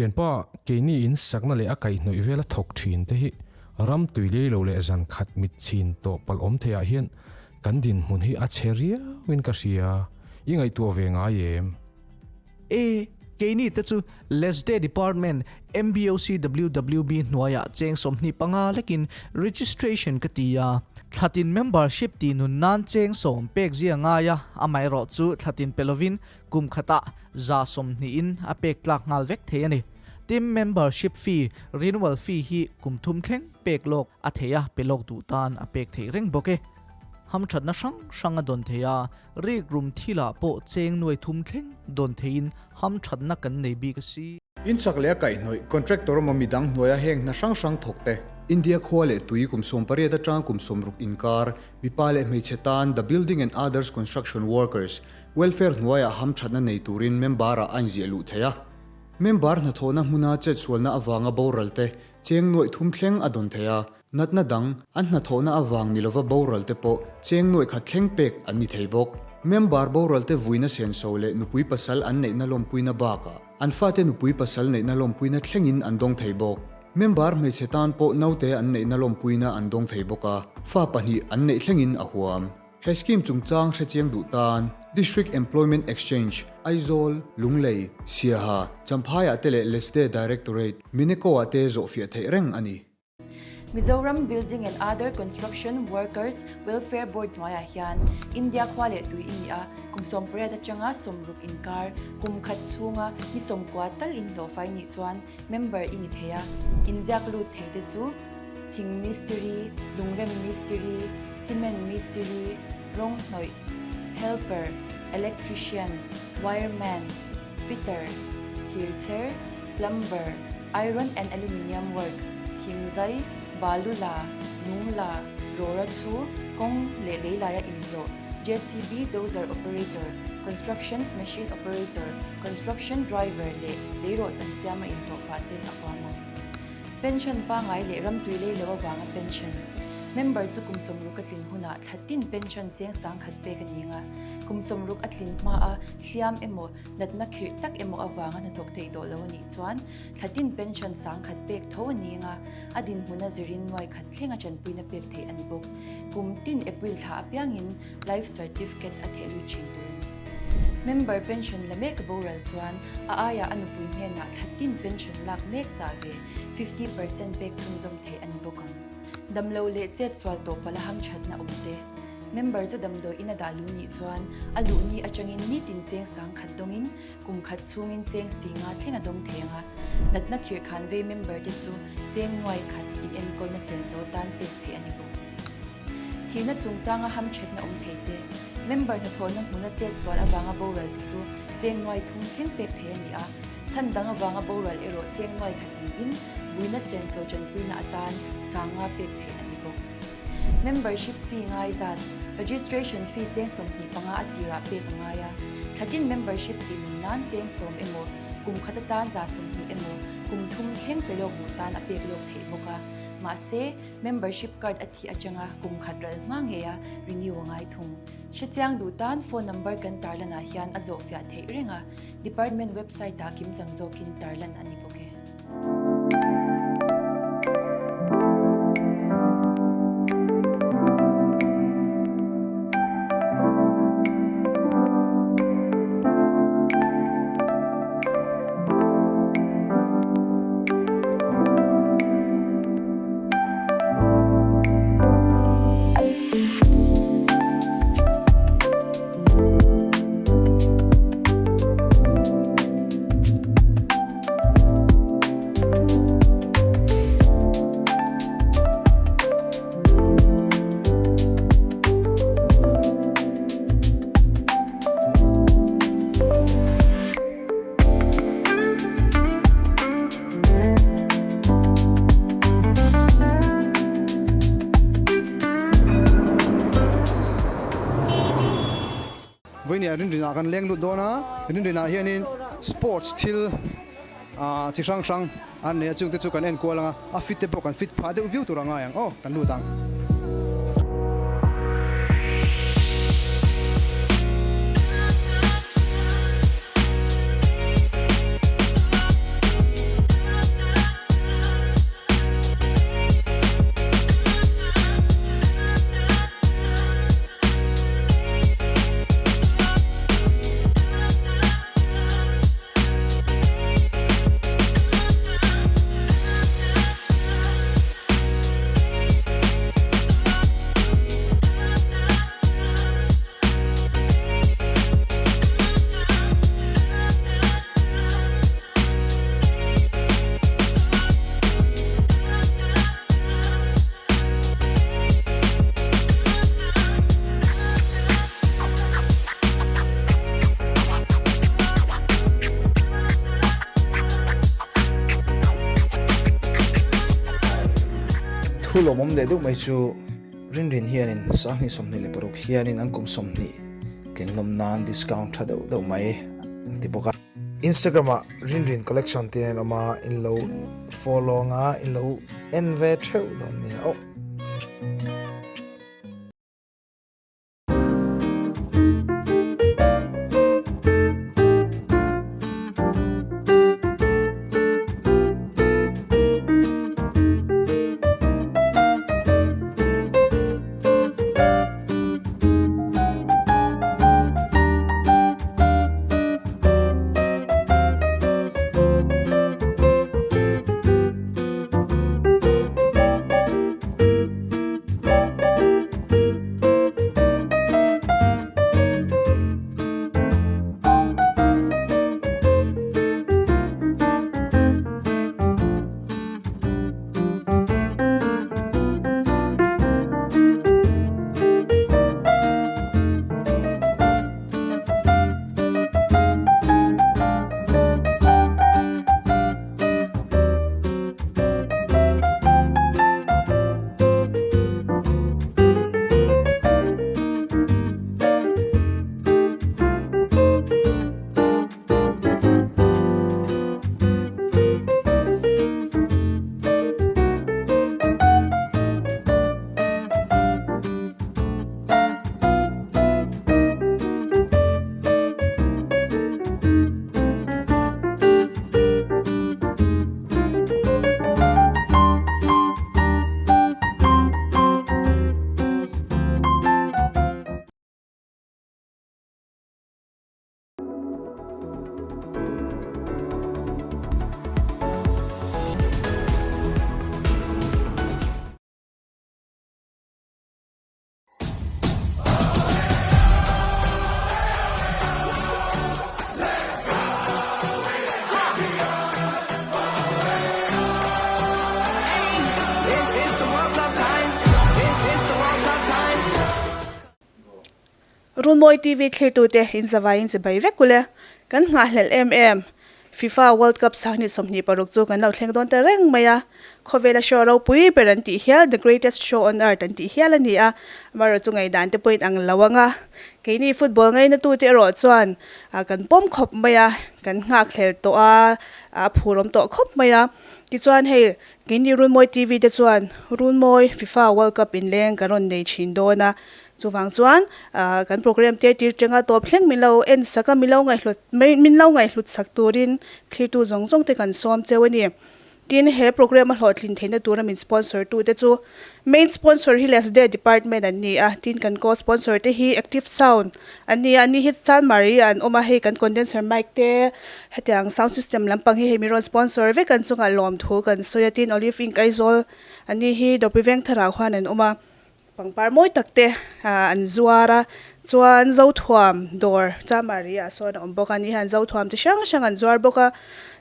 Thianpa, keini in sakna leh a kaihhnawih vela thawk thin te hi ram tui lei lo leh zan khat mit chhin tawh palh awm theiah hian kan dinhmun hi a chhe riauin ka hria, i ngaihtuah ve ngai em? E, keini te chu Lesde Department MBOCWWB hnuaiah cheng 25 lekin registration ka ti a. Thlatin membership tih nun nan cheng sawm pek zia ngai a, amaherawhchu thlatin pe lovin Kum khatah 20% in a pek tlak nghal vek thei a ni. Team membership fee, renewal fee hi kum thum thleng pek lawk a thei a, pe lawk duh tan a pek theih reng bawk e. Hamthatna hrang hrang a dawn thei a, rikrum thilah pawh cheng nuai thum thleng dawn theiin hamthatna kan nei bik a si. Insak leh a kaihhnawih contractor emaw midang hnuaia heng hna hrang hrang thawk te. India khua leh tui kum 18 atanga kum 60 inkar, mipa leh hmeichhe tan The Building and Others Construction Workers, Welfare hnuaiah hamthatna nei turin member-ah a inziah luh theih a. Member hnathawhna hmuna chetsualna avanga boral te cheng nuaih thum thleng a dawn thei a, natna dang, an hnathawhna avang ni lova boral te pawh cheng nuaih khat thleng pek an ni thei bawk. Member boral te vuina senso leh nupui pasal an neihna lawmpuina bakah an fate nupui pasal neihna lawmpuina thlengin an dawng thei bawk. Member hmeichhe tan pawh naute an neihna lawmpuina an dawng thei bawk a, fa pahnih an neih thlengin a huam. He scheme chungchang hrechiang duh tan District Employment Exchange, Aizawl, Lunglei, Siaha, Champhaiah te leh Lesde Directorate, Mineko-ah te zawhfiah theih reng a ni. Mizoram Building and Other Construction Workers Welfare Board hnuaiah hian India khua leh tui i ni a, kum 18 atanga 60 inkar, kum khat chhunga ni 90 tal inhlawhfai nih chuan member i ni thei a, inziak lut thei te chu Thing mistiri, lungrem mistiri, cement mistiri, rawng hnawih, helper, electrician, wireman, fitter, thirchher, plumber, iron and aluminium work, thingzai, balu la, lung la, rawra chhu, kawng leh leilaia inhlawh, JCB dozer operator, constructions machine operator, construction driver leh leirawh chan siama inhlawh fah ten a huam ang. Pension pangngai leh ramtui lei lo avanga pension member chu kum 60 a tlin hunah thla tin pension cheng 10,000 pek a ni ang a, kum 60 a tlin hmaa hliam emaw natna khirh tak emaw avanga hnathawk theih tawh lo a nih chuan thla tin pension 10,000 pek tho a ni ang a, a dinhmuna zirin nuai khat thlenga tanpuina pek theih a ni bawk. Kum tin April thla apiangin Life Certificate a theh lut thin tur a ni. Member pension la mek boral chuan a aiah a nupui hnenah thla tin pension lak mek zah ve 50% pek chhunzawm theih a ni bawk ang. Damlo leh chet sual tawh pala hamthatna awm te. Member chu damdawi in a dah lu nih chuan a luh ni atangin nitin cheng 10,000 dawngin kum khat chhungin cheng 50 thleng a dawng thei ang a. Natna khirh khan vei member te chu cheng nuai khat in enkawlna senso tan pek theih a ni bawk. Thihna chungchanga hamthatna awm thei te, member hnathawhna hmuna chet sual avanga boral te chu cheng nuai thum thleng pek thei a ni a, chhan dang avanga boral erawh cheng nuai khat niin vuina senso tanpuina atan 50 pek theih a ni bawk. Membership fee ngai zat, registration fee cheng 25 a tirah pek a ngai a, thlatin membership tih nun nan cheng 10 emaw, kum khat atan 20% emaw, kum thum thleng pe lawk duh tan a pek lawk theih bawk a. Mahse, Membership card a thih atanga kum khat ral hma ngeia renew a ngai thung. Hrechiang duh tan phone number kan tarlanah hian a zawhfiah theih reng a, department website ah kimchang zawkin tarlan a ni bawk e. Vawinia rinrinah kan leng lut dawn a, rinrinah hianin sports thil ah chi hrang hrang an nei a, chungte chu kan enkual ang a, a fit te pawh kan fit phah deuh viau tur a ngai ang aw, kan lut ang. Thu lawmawm leh deuh mai chu Rinrin hianin 2026 hianin an kum 20 tlinhlawm nan discount tha deuh deuh mai an ti bawk a. Instagram ah Rinrin Collection tiin a in awm a, in lo follow anga in lo en ve theuh dawn nia aw. Runmawi TV thlirtute in zavaiin chibai vek ule. Kan nghahhlelh em em. Fifa World Cup 2026 chu kan lo thleng dawn ta reng mai a. Khawvela show ropui ber an tih hial The Greatest Show on Earth an tih hial a ni a. Amaherawhchu chu ngaihdan te pawhin ang lo ang a. Keini football ngainatute erawh chuan kan pawm khawp mai a, kan nghakhlel tawh a, a phurawm tawh khawp mai a. Tichuan hei keini Runmawi TV te chuan Runmawi Fifa World Cup inleng kan rawn nei thin dawn a. Chuvang chuan kan program te tir tanga tawp thleng min lo en sak a, min lo ngaihhlut min lo ngaihhlut sak turin thlirtu zawng zawng te kan sawm cheu a ni. Tin, he program a hlawhtlin theihna tura min sponsor tu te chu main sponsor hi Lesde department an ni a, tin kan co sponsor te hi Active Sound an ni a, ani hi Chanmari ah an awm a, hei kan condenser mic te hetiang sound system lampang hi hei min rawn sponsor vek an chungah lawmthu kan sawi a, tin Olive Inc Aizawl ani hi Dawpi Vengthar ah khuan an awm a. Pangpar mawi tak te an zuar a, chuan Zothuam dawr Chamari ah sawn a awm bawk a, ni hian Zothuam chi hrang hrang an zuar bawk a,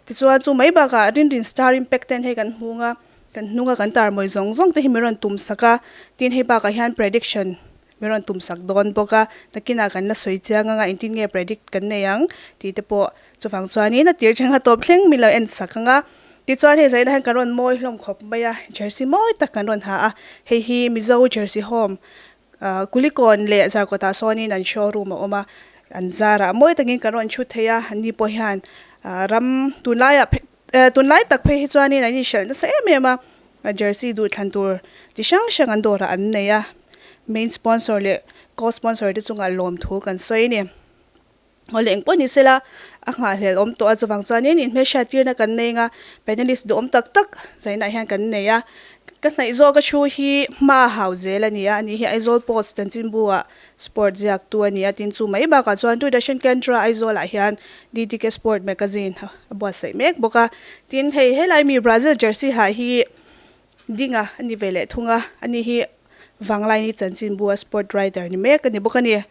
tichuan chu mai bakah Rinrin Star Impact ten hei kan hmung a, kan hnunga kan tar mawi zawng zawng te hi min rawn tum sak a, tin hei bakah hian prediction min rawn tum sak dawn bawk a, nakinah kan la sawi chiang ang a, engtin nge predict kan nei ang tih te pawh chuvang chuanin a tir thleng a tawp thleng min lo en sak ang a. Tichuan hei zaina hian kan rawn mawi hlawm khawp mai a, jersey mawi tak kan rawn ha a, hei hi Mizo Jersey Home Kulikawn leh Zarkawtah sawnin an showroom a awm a, an zarah mawi takin kan rawn chhut thei a, anni pawh hian ram tunlaiah tunlai tak phei hi chuanin an inhralh nasa em em a, jersey duhthlan tur chi hrang hrang an dawrah an nei a, main sponsor leh co-sponsor te chungah lawmthu kan sawi a ni. Aw leh engpawh ni sela, a nghahhlelh awm tawh a, chuvang chuanin inhmelhriat tirna kan nei anga panelist duhawm tak tak zainah hian kan nei a. Ka hnaih zawk a thu hi hma hau zel a ni a, ani hi Aizawl Post chanchinbu-ah sport ziaktu a ni a, tin chu mai bakah chuan Doordarshan Kendra Aizawlah hian DDK Sport Magazine a buatsaih mek bawk a. Tin, hei helai mi Brazil jersey ha hi Dinga a ni ve leh thung a, ani hi Vanglaini chanchinbu a sport writer ni mek a ni bawk a ni.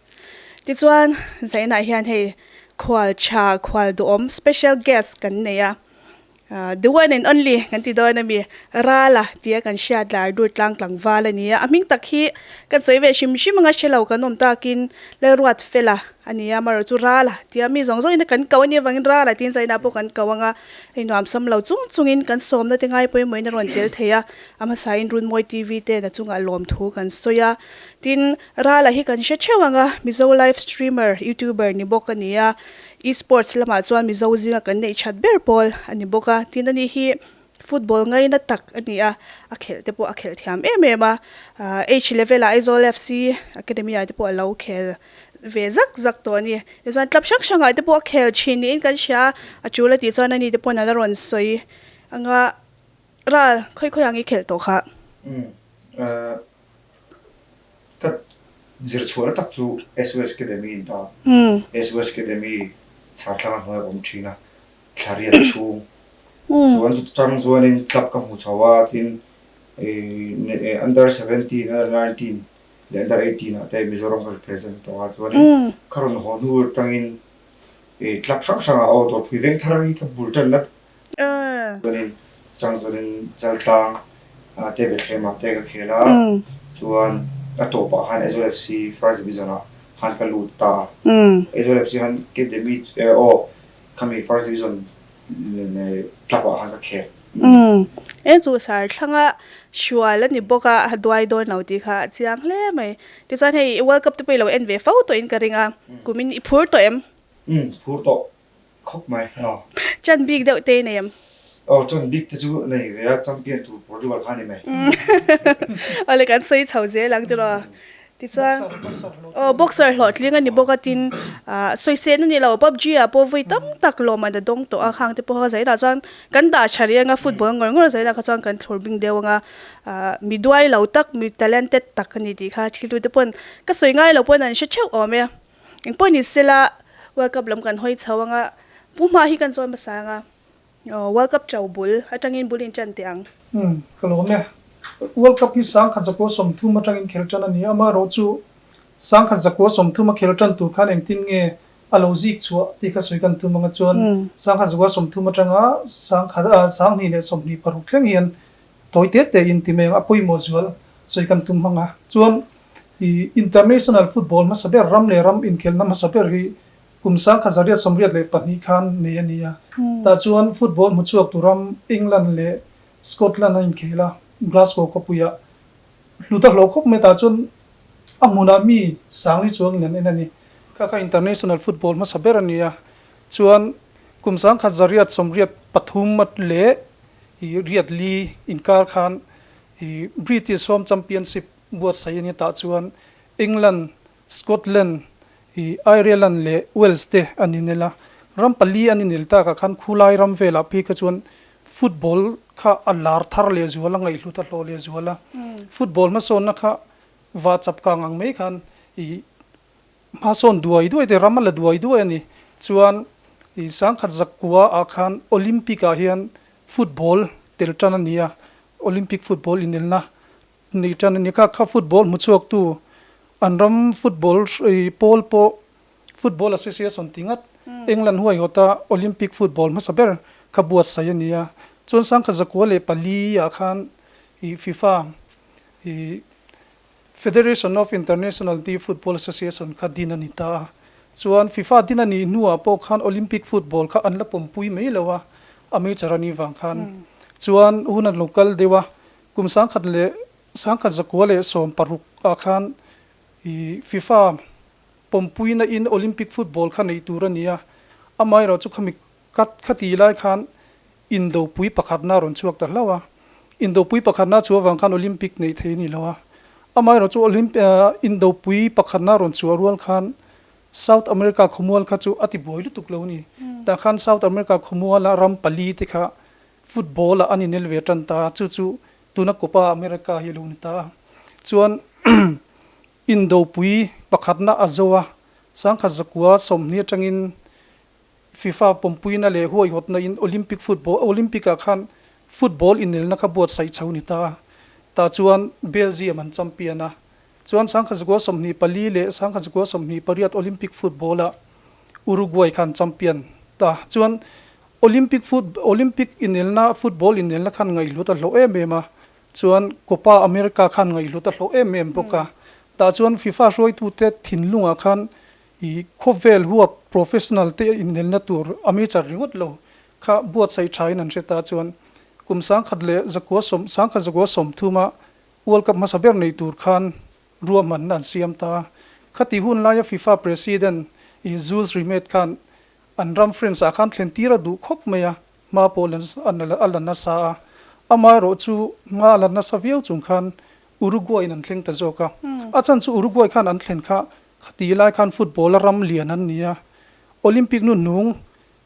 Tichuan, Zainah hian hei khual tha, khual duhawm, special guest kan nei a. The one and only kan ti dawn a mi, Rala tia kan hriat lar dur tlang tlangval a ni a, a hming tak hi kan sawi ve hrim hrim anga hre lo kan awm takin Lalruat Fela a ni a, amaherawhchu Rala tia mi zawng zawngin kan ko a nih avangin Rala tiin zaina pawh kan ko anga hei nuam sam lo chung chungin kan sawmna te ngai pawimawhin a rawn tel thei a, a hmasain Runmawi TV te na chungah lawmthu kan sawi a, tin Rala hi kan hre theuh anga Mizo live streamer, youtuber ni bawk a ni a. E-sports lamah chuan Mizo zinga kan neih that ber pawl a ni bawk a, tin ani hi football ngaina tak a ni a, a khelh te pawh a khelh thiam em em a, H level ah Aizawl FC Academy ah te pawh a lo khel ve zak zak tawh a ni. Tichuan club hrang hrangah te pawh a khel thin niin kan hria a, a tul a tih chuan ani te pawn a la rawn sawi anga ral khawi khawi ang i khelh tawh kha. Umm Ka zir chhuah tak chu SOS Academy in ta. SOS Academy Sarthlanga hnuai a awm thin a, thla riat chhung. Chuan chu tang chuanin club ka hmu chho a, tin under 17, under 19 leh under 18 ah te Mizoram ka represent tawh a, chuanin ka rawn haw hnu atangin club hrang hrangah aw Dawrpui Vengthar hi ka bul tanna Chuanin chang chuanin Chaltlang te Bethlehem ah te ka khel a, chuan a tawpah khan Aizawl FC First Division ah khan ka lut ta a. Aizawl FC khan Academy aw khami First Division club ah khan ka khel. Eng chu Sarthlanga hrual a ni bawk a, a duai dawn lo tih kha a chiang hle mai. Tichuan hei World Cup te pawh i lo en ve fo tawhin ka ring a, kumin i phur tawh em? Umm phur tawh. Khawp mai aw. Chan bik deuh te nei em? Aw chan bik te chu nei ve a, champion tur Portugal kha ni mai. Awle kan sawi chho zel ang tiraw. Tichuan aw boxer hlawhtling a ni bawk a tin sawisel a ni lo PUBG ah pawh vawi tam tak lawmman a dawng tawh a khang te pawh kha zainah chuan kan dah tha reng a football ngawr ngawr zainah kha chuan kan thlur bing deuh ang a mi duai lo tak mi talented tak a ni tih kha thil tute pawn ka sawi ngai lo pawn an hre theuh awm e. Engpawh ni sela World Cup lam kan hawi chho anga Pu Hma hi kan zawn hmasa anga World Cup cho bul atangin bul in tan teh ang. Umm ka lawm e. World Cup hi sangkhat zakua 30 atangin khel tan a ni a, amaherawhchu sangkhat zakua 30 a khel tan tur khan engtin nge a lo zik chhuah tih kha sawi kan tum anga chuan sangkhat zakua 30 atanga sangkhat 2026 thleng hian tawi te te in ti mai ang a pawimawh zual sawi kan tum hmang a chuan I international football hmasa ber ram leh ram inkhelhna hmasa ber hi kum 1982 khan nei a ni a. Tah chuan football hmuchhuak tu ram England leh Scotland a inkhel a, Glasgow khawpuiah hlut a hlawh khawp mai. Tah chuan a hmunah mi sangli chuangin an en a ni. Kha kha international football hmasa ber a ni a. Chuan kum 1983 leh 84 inkar khan i British Home Championship buatsaih a ni tah chuan England, Scotland, i Ireland leh Wales te an inel a. Ram pali an inel takah khan khulai ram velah phei kha chuan football kha a lar thar leh zual a, ngaihhlut a hlawh leh zual a. Football hmasawnna kha va chap kang ang mai khan i hmasawn duai duai te ram a la duai duai a ni. Chuan i 1900 ah khan Olympic ah hian football tel tan a ni a, Olympic football inelna Ni tan a ni. Kha kha football hmuchhuaktu an ram football pawl pawh Football Association ti ngat England huaihawta Olympic football hmasa ber kha buatsaih a ni a. Chuan 1904 ah khan i FIFA i Federation of International de Football Association kha din a ni ta a. Chuan FIFA din a nih hnuah pawh khan Olympic football kha an la pawmpui mai lo a, amateur a nih vang khan. Chuan hun an lo kal deuh a, Kum 1916 ah khan i FIFA pawmpuina in Olympic football kha neih tur a ni a, amaherawh chu khami kat khati lai khan indopui pakhatna a rawn chhuak ta hlauh a, indopui pakhatna chhuah avang khan Olympic neih thei a ni lo a, amaherawh chu indopui pakhatna a rawn chhuah rual khan South America khawmual kha chu a ti buai lutuk lo a ni, tah khan South America khawmuala ram pali te kha Football ah an inel ve tan ta a, chu chu tuna Copa America hi a lo ni ta a. Chuan Indopui pakhatna a zo a, 1920 atangin FIFA pawmpuina leh huaihawtna in Olympic football Olympic ah khan football inelna kha buatsaih chho ni ta a. Tah chuan Belgium an champion a. Chuan 1924 leh 1928 Olympic football ah Uruguay khan champion ta. Chuan. Olympic foot Olympic inelna football inelna khan ngaihhlut a hlawh em em a, chuan Copa America khan ngaihhlut a hlawh em em bawk a. Tah chuan FIFA hruaitute thinlungah khan ih khawvel huap professional te inelna tur amateur ringawt lo kha buatsaih thain an hre ta chuan kum sangkhat leh zakua sawm sangkhat zakua sawmthuma World Cup hmasa ber nei tur khan ruahmanna an siam ta. Khati hun laia FIFA President ih Jules Rimet khan An ram France ah khan thlen tir a duh khawp mai a, hma pawh a la nasa a. Amaherawh chu hma a la nasa viau chung khan Uruguay in an thleng ta zawk a. A chhan chu Uruguay khan an thlen kha khati lai khan football a ram lian an ni a. Olympic nu hnung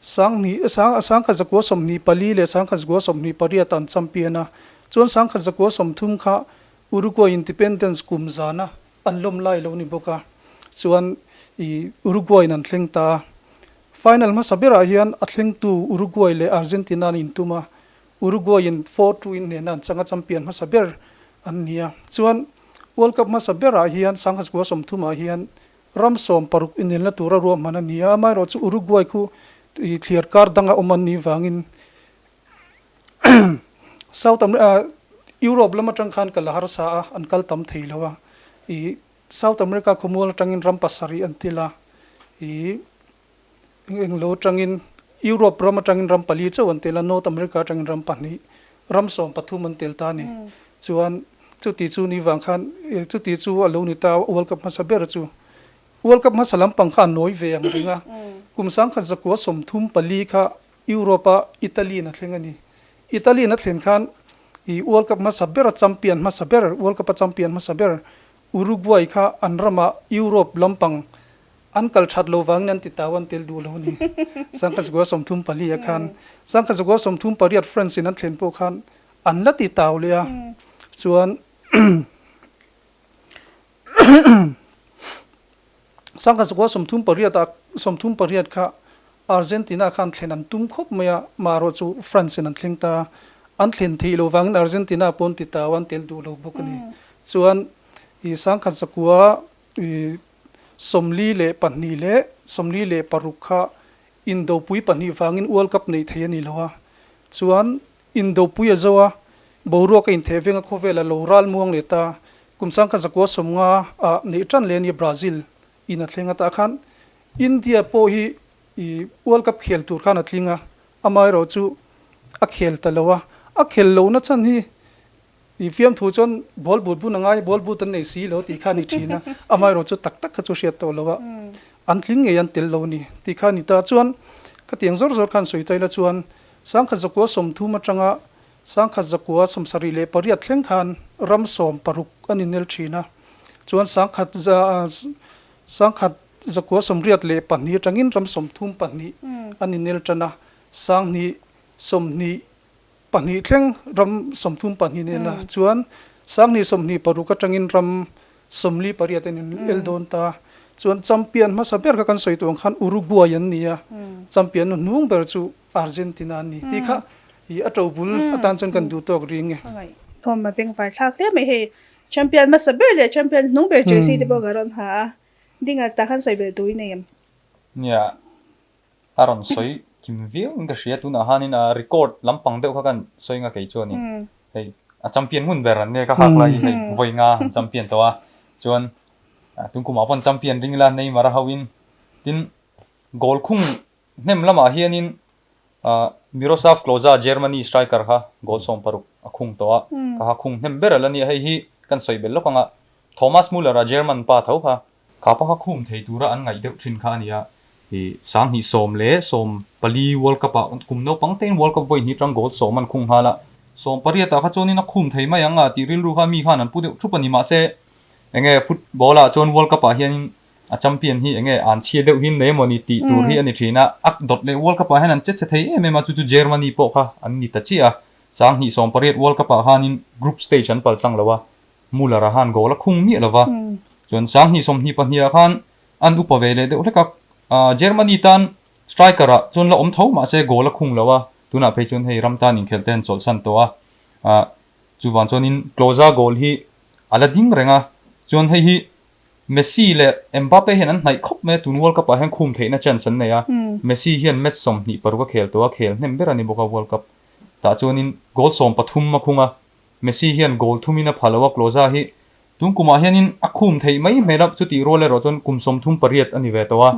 Sanghnih sangkhat zakua 24 leh sangkhat zakua 28 an champion a. Chuan sangkhat zakua 30 kha Uruguay independence kum zana An lawm lai lo ni bawk a, chuan i Uruguay in an thleng ta a. Final hmasa berah hian a thlengtu Uruguay leh Argentina an intum a, Uruguay in 4-2 in hnehna an chang a, champion hmasa ber an ni a. Chuan World Cup hmasa berah hian Sanghas 30 ah hian ram 16 inelna tura ruahman a ni a, amaherawh chu Uruguay khu i thliar kar danga awm an nih vangin South America, Europe lam atang khan kal a harsa a, an kal tam thei lo a. I South America khawmual atangin ram pasarih an til a, i englo atangin Europe ram atangin ram pali chauh an tel a, North America atangin ram pahnih, ram 13 an tel ta a ni. Chuan chuti chu ni vang khan chuti chu a lo ni ta World Cup hmasa ber chu. World Cup hmasa lampang kha a nawi ve ang reng a, kum 1934 kha Europe-a Italy-in a thleng a ni. Italy-in a thlen khan i World Cup hmasa ber a champion hmasa ber, World Cup-a champion hmasa ber Uruguay kha an ramah Europe lampang an kal that lo vangin an ti tau an tel duh lo a ni. 1934 ah khan 1938 France-in an thlen pawh khan an la ti tau leh a, chuan 1938 ah 38 kha Argentina khan thlen an tum khawp mai a, marawh chu France in an thleng ta a, an thlen theih lo vangin Argentina pawn ti tau an tel duh lo bawk a ni. Chuan i 1942 leh 46 kha indopui pahnih vangin World Cup neih theih a ni lo a, chuan indopui a zo a, boruak a intheh veng a khawvel a lo ral muang leh ta, kum 1950 ah neih tan leh a ni Brazil in a thleng atah khan India pawh hi i World Cup khel tur khan a tling a, amaherawh chu a khel ta lo a, a khel lohna chhan hi i fiamthu chuan ball but bun a ngai, ball but an nei si lo tih kha a ni thin a, amaherawh chu tak tak kha chu hriat tawh lo a, an tling ngei an tel lo a ni tih kha a ni ta. Chuan khatiang zawr zawr khan sawi ta ila chuan 1930 atanga 1978 thleng khan ram 16 an inel thin a, chuan sangkhat 1982 atangin ram 32 an inel tan a, 2022 thleng ram 32 an inel a, chuan 2026 atangin ram 48 an inel dawn ta. Chuan champion hmasa ber kha kan sawi tawh ang khan Uruguay an ni a, champion nu hnung ber chu Argentina an ni tih kha i a to bul atan chuan kan duh tawk ring e. Thawm a bengvar thlak hle mai hei. Champion hmasa ber leh champion hnung ber jersey te pawh ka rawn ha a, dinga tah khan sawi belh tur i nei em? Nia, a rawn sawi kim viau in ka hria, tunah hanin a record lampang deuh kha kan sawi nga kei chuanin hei a champion hmun ber an nia ka hak lai hi hei vawi nga an champion tawh a, chuan tunkumah pawn champion ring ila Neymar a ho in, tin goal khung hnem lamah hianin Miroslav Klose, Germany striker kha goal 16 a khung tawh a, ka ha khung hnem ber a la nia, hei hi kan sawi belh lawk ang a, Thomas Muller a German pa tho kha, kha pa kha khum thei tura an ngaih deuh thin kha a ni a, ih 2014 World Cup ah kum naupang tein World Cup vawi hnih atang goal 10 an khung nghal a, 18 ah kha chuanin a khum thei mai ang a tih rilru kha mi khan an pu deuh thup a ni, mahse enge football ah chuan World Cup ah hianin A champion hi enge an chhia deuh hin nei emaw ni tih tur hi a ni thin a, a dawt leh World Cup ah hian an che chhe thei em em a, chu chu Germany pawh kha an ni ta chiah a, 2018 World Cup ah khanin group stage an pal tlang lo a, Muller a han goal a khung miah lo va, chuan 2022 ah khan an upa ve leh deuh hlek a, Germany tan striker ah chuan la awm tho mahse goal a khung lo a, tunah phei chuan hei ram tan inkhelh te an chawlhsan tawh a, chuvang chuanin Klose goal hi a la ding reng a, chuan hei hi. Messi leh Mbappe hian an hnaih khawp mai a, tun World Cup ah hian khum theihna chance an nei a. Messi hian match 26 a khel tawh a, khel hnem ber a ni bawk a World Cup tah chuanin goal 13 a khung a. Messi hian goal thumin a pha lo a, Klose hi tun kumah hianin a khum theih mai hmel a, chutih rual erawh chuan kum 38 a ni ve tawh a,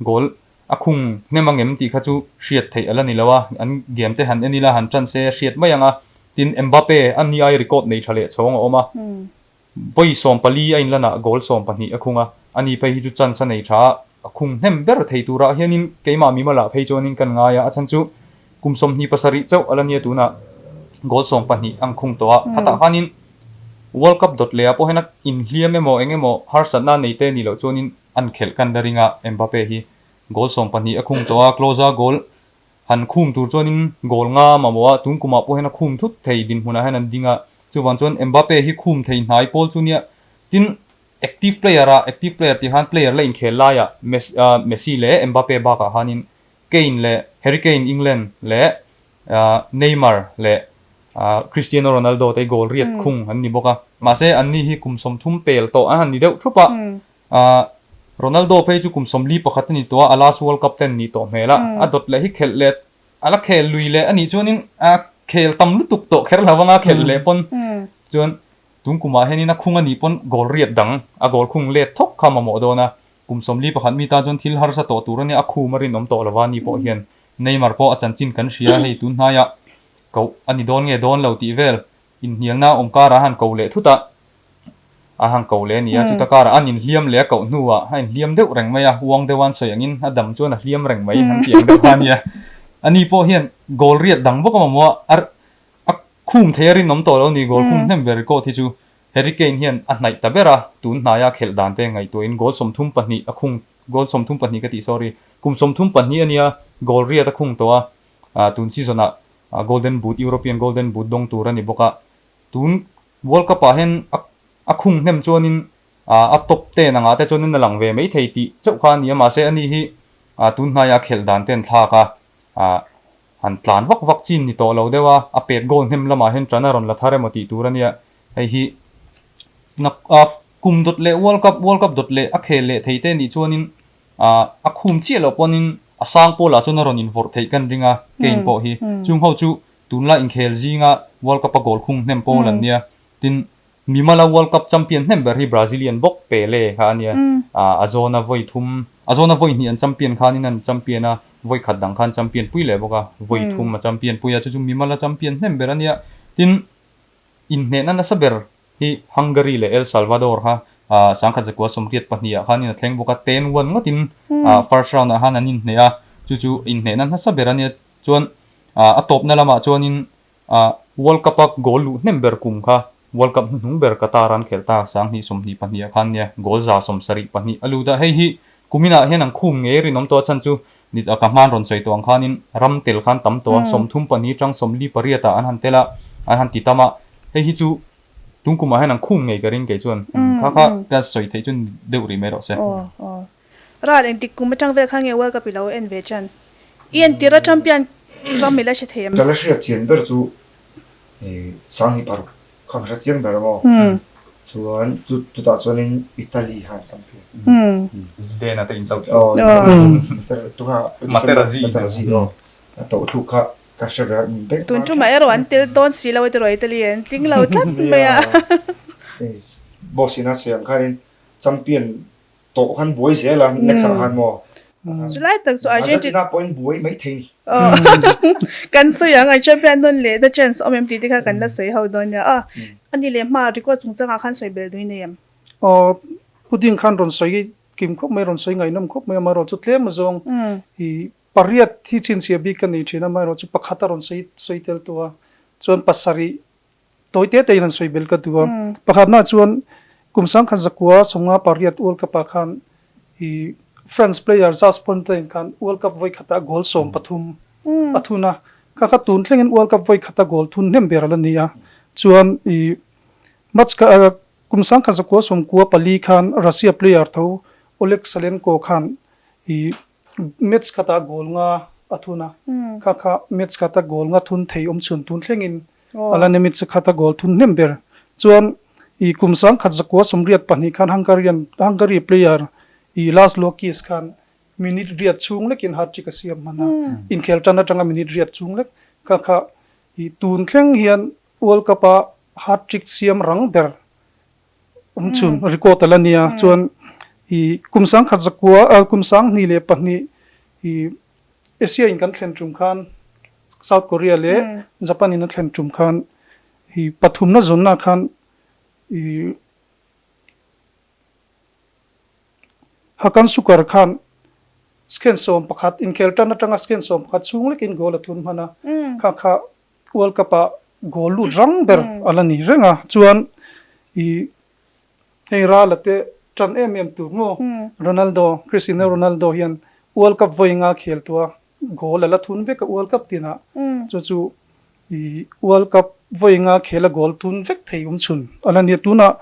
goal a khung hnem ang em tih kha chu hriat theih a la ni lo a, an game te han en ila han ṭan se a hriat mai ang a, tin Mbappe a ni ai record nei ṭha leh chhawng a awm a. Vawi 14 a inlanah goal 12 a khung a, ani phei hi chu chance a nei tha a, a khung hnem ber thei turah hianin keimah mimalah phei chuanin kan ngai a, a chhan chu kum 27 chauh a la nia tunah goal 12 ang khung tawh a, khatah khanin World Cup dawt lehah pawh hian a inhliam emaw eng emaw harsatna a nei te nih loh chuanin an khelh kan la ring a, Mbappe hi goal 12 a khung tawh a, Klose goal Han khum tur chuanin goal nga mamawh a, tun kumah pawh hian a khum thut thei dinhmunah hian an ding a. Chuvang chuan Mbappe hi khum thei hnai pawl chu nia. Tin, active player a, active player tih khan player la inkhel laiah Messi leh Mbappe bakah khanin Kane leh Harry Kane, England, leh Neymar leh Cristiano Ronaldo te goal riat khung an ni bawk a. Mahse, anni hi kum 30 pel tawh an han ni deuh thup a. Ronaldo phei chu kum 41 a ni tawh a, a last World Cup ten nih tawh hmel a, a dawt leh hi khelh leh a la khel lui leh a nih chuanin a khel tam lutuk tawh kher lo anga khelh leh pawn chuan tun kumah hianin a khung a nih pawn goal riat dang a goal khung let thawk kha mamawh dawn a, kum 41 mi tan chuan thil harsa tawh tur a nia, a khum a rinawm tawh lova ni pawh hian Neymar pawh a chanchin kan hria hei tun hnaiah koh a ni dawn nge dawn lo tih vel Inhnialna awm karah a han ko leh thut a, a han ko leh a ni a, chuta karah an inhliam leh a koh hnuah a inhliam deuh reng mai a, uang deuh a an sawi angin a dam chuan a hliam reng mai an tih ang deuh kha a nia. Ani pawh hian goal riat dang bawk a mamawh a, a khum thei a rinawm tawh lo a ni, goal khum hnem ber record hi chu Harry Kane hian a hnaih ta ber a, tun hnaia khelh dan te ngaihtuahin goal 32 a khung, goal 32 ka tih sorry, kum 32 a nia, goal riat a khung tawh a, tun season ah Golden Boot, European Golden Boot dawng tur a ni bawk a. Tun World Cup ah hian a khung hnem chuanin a top ten angah te chuanin a lang ve mai thei tih chauh kha a ni a, mahse ani hi tun hnaia khelh dan te an thlak a, han tlan vak vak chin ni tawh lo deuh a, a pet goal hnem lamah hian tan a rawn la thar emaw tih tur a nia. Hei hi kum dawt leh World Cup, World Cup dawt leh a khel leh thei te nih chuanin A khum chiah loh pawnin a sang pawlah chuan a rawn invawrh theih kan ring a, Kane pawh hi. Chung ho chu tunlai inkhel zinga World Cup a goal khung hnem pawl an nia. Tin, Mimala World Cup champion hnem ber hi Brazilian bawk Pele kha a nia. A zawna vawi thum, a zawna vawi hnih an champion khanin an champion a, vawi khat dang khan champion pui leh bawk a, vawi thum a champion pui a, chu chu Mimala champion hnem ber a nia. Tin, inhnehna nasa ber Hi Hungary leh El Salvador kha 1982 ah khanin a thleng bawk a, 10-1 ngawtin first round ah khan an inhneh a, chu chu inhnehna hmasa ber a nia. Chuan a tawpna lamah chuanin World Cup a goal luh hnem ber kum kha World Cup hnuhnung ber Qatar an khelh ta, 2022 ah khan nia, goal 172 a lut a. Hei hi kuminah hian an khum ngei rinawm tawh a chhan chu ka hman rawn sawi tawh ang khanin ram tel khan tam tawh a, 32 atang 48 ah an han tel a, an han ti tam a, hei hi chu Tun kumah hian an khum ngei ka ring kei chuan kha kha ka sawi theih chu ni deuh rih mai rawh se. Aw aw. Ral engtik kum atang vel kha nge World Cup i lo en ve chan? I entir a champion ram i la hre thei em? Ka la hriat chian ber chu 2006 kha ka hre chiang ber maw? Chuan chutah chuanin Italy kha an champion. Zidane-a te in to thluk. Aw Materazzi. Materazzi aw. A to thluk kha Ka hre ber bek Tun tumah erawh an tel dawn si lo a tiraw Italy an tling lo tlat mai a. Boss in a sawi ang khanin champion tawh khan buai zel a next ah khan maw. Chulai tak chu Argentina pawhin buai mai thei ni. Kan sawi ang an champion nawn leh na chance awm em tih te kha kan la sawi ho dawn nia. Ani leh hma record chungchangah khan sawi bel dui nei em? Aw pudding khan rawn sawi kim khawp mai rawn sawi ngaihnawm khawp mai amaherawh chu tlem azawng i Pariat hi chhinchhiah bik ka nei thin a, amaherawhchu pakhat a rawn sawi sawi tel tawh a, chuan pasarih tawi te tein han sawi bel ka duh a. Pakhatnaah chuan kum 1900 58 World Cup ah khan i France player Jas Fontaine khan World Cup vawi khatah goal 13 a thun a, kha kha tun thlengin World Cup vawi khata goal thun hnem ber a la ni a, chuan i match kha kum 1994 khan Russia player tho Oleg Salenko khan i Match khatah goal nga a thun a, kha kha match khata goal nga thun thei awm chhun tun thlengin a la ni match khata goal thun hnem ber. Chuan I kum 1982 khan Hungarian Hungary player i Laszlo Kiss khan minute riat chhung lekin hat-trick a siam hman a. Inkhel tan atanga minute riat chhung lek kha kha i tun thleng hian World Cup a hat-trick siam rang ber awm chhun record a la nia. Chuan i kum 1900 kum 2002 i Asia in kan thlen tum khan South Korea leh Japan in a thlen tum khan i pathumna zawnna khan i Hakan Sukar khan second 11 inkhel tan atanga second 11 chhung lekin goal a thun hman a, kha kha World Cup ah goal lut rang ber a la ni reng a, chuan i hei Rala te tan em em tur maw Ronaldo, Cristiano Ronaldo hian World Cup vawi nga khel tua goal a la thun vek a World Cup tinah chu chu i World Cup vawi nga khel a goal thun vek thei awm chhun a la nia tunah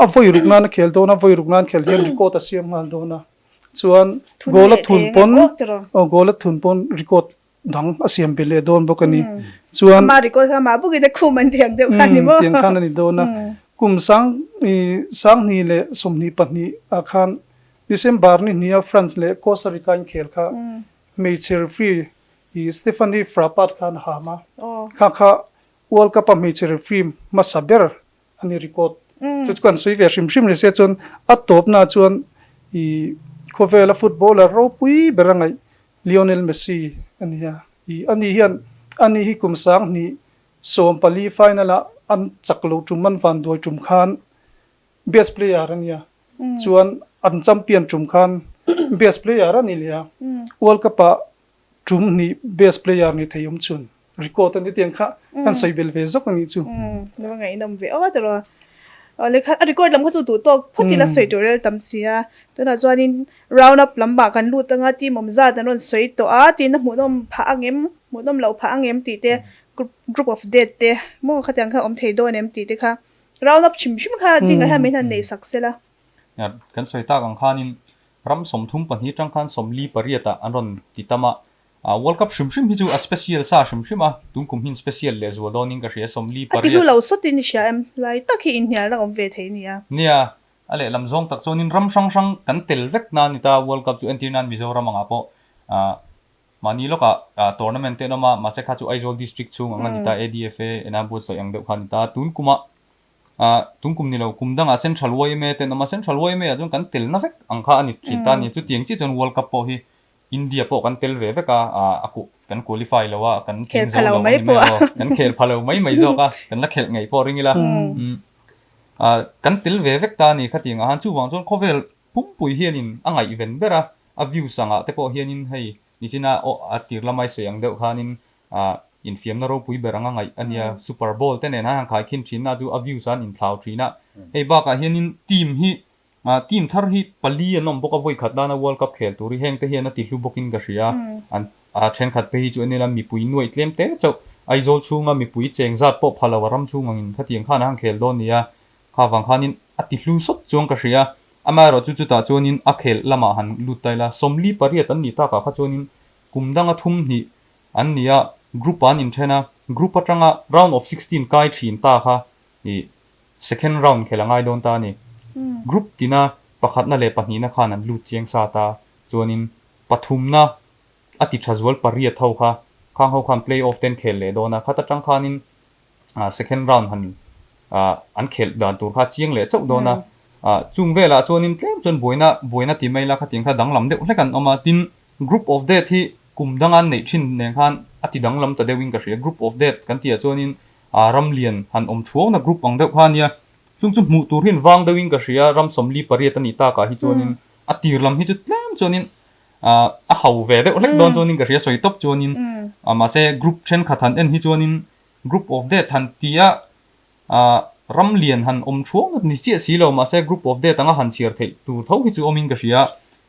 a vawi ruk nan a khel dawn a vawi ruk nan khel hian record a siam nghal dawn a chuan goal a thun pawn aw goal a thun pawn record dang a siam belh leh dawn bawk a ni chuan Ama record kha amah bawkin a khum an tiang deuh kha a ni maw? Tiang khan a ni dawn a kum sang i 2022 ah khan December ni hnia France leh Costa Rica inkhel kha hmeichhe referee i Stephanie Frappart khan a ham a, kha kha World Cup a hmeichhe referee hmasa ber a ni record. Chu chu kan sawi ve hrim hrim ni se chuan a tawpna chuan i khawvela footballer ropui ber a ngaih Lionel Messi a ni a, i ani hian ani hi kum 2014 final ah an chak lo tum an vanduai tum khan Best player a nia. Chuan an champion tum khan best player a ni leh a. World Cup ah tum hnih best player ni thei awm chhun record a ni tiang kha kan sawi bel ve zawk a nih chu. Lo ngaihnawm ve aw tiraw. Aw le kha a record lam kha chu duh tawk phawt ila sawi tur rel tam si a. Tunah chuanin round up lam ah kan lut anga team awm zat an rawn sawi tawh a tin a hmuhnawm phah angem hmuhnawm loh phah angem tih te group group of death te maw khatiang kha awm thei dawn em tih te kha Round up hrim hrim kha ding ah hian min han nei sak se la. Kan sawi tak ang khanin ram 32 tang khan 48 ah an rawn ti tam a, World Cup hrim hrim hi chu a special sa hrim hrim a, tun kum hin special leh zual dawnin ka hria A ti hlu lo sawtin i hria em? Lai tak hi inhnialna awm ve thei nia. Nia, a lehlam zawng tak chuanin ram hrang hrang kan tel vek nan ni ta World Cup chu entir nan Mizoram angah pawh Mahni lawkah tournament te an awm a, mahse kha chu Aizawl District chhung ang a ni ta, ADFA ena buatsaih ang deuh kha a ni ta. Tun kumah, tun kum ni lo, kum dangah Central yma te an awm a, Central yma ah chuan kan telna vek ang kha a ni thin ta a ni. Chutiang chiah chuan World Cup pawh hi India pawh kan tel ve vek a, a kan qualify lo a, kan tling zo lo a ni mai aw, kan khel pha lo mai mai zawk a, kan la khelh ngei pawh ring ila. Kan tel ve vek ta a ni khatiang ah khan, chuvang chuan khawvel Pumpui hianin a ngaihven ber a, a view sangah te pawh hianin hei nichina aw a tir lamai sawi ang deuh khanin ah infiamna ropui ber anga ngaih a nia, Super Bowl te nen han han khaikhin thin na chu a views an inthlau thin a. Hei bakah hianin team hi ah team thar hi pali an awm bawk a, vawikhat nana World Cup khel tur hi heng te hian a ti hlu bawkin ka hria, an ah thenkhat phei hi chu en ila mipui nuaih tlem te chauh Aizawl chhunga mipui cheng zat pawh pha lo a ram chhung angin khatiang khan a han khel dawn nia, Kha vang khanin a ti hlu sawt chuang ka hria. Amaherawh chu chutah chuanin a khelh lamah han lut ta ila, 48 an nih takah kha chuanin kum danga thum hnih an ni a, group ah an inthen a, group atanga round of 16 kai thin ta kha ih second round khelh a ngai dawn ta a ni. Group tina pakhatna leh pahnihna khan an lut chiang sa ta chuanin pathumna a ti tha zual pariat ho kha khang ho khan play off te an khel leh dawn a, khat atang khanin second round han an khelh dan tur kha chiang leh chauh dawn a, chung velah chuanin tlem chuan buaina buaina ti mai la khatiang kha danglam deuh hlek an awm a, tin group of death hi kum danga an neih thin nen khan a ti danglam ta deuhin ka hria, group of death kan tihah chuanin ram lian han awm thuauna group ang deuh kha a nia, chung chu hmuh tur hian vang deuhin ka hria, ram 48 a nih takah hi chuanin a tir lam hi chu tlem chuanin a ho ve deuh hlek dawn chuanin ka hria sawi tawp chuanin mahse group thenkhat han en hi chuanin Group of Death han ti a, ram lian han awm thuang ni chiah si lo mahse Group of Death anga han chhiar theih tur tho hi chu awmin ka hria.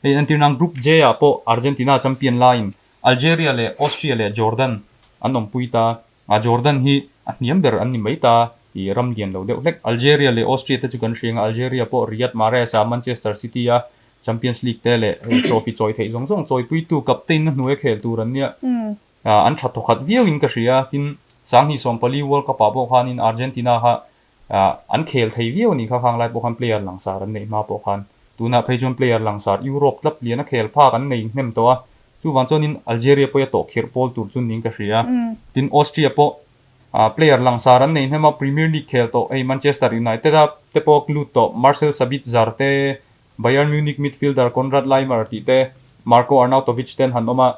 Hei entir nan Group J ah pawh Argentina champion laiin Algeria leh Austria leh Jordan an awmpui ta. Jordan hi a hniam ber an ni mai ta i ram lian lo deuh hlek. Algeria leh Austria te chu kan hria anga Algeria pawh Riyad Mahrez a Manchester City a Champions League te leh hei trophy chawi theih zawng zawng chawipuitu captain na hnuai khel tur an nia. An tha thawkhat viauin ka hria, tin 2014 World Cup ah pawh khanin Argentina kha An khel thei viau a nih kha khang lai pawh khan player langsar an neih hma pawh khan. Tunah phei chuan player langsar Europe club lian a khel phak an nei hnem tawh a, chuvang chuanin Algeria pawh i a tawh khirh pawl tur chu niin ka hria. Tin, Austria pawh player langsar an nei hnem a, Premier League khel tawh hei Manchester United a te pawh lut tawh Marcel Sabitzer te, Bayern Munich midfielder Konrad Laimer tih te, Marko Arnautovic te an han awm a.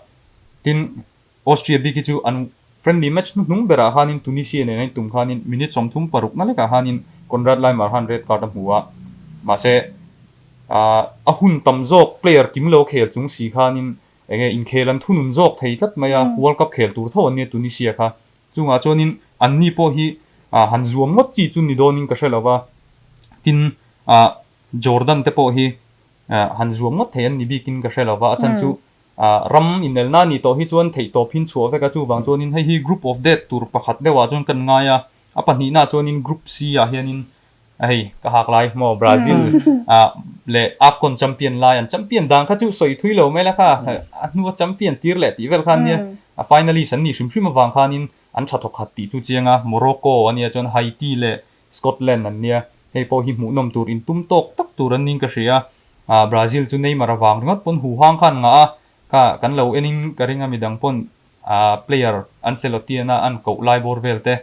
Tin, Austria bik hi chu an friendly match hnuhnung berah khanin Tunisia nen a intum khanin minute 36 na lekah khanin Konrad Laimer khan red card a hmu a, mahse a hun tam zawk player kim lo khel chung si khanin enge inkhel an thunun zawk thei tlat mai a, World Cup khel tur tho an nia Tunisia kha. Chungah chuanin anni pawh hi han zuam ngawt chi chu ni dawnin ka hre lo va, tin Jordan te pawh hi han zuam ngawt thei an ni bikin ka hre lo va, a chhan chu Ram inelna ni tawh hi chuan theihtawp hin chhuah vek a, chuvang chuanin hei hi Group of Death tur pakhat deuhah chuan kan ngai a, a pahnihnaah chuanin Group C ah hianin hei ka hak lai maw Brazil leh AFCON champion lai an champion dan kha chu sawi thui lo mai la kha, a hnua champion tir leh tih vel khan nia a finalist an nih hrim hrim avang khanin an tha thawkhat tih chu chiang a, Morocco a nia chuan Haiti leh Scotland an nia, hei pawh hi hmuhnawm tur intum tawk tak tur an niin ka hria. Ah Brazil chu Neymar avang ringawt pawn huhang khan ngah a, kha kan lo en in ka ring a midang pawn ah player Ancelotti ana an koh lai bawr vel te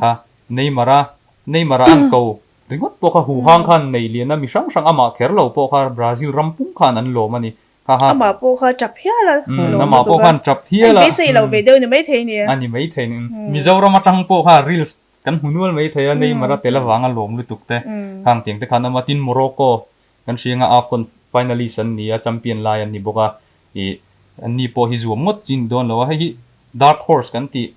kha Neymar a Neymar a an ko ringawt pawh kha huhang khan nei lian a mi hrang hrang amah kher lo pawh kha Brazil ram pum khan an lawm a ni kha ha Amah pawh kha tap hial a lawm amah pawh khan tap hial a an beisei lo ve deuh ni maithei ni a ni maithei ni Mizoram atang pawh kha reels kan hmu nual maithei a Neymar a tel avanga lawm lutuk te khang tiang te khan awm a tin Morocco Kan hrianga AFCON finalist an ni a, champion lai an ni bawk a, ih an ni pawh hi zuam ngawt chi ni dawn lo a, hei hi dark horse kan tih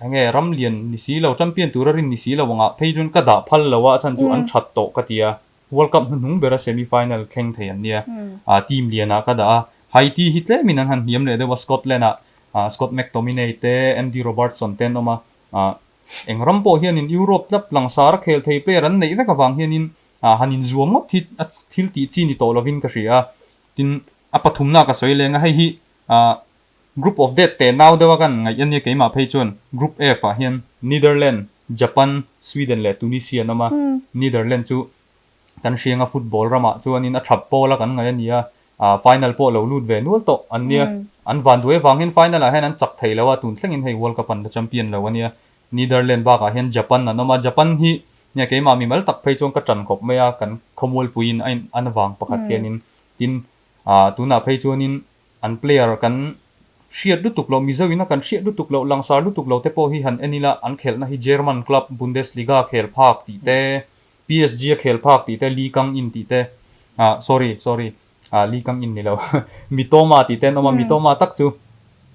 enge ram lian ni si lo, champion tura rin ni si lo angah phei chuan ka dah phal lo a, a chhan chu an that tawh ka ti a, World Cup hnuhnung bera semi final thleng thei an nia, ah team lianah ka dah a, Haiti hi tlemin an han hniam leh deuh a, Scotland ah Scott McTominay te, Andy Robertson te an awm a, ah eng ram pawh hianin Europe club langsar a khel thei player an neih vek avang hianin Ah, han inzuam ngawt hi a thil tih chi ni tawh lovin ka hria a, tin, a pathumna ka sawi leng a, hei hi ah Group of Death teh nau deuha kan ngaih a nia keimah phei chuan Group F ah hian Netherland, Japan, Sweden leh Tunisia an awm a, Netherland chu kan hrianga football ramah chuanin a thap pawl a kan ngaih a ni a, ah final pawh lo lut ve nual tawh an nia, an vanduai avang hian final ah hian an chak thei lo a, tun thlengin hei World Cup an la champion lo a nia, Netherland bakah hian Japan an awm a, Japan hi nia keimah mimal tak phei chuan ka ṭan khawp mai a, kan khawmualpuiin a in an avang pakhat hianin tin ah tunah phei chuanin an player kan hriat lutuk loh Mizo ina kan hriat lutuk loh langsar lutuk lo te pawh hi han en ila an khelhna hi German club Bundesliga khel phak tih te PSG a khel phak tih te Lee Kang In tih te ah sorry sorry ah Lee Kang In ni lo Mitoma tih te an awm a Mitoma tak chu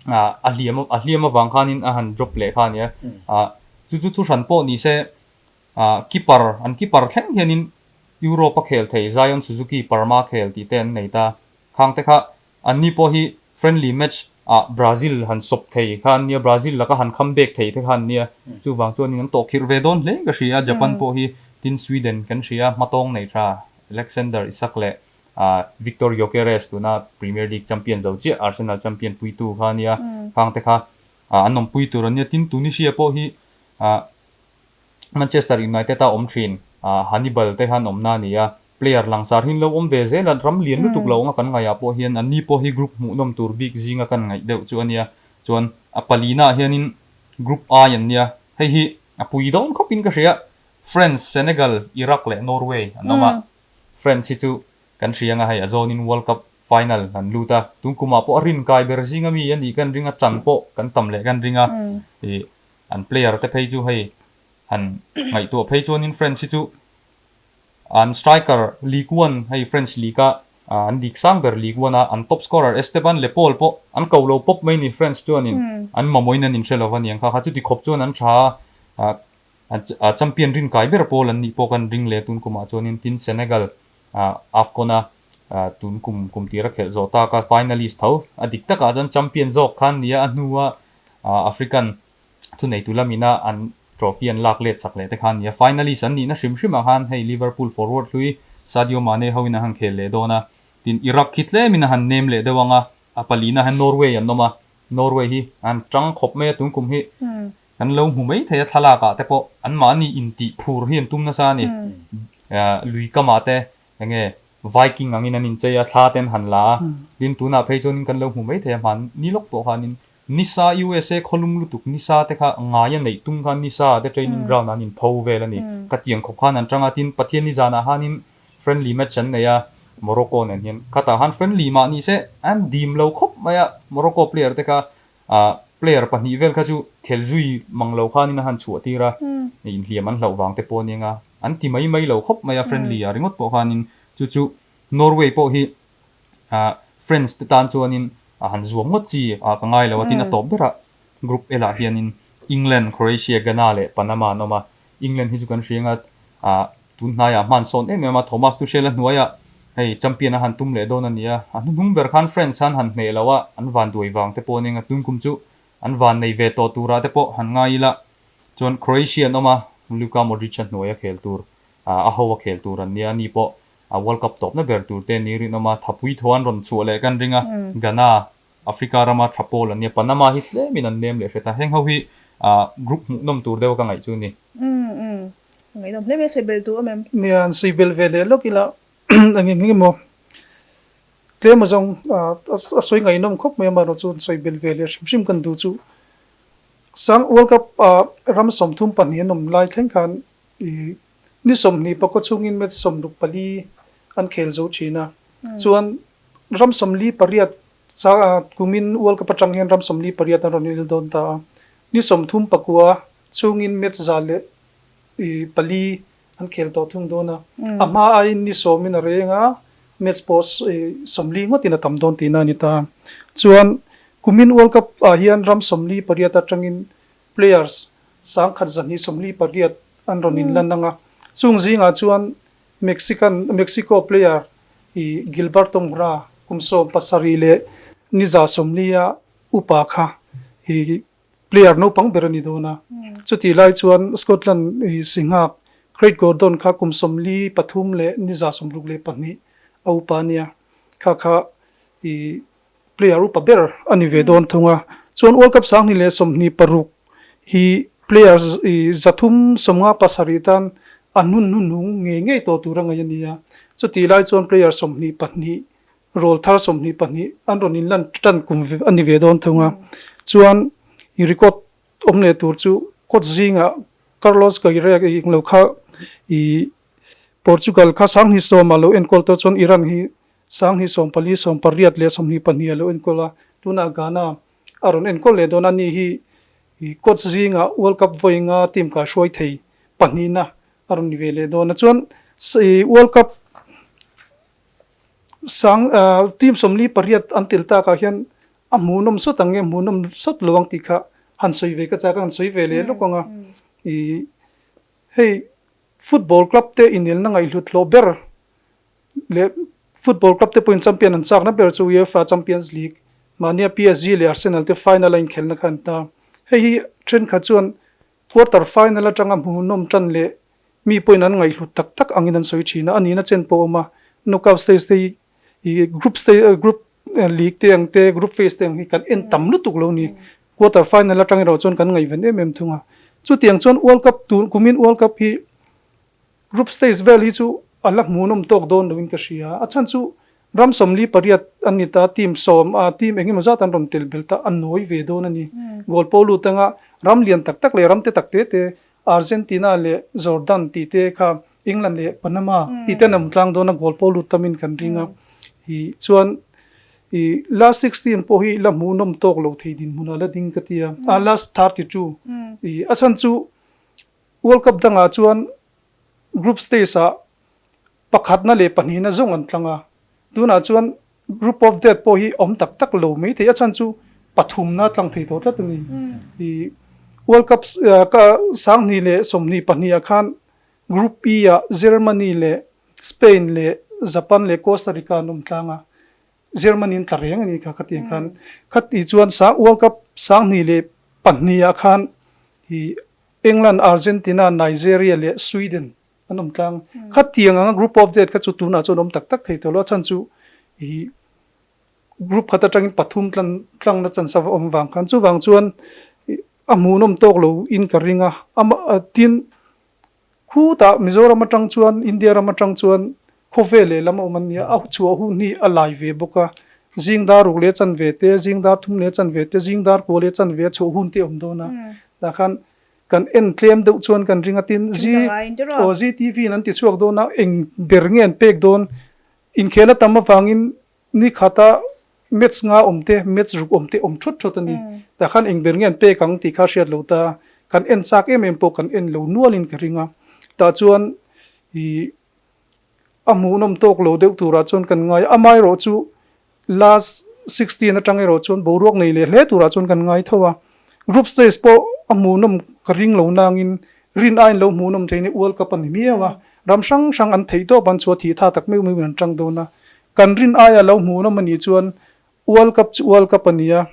ah a hliam a hliam avang khanin a han drop leh kha a nia ah chu chu thu hran pawh ni se ah keeper an keeper thleng hianin Europe a khel thei Zion Suzuki Parma khel tih te an nei ta khang te kha anni pawh hi friendly match ah Brazil han sawp thei kha an nia Brazil laka han kham bek thei te kha an nia chuvang chuanin an tawhkhirh ve dawn hle ka hria Japan pawh hi tin Sweden kan hria hmatawng nei tha Alexander Isak leh Viktor Gyokeres tuna Premier League champion zo chiah Arsenal champion puitu kha a nia, khang te kha an awmpui tur a nia. Tin, Tunisia pawh hi Manchester United a awm thin, Hannibal te khan awmna a ni a, player langsar hi an lo awm ve zel a, ram lian lutuk lo anga kan ngaihah pawh hian anni pawh hi group hmuhnawm tur bik zinga kan ngaih deuh chu a nia. Chuan a palinaah hianin Group I an nia, hei hi a pui dawn khawpin ka hria, France, Senegal, Iraq leh Norway an awm a. France hi chu kan hria anga hei a zawnin World Cup final an lut a, tun kumah pawh a rin kai ber zing ami a nih kan ring a, ṭan pawh kan tam leh kan ring a, ih an player te phei chu hei han ngaihtuah phei chuanin France hi chu an striker Ligue 1 hei French League a an dik sang ber Ligue 1 a an top scorer Esteban Lepaul pawh an ko lo pawp mai ni France chuanin an mamawhin an inhre lo va niang kha kha chuti khawp chuan an ṭha a, A champion rin kai ber pawl an nih pawh kan ring leh tun kumah chuanin tin Senegal AFCON a tun kum kum tira khelh zawh tak a finalist tho a dik takah chuan champion zawk khan nia a hnua African thuneitu lamina an trophy an lak let sak leh te khan nia finalist an nihna hrim hrimah khan hei Liverpool forward hlui Sadio Mane hoin an han khel leh dawn a tin Iraq khi tlemin a han nem leh deuh ang a a palina hian Norway an awm a Norway hi an tang khawp mai a tun kum hi. Kan lo hmu mai thei a thlalak ah te pawh anmahni intih phur hi an tum nasa a ni. Lui kamah te enge Viking angin an inchei a, thla te an han la a, tin tunah phei chuanin kan lo hmu mai thei a, hmanni lawk pawh khanin nisa USA khawlum lutuk nisa te kha ngaia neih tum khan nisa ah te training ground ah an inpho vel a ni. Khatiang khawp khan an tang a, tin Pathianni zanah khanin friendly match an nei a, Morocco nen hian khatah khan friendly mah ni se an dim lo khawp mai a, Morocco player te kha Player pahnih vel kha chu khel zui mang lo khanin a han chhuah tir a, inhliam an hlauh vang te pawh aniang a, an ti mai mai lo khawp mai a friendly ah ringawt pawh khanin chu chu Norway pawh hi France te tan chuanin a han zuam ngawt chi ah ka ngai lo a tin a tawp berah group L ah hianin England, Croatia, Ghana leh Panama an awm a, England hi chu kan hria anga Tun hnaiah hman sawn em em a, Thomas Tuchel a hnuaiah hei champion a han tum leh dawn a ni a, a hnuhnung ber khan France han han hneh lo a, an van duai vang te pawh a nia nga, tun kum chu an van nei ve tawh turah te pawh han ngai ila chuan Croatia an awm a, Luka Modric a hnuaia khel tur, a ho a khel tur an nia, ani pawh a World Cup tawpna ber tur te ni rinawm a, thapui thaw an rawn chhuah leh kan ring a, Ghana Africa rama tha pawl an nia, Panama hi tlemin an nem leh hret a, heng ho hi group hmuhnawm tur deuh a ka ngaih chu a ni. Umm umm ngaihnawm hle mai a sawi bel duh awm em? Nia an sawi bel ve leh lawk ila a nge nge emaw tlem azawng a sawi ngaihnawm khawp mai amaherawh chu an sawi bel ve leh hrim hrim kan duh chu sang World Cup ah ram 32 an awm lai thleng khan ih ni 20 pakua chhungin match 64 an khel zo thin a chuan Ram 48 kumin World Cup atang hian ram 48 an rawn inel dawn ta a, ni 39 chhungin match 104 an khel tawh thung dawn a, a hma aiin ni sawmin a reng a, match pawh 40 ngawtin a tam dawn tihna a ni ta. Chuan kumin World Cup ah hian ram 48 atangin players 1228 an rawn inlan ang a, chung zingah chuan Mexican Mexico player i Gilberto Mora kum 17 leh ni 40 a upa kha i player naupang ber a ni dawn a. Chutih lai chuan Scotland i singhak Craig Gordon kha kum 43 leh ni 62 a upa a nia. Kha kha i Player upa ber a ni ve dawn thung a, chuan World Cup 2026 hi player 357 tan a hnun hnuhnung ngei ngei tawh tur a ngaih a ni a, chutih lai chuan player 22 rawl thar 22 an rawn inlan tan kum a ni ve dawn thung a, chuan i record awm leh tur chu coach zingah Carlos Queiroz englo kha i Portugal kha 2010 ah lo enkawl tawh chuan Iran hi 2014, 18 leh 22 a lo enkawl a, tunah Ghana a rawn enkawl leh dawn a ni hi coach zingah World Cup vawi nga team kaihruai thei pahnihna a rawn ni ve leh dawn a. Chuan World Cup sang team 48 an tel takah hian a hmuhnawm sawt ang nge hmuhnawm sawt lo ang tih kha han sawi ve ka chak a, han sawi ve leh lawk ang a. Hei football club te inelna ngaihhlut hlawh ber leh football club te pawhin champion an chakna ber chu UEFA Champions League mahnia PSG leh Arsenal te final a inkhelhna kha an ta. Hei hi thenkhat chuan quarter final atanga hmuhnawm tan leh mi pawhin an ngaihhlut tak tak angin an sawi thin a, a nihna chen pawh a awm a, knockout stage te hi group stage group league te ang te group phase te ang hi kan en tam lutuk lo ni. Quarter final atang erawh chuan kan ngaihven em em thung a. Chutiang chuan World Cup tun kumin World Cup hi Group stage vel hi chu a la hmuhnawm tawk dawn loin ka hria. A chhan chu ram 48 an ni ta, team sawm a team eng emaw zat an rawn tel bel ta, a nawi ve dawn a ni. Goal pawh lut anga ram lian tak tak leh ram te tak te te Argentina leh Jordan tih te kha England leh Panama tih te an awm tlang dawn a, goal pawh lut tamin kan ring a. Ih chuan ih last 16 pawh hi la hmuhnawm tawk lo thei dinhmunah la ding ka ti a, a last 32 ih a chhan chu World Cup dangah chuan group stage ah pakhatna leh pahnihna zawng an tlang a, tunah chuan group of death pawh hi awm tak tak lo mai thei a chhan chu pathumna tlang thei tawh tlat a ni. Ih World Cup 2022 ah khan Group E ah Germany leh Spain leh Japan leh Costa Rica an awm tlang a, Germany an tla reng a ni kha khatiang khan. Khatih chuan World Cup 2002 ah khan ih England, Argentina, Nigeria leh Sweden an awm tlang. Khatiang anga group of death kha chu tunah chuan awm tak tak thei tawh lo. A chhan chu ih group khat atangin pathum tlang tlangna chance a awm vang khan. Chuvang chuan. A hmuhnawm tawk lo in ka ring a, ama tin khutah Mizoram atang chuan India ram atang chuan khawvel lehlam a awm an nia, a chhuah hun hi a lai ve bawk a, zing dar ruk leh chanve te, zing dar thum leh chanve te, zing dar kua leh chanve a chhuah hun te a awm dawn a, tah khan kan en tlem deuh chuan kan ring a, tin Zee aw Zee TV in an ti chhuak dawn a, eng ber nge an pek dawn, inkhel a tam avangin Ni khata match nga awm te, match ruk awm te awm thut thut a ni. Tah khan eng ber nge an pek ang tih kha hriat lo ta. Kan en chak em em pawh kan en lo nualin ka ring a. Tah chuan ih a hmuhnawm tawk lo deuh turah chuan kan ngai a. Amaherawh chu last 16 atang erawh chuan boruak nei leh hle turah chuan kan ngai tho a. Group stage pawh a hmuhnawm ka ring lo nangin rin aiin lo hmuhnawm thei ni World Cup a ni miau a. Ram hrang hrang an theih tawp an chhuah thih tha tak meuh meuhin an tang dawn a. Kan rin aia lo hmuhnawm a nih chuan World Cup chu World Cup a ni a,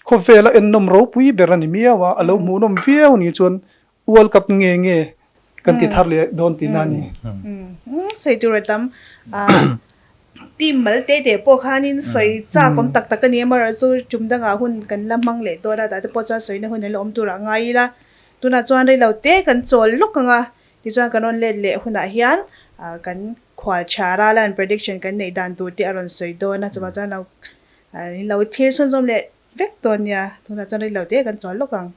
khawvela ennawm ropui ber a ni miau a, a lo hmuhnawm viau a nih chuan World Cup nge nge kan ti thar leh dawn tihna a ni. Sawi tur a tam. Team mal te te pawh khanin sawi chak awm tak tak a ni a, amaherawhchu tum dangah hun kan la hmang leh dawn a, tah te pawh chuan sawina hun an la awm turah ngai ila. Tunah chuan reilo te kan chawl lawk ang a, tichuan kan rawn let leh hunah hian kan Khual tha Ralan prediction kan neih dan tur te a rawn sawi dawn a, chuvang chuan lo in lo thlir chhunzawm leh vek dawn nia, tunah chuan rei lo te kan chawl lawk ang.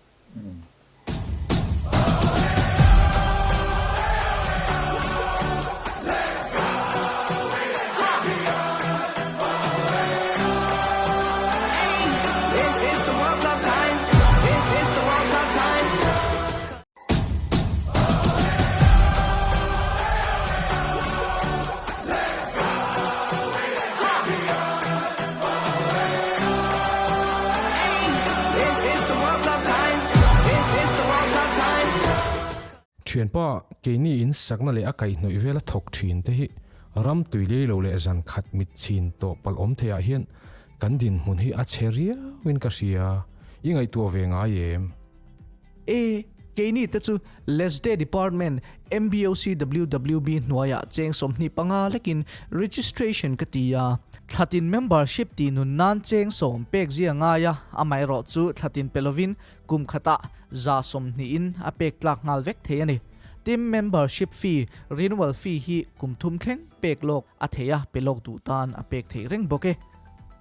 Thianpa, keini in sakna leh a kaihhnawih vela thawk thin te hi ram tui lei lo leh zan khat mit chhin tawh palh awm theiah hian kan dinhmun hi a chhe riauin ka hria, i ngaihtuah ve ngai em? E, keini te chu LESDE Department MBOCWWB hnuaiah cheng 25 lekin registration ka ti a. Thlatin membership tih nun nan cheng sawm pek zia ngai a, amaherawh chu thlatin pe lovin kum khatah 120 in a pek tlak nghal vek thei a ni. Team membership fee, renewal fee hi kum thum thleng pek lawk a thei a, pe lawk duh tan a pek theih reng bawk e.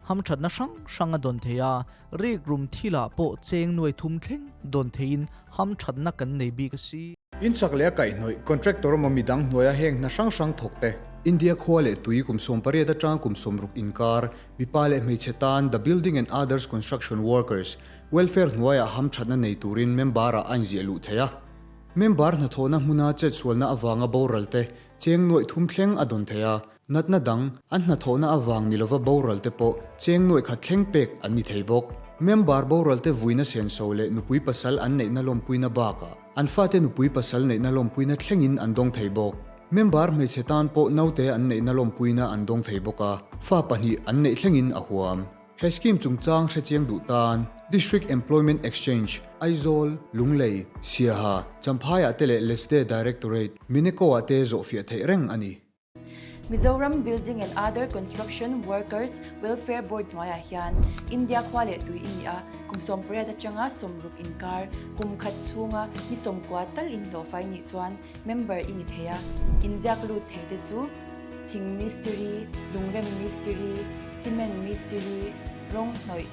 Hamthatna hrang hrang a dawn thei a, Rikrum thilah pawh cheng nuai thum thleng dawn theiin hamthatna kan nei bik a si. Insak leh a kaihhnawih, contractor emaw midang hnuaia heng hna hrang hrang thawk te. India khua leh tui kum 18 atanga kum 60 inkar, mipa leh hmeichhe tan The Building and Others Construction Workers Welfare hnuaiah hamthatna nei turin member-ah a inziah luh thei a. Member hnathawhna hmuna chetsualna avanga boral te cheng nuaih thum thleng a dawn thei a. Natna dang, an hnathawhna avang ni lova boral te pawh cheng nuaih khat thleng pek an ni thei bawk. Member boral te vuina senso leh nupui pasal an neihna lawmpuina bakah an fate nupui pasal neihna lawmpuina thlengin an dawng thei bawk. Member hmeichhe tan pawh naute an neihna lawmpuina an dawng thei bawk a, fa pahnih an neih thlengin a huam. He scheme chungchang hrechiang duh tan District Employment Exchange, Aizawl, Lunglei, Siaha, Champhaiah te leh Lesde Directorate, Mineko-ah te zawhfiah theih reng a ni. Mizoram Building and Other Construction Workers Welfare Board hnuaiah hian India khua leh tui i ni a, kum 18 atanga 60 inkar, kum khat chhunga ni 90 tal inhlawhfai nih chuan member i ni thei a. Inziak lut thei te chu thing mistiri, lungrem mistiri, cement mistiri, rawng hnawih,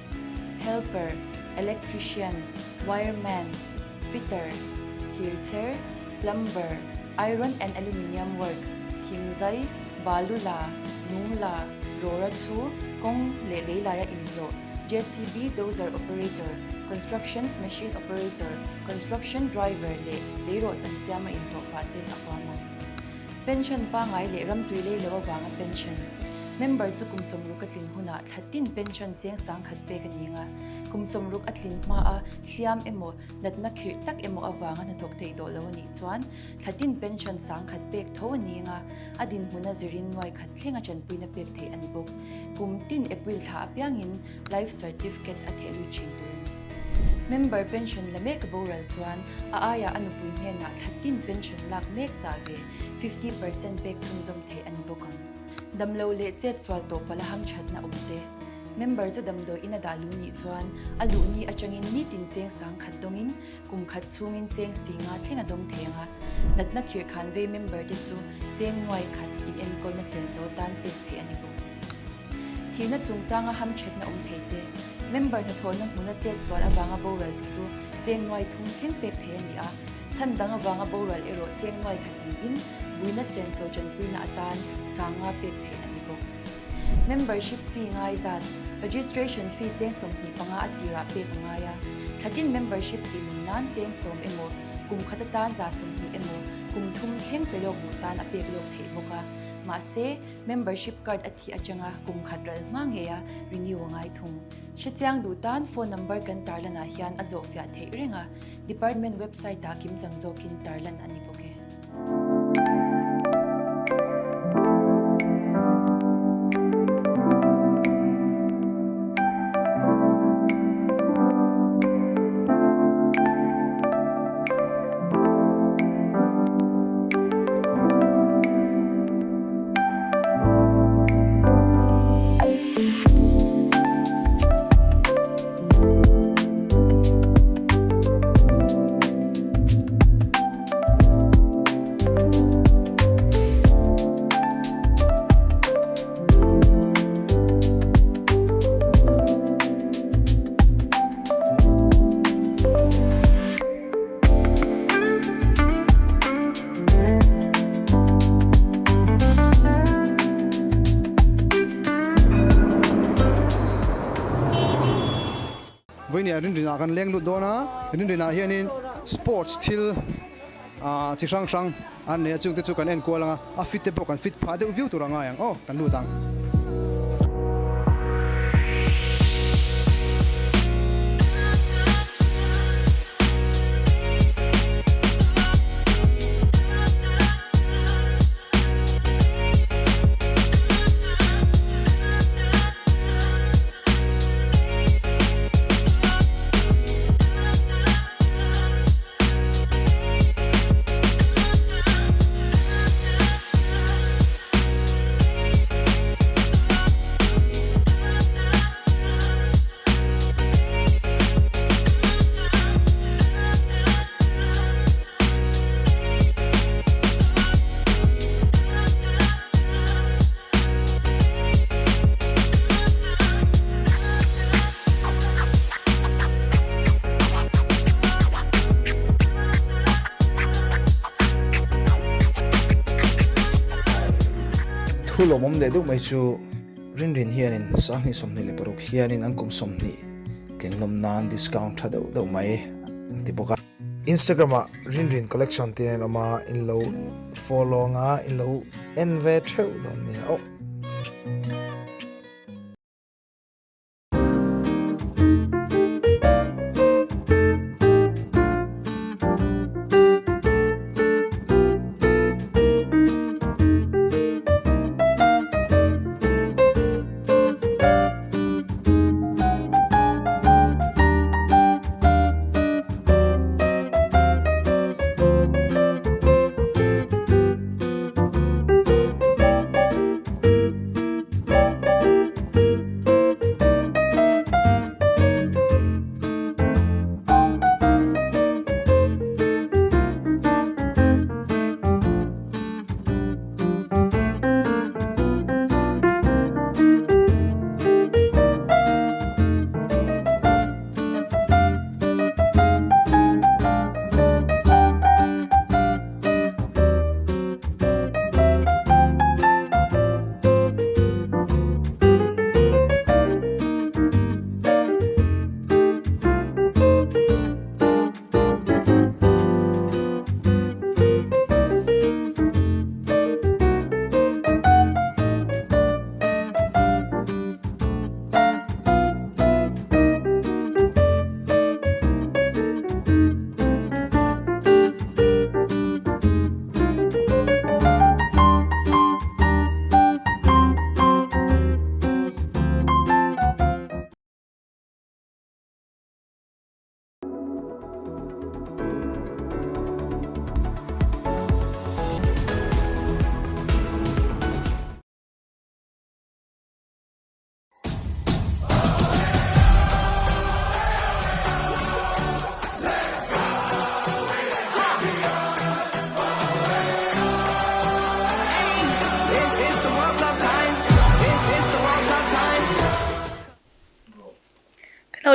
helper, electrician, wireman, fitter, thirchher, plumber, iron and aluminium work, thingzai, balu la, lung la, rawra chhu, kawng leh lei laia inhlawh, JCB dozer operator, constructions machine operator, construction driver leh leirawh chan siama inhlawh fah te a huam ang. Pension pangai leh ramtui lei lo avanga pension member chu kum 60 a tlin hunah thla tin pension cheng 10,000 pek a ni ang a, kum 60 a tlin hmaa hliam emaw Natna khirh tak emaw avanga hnathawk theih tawh lo a nih chuan thlatin pension 10,000 pek tho a ni anga, a dinhmuna zirin nuai khat thlenga tanpuina pek theih a ni bawk. Kum tin April thla apiangin Life Certificate a theh lut thin tur a ni. Member pension la mek a boral chuan a aiah a nupui hnenah thlatin pension lak mek zah ve 50% pek chhunzawm theih a ni bawk ang. Damlo leh chet sual tawh pala hamthatna awm te. Member chu damdawi in a dah luh nih chuan a luh ni atangin nitin cheng sangkhat dawngin kum khat chhungin cheng singa thleng a dawng thei ang a. Natna khirhkhan vei member te chu cheng nuai khat inenkawlna senso tan pek theih a ni bawk. Thihna chungchanga hamthatna awm thei te, member hnathawhna hmuna chet sual avanga boral te chu cheng nuai thum thleng pek thei a ni a, chhan dang avanga boral erawh cheng nuai khat niin vuina senso tanpuina atan sanga pek theih a ni bawk. Membership fee ngai zat, Registration fee cheng 25 a tirah pek a ngai a, thlatin membership tih nun nan cheng 10 emaw, kum khat atan 120 emaw, kum thum thleng pe lawk duh tan a pek lawk theih bawk a. Mahse, membership card a thih atanga kum khat ral hma ngeia renew a ngai thung. Hrechiang duh tan phone number kan tarlanah hian a zawhfiah theih reng a, department website-ah kimchang zawkin tarlan a ni bawk e. Vawinia rinrinah kan leng lut dawn a, rinrinah hianin sports thil chi hrang hrang an nei a, chungte chu kan enkual ang a, a fit te pawh kan fit phah deuh viau tur a ngai ang aw, kan lut ang. Thu lawmawm leh deuh mai chu Rinrin hianin 2026 hianin an kum 20 tlinhlawm nan discount tha deuh deuh mai an ti bawk a. Instagram ah Rinrin collection tih a inawm a, in lo follow ang a, in lo en ve theuh dawn nia aw.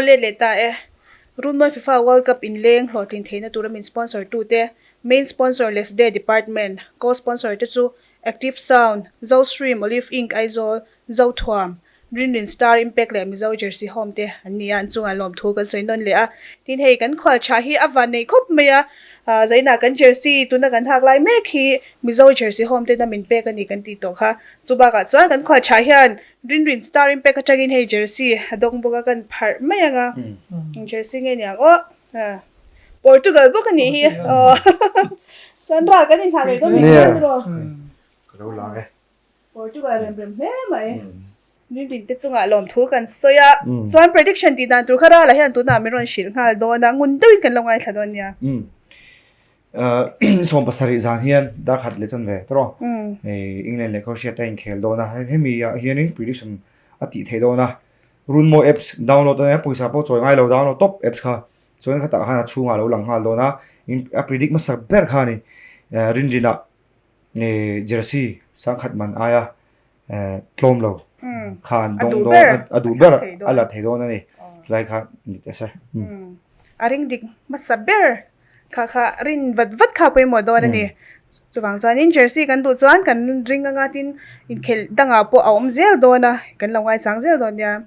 let leh ta e. Runmawi FIFA World Cup inleng hlawhtlin theihna tura min sponsor tute, Main sponsor Lesde Department, Co-sponsor te chu Active Sound, Zostream, Olive Inc Aizawl, Zothuam, Rinrin Star Impact leh Mizo Jersey Home te an ni a, an chungah lawmthu kan sawi nawn leh a. Tin hei kan khual chhah hi a van nei khawp mai a, zainah kan jersey tuna kan hak lai mek hi Mizo Jersey Home tena min pek a ni kan tih tawh kha. Chu bakah chuan kan khual chhah hian Rinrin Star Impact atangin hei jersey a dawng bawk a kan pharh mai ang a, eng jersey nge ni ang aw. Portugal bawk a nih hi aw. Chuan ral kan inhlah ngei dawn mai hian rawh. Ka lo lang e. Portugal rem rem hle mai. Rinrin te chungah lawmthu kan sawi a. Chuan prediction tih dan tur kha Rala hian tunah min rawn hrilh nghal dawn a, ngun deuhin kan lo ngaithla dawn nia. 70 zan hian darkhat leh chan ve tawh. England leh Croatia te a inkhel dawn a, hemi ah hianin prediction a tih theih dawn a. Runmawi apps download a nia, pawisa pawh chawi ngai lo download tawp apps kha. Chuan khatah khan a chhungah a lo lang nghal dawn a, a predict hmasa ber kha a ni. Rinrinah jersey sangkhat man aia tlawm lo kha an dawng dawn, a duh ber a la thei dawn a ni. Chulai kha ni teh se. A ring dik hmasa ber Kha kha rin vat vat kha pawimawh dawn a ni. Chuvang chuanin jersey kan duh chuan kan ring anga tin inkhelh dangah pawh a awm zel dawn a, kan lo ngaichang zel dawn nia.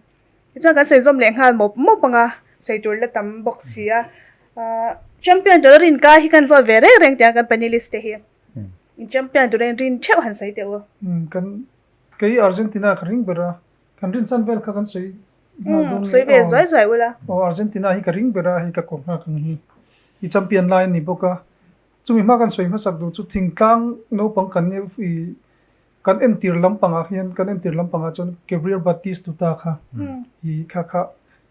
Tichuan kan sawi zawm leh nghal mawp mawp ang a, sawi tur la tam bawk si a. Champion tura rin ka hi kan zawt ve reng reng tih ang kan panelist te hi. In champion tura in rin theuh han sawi teh u. Kan kei Argentina ka ring ber a, kan rin chan vel kha kan sawi Umm, sawi ve zuai zuai ula. Aw, Argentina hi ka ring ber a, hei ka kawm nghak ang hi. I champion lai a ni bawk a. Chumi hma kan sawi hmasak duh chu thingtlang naupang kan i kan entir lampangah hian kan entir lampangah chuan Gabriel Batistuta kha i kha kha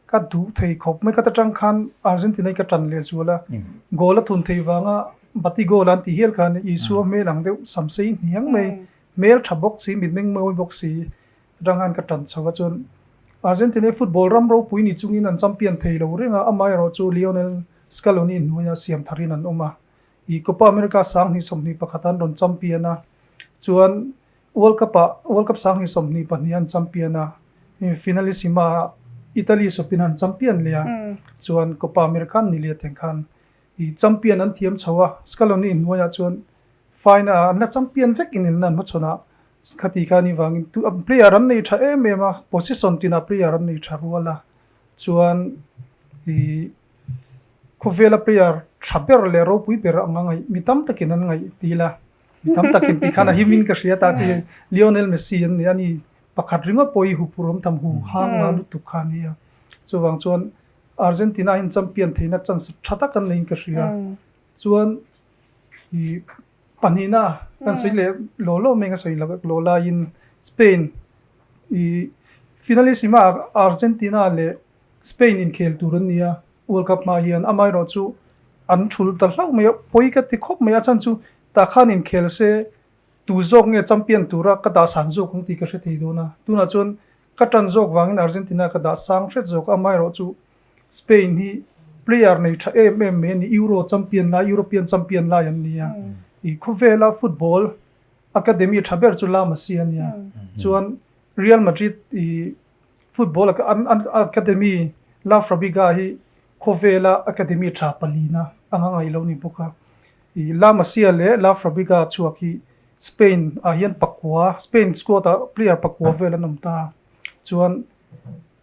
ka duh thei khawp mai. Khat atang khan Argentina hi ka tan leh zual a. Goal a thun thei vanga Batigol an tih hial khan Isua hmel ang deuh samsei hniang mai, hmel tha bawk si, mitmeng mawi bawk si. Atang khan ka tan chho a chuan Argentina hi football ram ropui ni chungin an champion thei lo reng a, amaherawh chu Lionel Scaloni hnuaia siam tharin an awm a. I Copa America 2021 an rawn champion a, chuan World Cup ah World Cup 2022 an champion a, Finalissima ah Italy sawpin an champion leh a, chuan Copa America an ni leh teng khan i champion an thiam chho a, Scaloni hnuaiah chuan Final ah an la champion vek in in an hmachhawn ah khati kha anih vangin tu player an nei tha em em a, position tinah player an nei tha rual a, chuan ih khawvela player tha ber leh ropui ber anga ngaih mi tam takin an ngaih ti ila, mi tam takin tih khan a him in ka hria ta che Lionel Messi an ni a ni pakhat ringawt pawh hi huphurh awm tham hu hang nga lutuk kha a ni a, chuvang chuan Argentina hian champion theihna chance tha tak an neiin ka hria, chuan I pahnihna kan sawi leh law law mai ka sawi law laiin Spain i finalissima Argentina leh Spain inkhel tur an ni a, World Cup hma hian amaherawh chu an thul ta hlauh mai a, pawi ka ti khawp mai a chhan chu tah khan inkhel se tu zawk nge champion tura ka dah san zawk ang tih ka hre thei dawn a, tunah chuan ka tan zawk vangin Argentina ka dah sang hret zawk a, amaherawh chu Spain hi player nei tha em em mai a ni, Euro champion lai, European champion lai an ni a. I khawvela football academy tha ber chu La Masia a nia. Chuan Real Madrid i football an an academy La Fabriga hi khawvela academy tha palina anga ngaih lo ni bawk a. I La Masia leh La Fabriga chhuak hi Spain ah hian pakua, Spain squad ah player pakua vel an awm ta. Chuan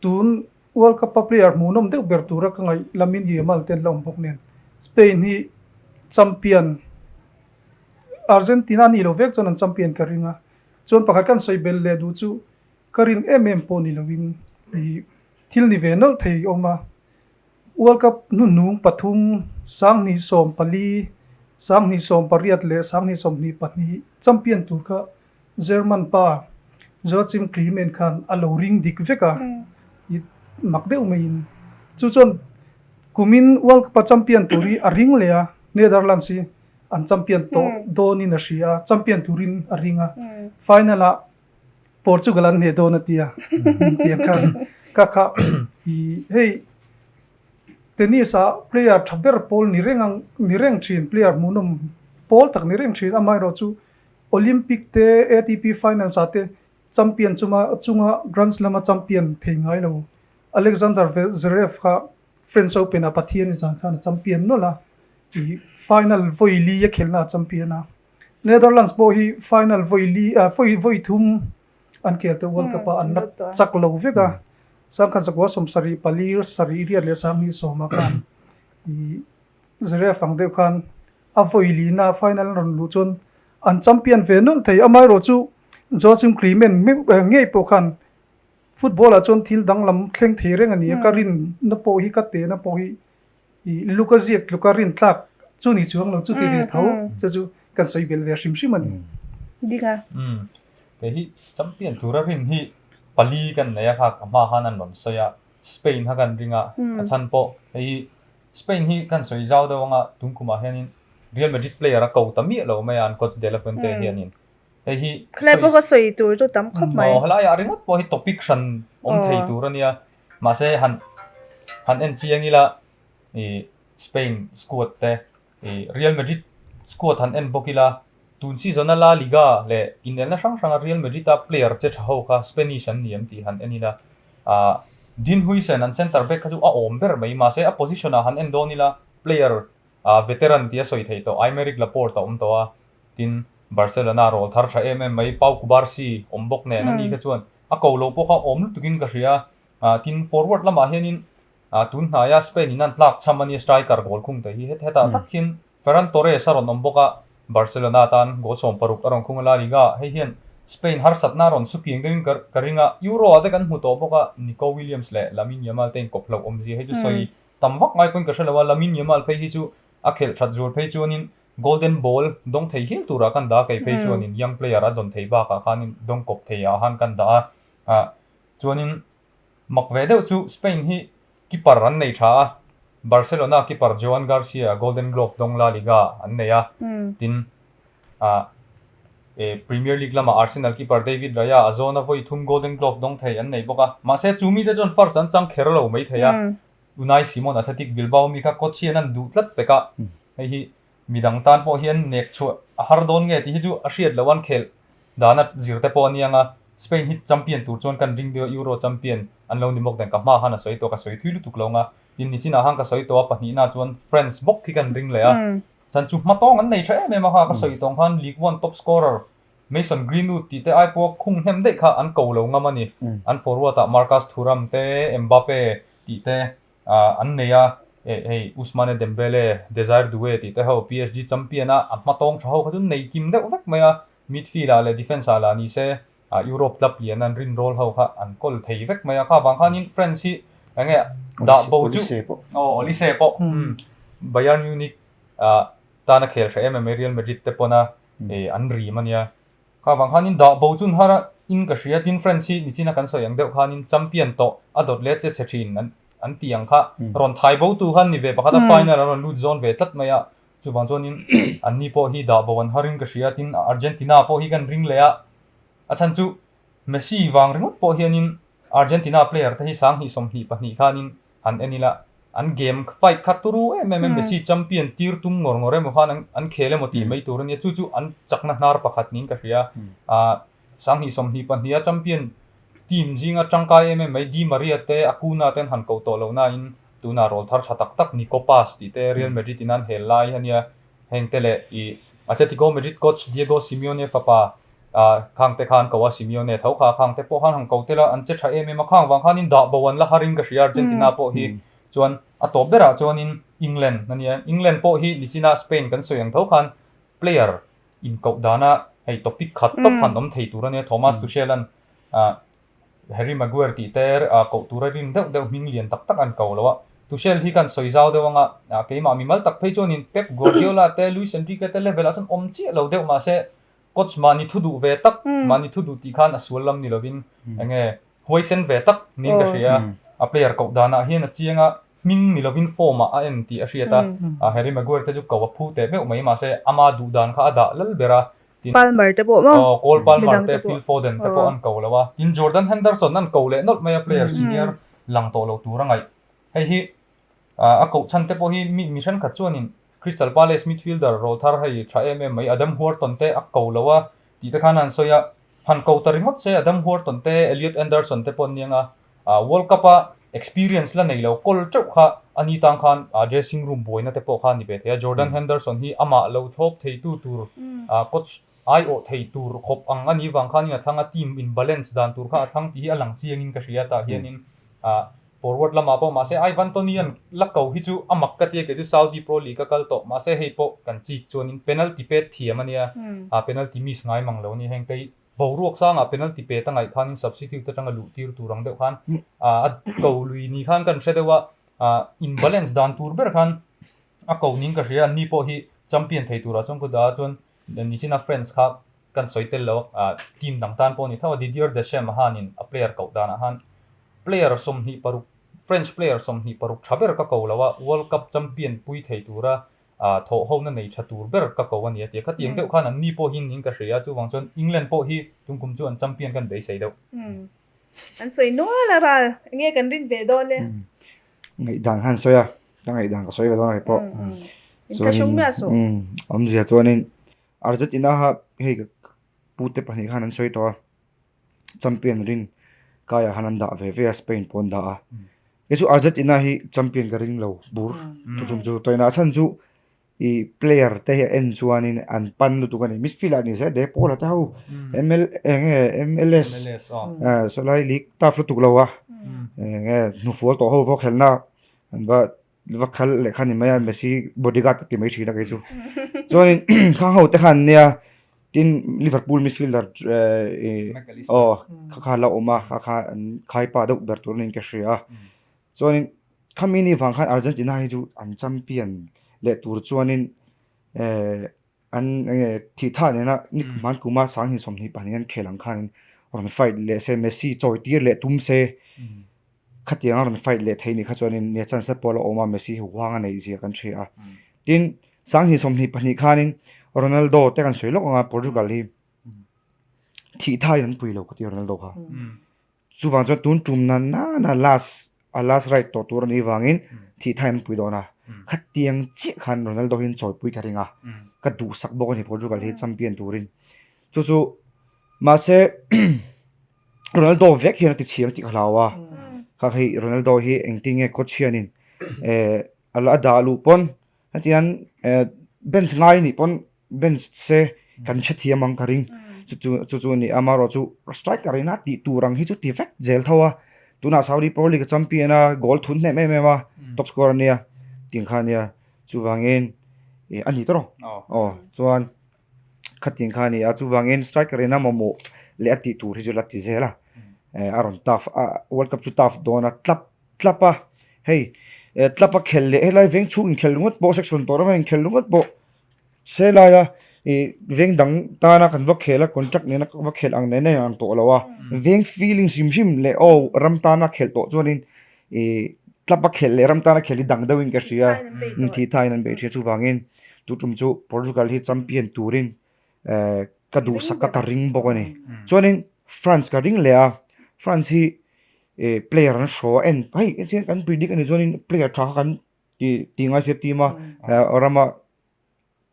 tun World Cup a player hmuhnawm deuh ber tura ka ngaih Lamine Yamal te an la awm bawk nen Spain hi champion Argentina nih lo vek chuan an champion ka ring a, chuan pakhat kan sawi bel leh duh chu ka rin em em pawh ni loin ih thil ni ve nawlh thei awm a, World Cup hnuhnung pathum 2014, 2018 leh 2022 champion tur kha German pa Joachim Clement khan a lo ring dik vek a, i mak deuh maiin. Chu chuan kumin World Cup a champion tur hi a ring leh a, Netherlands hi an champion tawh dawnin a hria a, champion turin a ring a. Final ah Portugal an hneh dawn a ti a, intiang khan ka kha i hei tennis ah player tha ber pawl ni reng ang ni reng thin player hmuhnawm pawl tak ni reng thin amaherawhchu Olympic te ATP Finals ah te champion chunga chunga Grand Slam a champion thei ngai lo. Alexander Zverev kha French Open ah Pathian i zan khan a champion nawlh a, ih final vawi li a khelhna a champion a. Netherlands pawh hi final vawi li ah vawi vawi thum an kel tawh World Cup ah an la chak lo vek a. Sangkhat zakua sawmsarih pali sarih riat leh sanghnih sawmah khan ih Zverev ang deuh khan a vawi lina final an rawn luh chuan an champion ve nawlh thei. Amaherawhchu Joachim Kliment meuh ngei pawh khan Football ah chuan thil danglam thleng thei reng a ni a, ka rinna pawh hi ka tehna pawh hi ih luka ziak tluka rin tlak chu ni chuang lo chu ti ve tho chu chu kan sawi belh ve hrim hrim a ni. Dik a. Umm kei hi champion tura rin hi pali kan nei a kha ka hma khan an rawn sawi a, Spain kha kan ring a, a chhan pawh hei hi Spain hi kan sawi zau deuh anga tun kumah hianin Real Madrid player a ko ta miah lo mai a an coach De La Fuente hianin Hei hi Khlai pawh ka sawi tur chu tam khawp mai. Aw helaiah ringawt pawh hi topic hran awm thei tur a nia. Mahse han han en chiang ila ih Spain squad te ih Real Madrid squad han en bawk ila tun season a La Liga leh inelna hrang hranga Real Madrid a player che tha ho kha Spanish an ni em tih han en ila ah Dean Huijsen an centre back kha chu a awm ber mai mahse a position ah han en dawn ila player ah veteran tia sawi theih tawh Aymeric Laporte a awm tawh a Tin, Barcelona rawl thar tha em em mai Pau Cubarsi awm bawk nen a ni kha chuan a ko lo pawh kha awm lutukin ka hria a. Tin, forward lamah hianin tun hnaia Spain in an tlak cham a nia striker goal khung te hi hetah tak hian Ferran Torres a rawn awm bawk a, Barcelona tan goal 16 a rawn khung a La Liga ah. Hei hian Spain harsatna a rawn su kiang deuhin ka ring a, Euro ah te kan hmu tawh bawk a, Nico Williams leh Lamine Yamal te inkawp hlauh awmzia hi chu sawi tam vak ngai pawhin ka hre lo a, Lamine Yamal phei hi chu a khelh that zual phei chuanin Golden Ball dawng thei hial turah kan dah a, kei phei chuanin young player a dawn thei bakah khanin dawng kawp thei ah khan kan dah a, ah chuanin mak ve deuh chu Spain hi keeper an nei tha a, Barcelona keeper Joan Garcia Golden Glove dawng La Liga an nei a, tin ah e Premier League lamah Arsenal keeper David Raya a zawna vawi thum Golden Glove dawng thei an nei bawk a, mahse chu mite chuan first an chang kher lo mai thei a, Unai Simon Athletic Bilbao mi kha coach hian an duh tlat pek a, hei hi midang tan pawh hian nek chhuah a har dawn nge tih hi chu a hriat loh an khelh dana zir te pawh a ni ang a, Spain hi champion tur chuan kan ring deuh a, Euro champion an lo ni bawk nen ka hma khan a sawi tawh, ka sawi thui lutuk lo ang a, tin nichinah khan ka sawi tawh a, pahnihna chuan France bawk hi kan ring leh a, chan chu hmatawng an nei tha em em a kha ka sawi tawng khan Ligue 1 top scorer Mason Greenwood tih te ai pawh khung hnem daih kha an ko lo ngam a ni. An forward ah Marcus Thuram te, Mbappe tih te an nei a, hei Ousmane Dembele, Desire Doue tih te ho PSG champion a a hmatawng tha ho kha chu nei kim deuh vek mai a, midfield ah leh defence ah lah ni se Europe club lian an rin rawl ho kha an kawl thei vek mai a, kha vang khanin France hi enge dah bo chu aw Olise pawh Bayern Munich tana khel hreh em em mai Real Madrid te pawn a an rim a nia. Kha vang khanin dah bo chun har a in ka hria tin France hi nichina kan sawi ang deuh khanin champion tawh a dawt leh che chhe thin an an ti ang kha rawn thai bo tu khan ni ve pakhat a final an rawn lut zawn ve tlat mai a chuvang chuanin an ni pawh hi dah bo an har in ka hria tin Argentina pawh hi kan ring leh a a chhan chu Messi vang ringawt pawh hianin Argentina player te hi 20 22 khanin Han en ila, an game fight kha turu em em em, Messi champion tir tum ngawr ngawr emaw khan an khel emaw tih mai tur a nia, chu chu an chakna hnar pakhat niin ka hria. Ahh 2022 a champion team zinga tangkai em em mai Di Maria te, Acuna te an han koh tawh loh nain tunah rawl thar tha tak tak Nico Paz tih te Real Madrid in an hel lai a nia. Heng te leh i Atletico Madrid coach Diego Simeone fapa khang te khan ko a, Simeone tho kha khang te pawh khan han ko tel a, an che tha em em a, khang vang khanin dah bo an la harin ka hria Argentina pawh hi chuan a tawp berah chuanin England a nia, England pawh hi nichina Spain kan sawi ang tho khan player inkoh dana hei topic khat tawp han awm thei tur a nia, Thomas Tuchel an Harry Maguire tih te koh tura rin deuh deuh hming lian tak tak an ko lo a. Tuchel hi kan sawi zau deuh anga, keimah mimal tak phei chuanin Pep Guardiola te, Luis Enrique te level ah chuan awm chiah lo deuh mahse coach mahni thu duh ve tak, mahni thu duh tih khan a sual lam ni lovin enge huaisen ve tak niin ka hria. A player koh danah hian a chiang a, hming ni lovin form ah a en tih a hriat a, Harry Maguire te chu ko a phu teh meuh mai mahse ama duh dan kha a dah lal ber a, Tin, Palmer te pawh maw? Aw, Cole Palmer Midang te, te pawh. Phil Foden te pawh Aw. an ko lo a. Tin, Jordan Henderson an ko leh nawlh mai a, player senior lang tawh lo tur a ngaih. Hei hi a koh chhan te pawh hi mi mi thenkhat chuanin Crystal Palace midfielder rawl thar hei tha em em mai Adam Wharton te a ko lo a tih te khan an sawi a. Han ko ta ringawt se Adam Wharton te, Elliot Anderson te pawh an ni ang a. World Cup a. Experience la nei lo kawl teuh kha a ni tang khan dressing room buaina te pawh kha a ni ve thei a. Jordan Henderson hi amah lo thlawp theitu tur coach aiawh thei tur khawp ang a nih vang khanin a thlang a, team in balance dan tur kha a thlang tih hi a lang chiangin ka hria tah hianin forward lamah pawh mahse Ivan Toney-a'n la ko hi chu a mak ka tia kei chu Saudi Pro League a kal tawh mahse hei pawh kan chik chuanin penalty pet thiam a nia penalty miss ngai mang lo a ni heng te hi Boruak sangah penalty pet a ngaih khanin substitute atanga luh tir tur ang deuh khan a ko lui ni khan kan hre deuh a, in balance dan tur ber khan a ko ning ka hria, anni pawh hi champion thei turah chuan kut ah chuan nichina France kha kan sawi tel lo a, team dang tan pawh a ni tho a, Didier Deschamps hanin a player koh danah khan player 26 French player 26 tha ber ka ko lo a, World Cup champion pui thei tura Ah, thawh hona nei tha tur ber ka ko a ni a ti a. Khatiang deuh khan anni pawh hi niin ka hria a, chuvang chuan England pawh hi tumkum chu an champion kan beisei deuh. Umm, an sawi nual a ral, enge kan rin ve dawn e. Ngaihdan khan sawi a, ka ngaihdan ka sawi ve dawn a kei pawh. Inthlahrung miah suh. Umm, awmzia chuanin Argentina kha hei ka pute pahnih khan an sawi tawh a. Champion rin kaiah khan an dah ve ve a, Spain pawh an dah a. Kei chu Argentina hi champion ka ring lo bur tutum chu tawina a chhan chu i player te hi a en chuanin an pan lutuk a ni midfield ah ni se De Paul-a te ho ML eng nge MLS sawlai league tough lutuk lo a eng nge hnufual tawh ho vawk helna an va va khal leh kha ni mai a Messi bodyguard ka ti mai thin a kei chu chuanin khang ho te khan nia tin Liverpool midfielder aw kha kha la awm a kha kha an khaipa deuh ber tur niin ka hria a chuanin khami ni vang khan Argentina hi chu an champion leh tur chuanin eh an enge thih thah nena ni hman kuma 2022 an khel ang khanin rawn fight leh se Messi chawi tir leh tum se. Khatiang a rawn fight leh thei nih kha chuanin nia chance pawh a la awm a, Messi hi huang a neih zia kan hria a. Tin, 2022 khanin Ronaldo te kan sawi lawk ang a, Portugal hi thih thaiin an pui lo ka ti Ronaldo kha. Chuvang chuan tun tum na nana last a last ride tawh tur a nih vangin thih thaiin an pui dawn a. Khatiang chiah khan Ronaldo hi an chawipui ka ring a, ka duhsak bawk a ni Portugal hi champion turin. Chu chu mahse Ronaldo vek hian a ti chhiam tih ka hlau a, kha hei Ronaldo hi engtin nge coach hianin eh a dah luh pawn hetiang eh bench ngai anih pawn bench se kan hrethiam ang ka ring chu chu chu chu a ni a amaherawh chu striker ina tih tur ang hi chu ti vek zel tho a tunah Saudi Pro League a champion a goal thun hnem em em a top scorer ania tih ang kha ania chuvangin eh a ni tawrh aw chuan. Khatin kha a ni a, chuvangin striker in a mamawh leh a tih tur hi chu la ti zel a, a rawn tough a, World Cup chu tough dawn a, tlap tlap a, hei tlap a khelh leh helai veng chhung inkhelh ringawt pawh section tawh rama inkhelh ringawt pawh se laia ih veng dang tana kan va khel a contract nena kan va khelh ang nen a inang tawh lo a, veng feeling hrim hrim leh aw ram tana khelh tawh chuanin ih tlap a khelh leh ram tana khelh hi dang deuhin ka hria, thih thain an beih thin a chuvangin. Tu tum chu Portugal hi champion turin eh ka duhsak a ka ring bawk a ni. Chuanin France ka ring leh a, France hi eh player an hraw a en hei hetiang kan predict a nih chuanin player tha kha kan ti ti ngai sia team a rama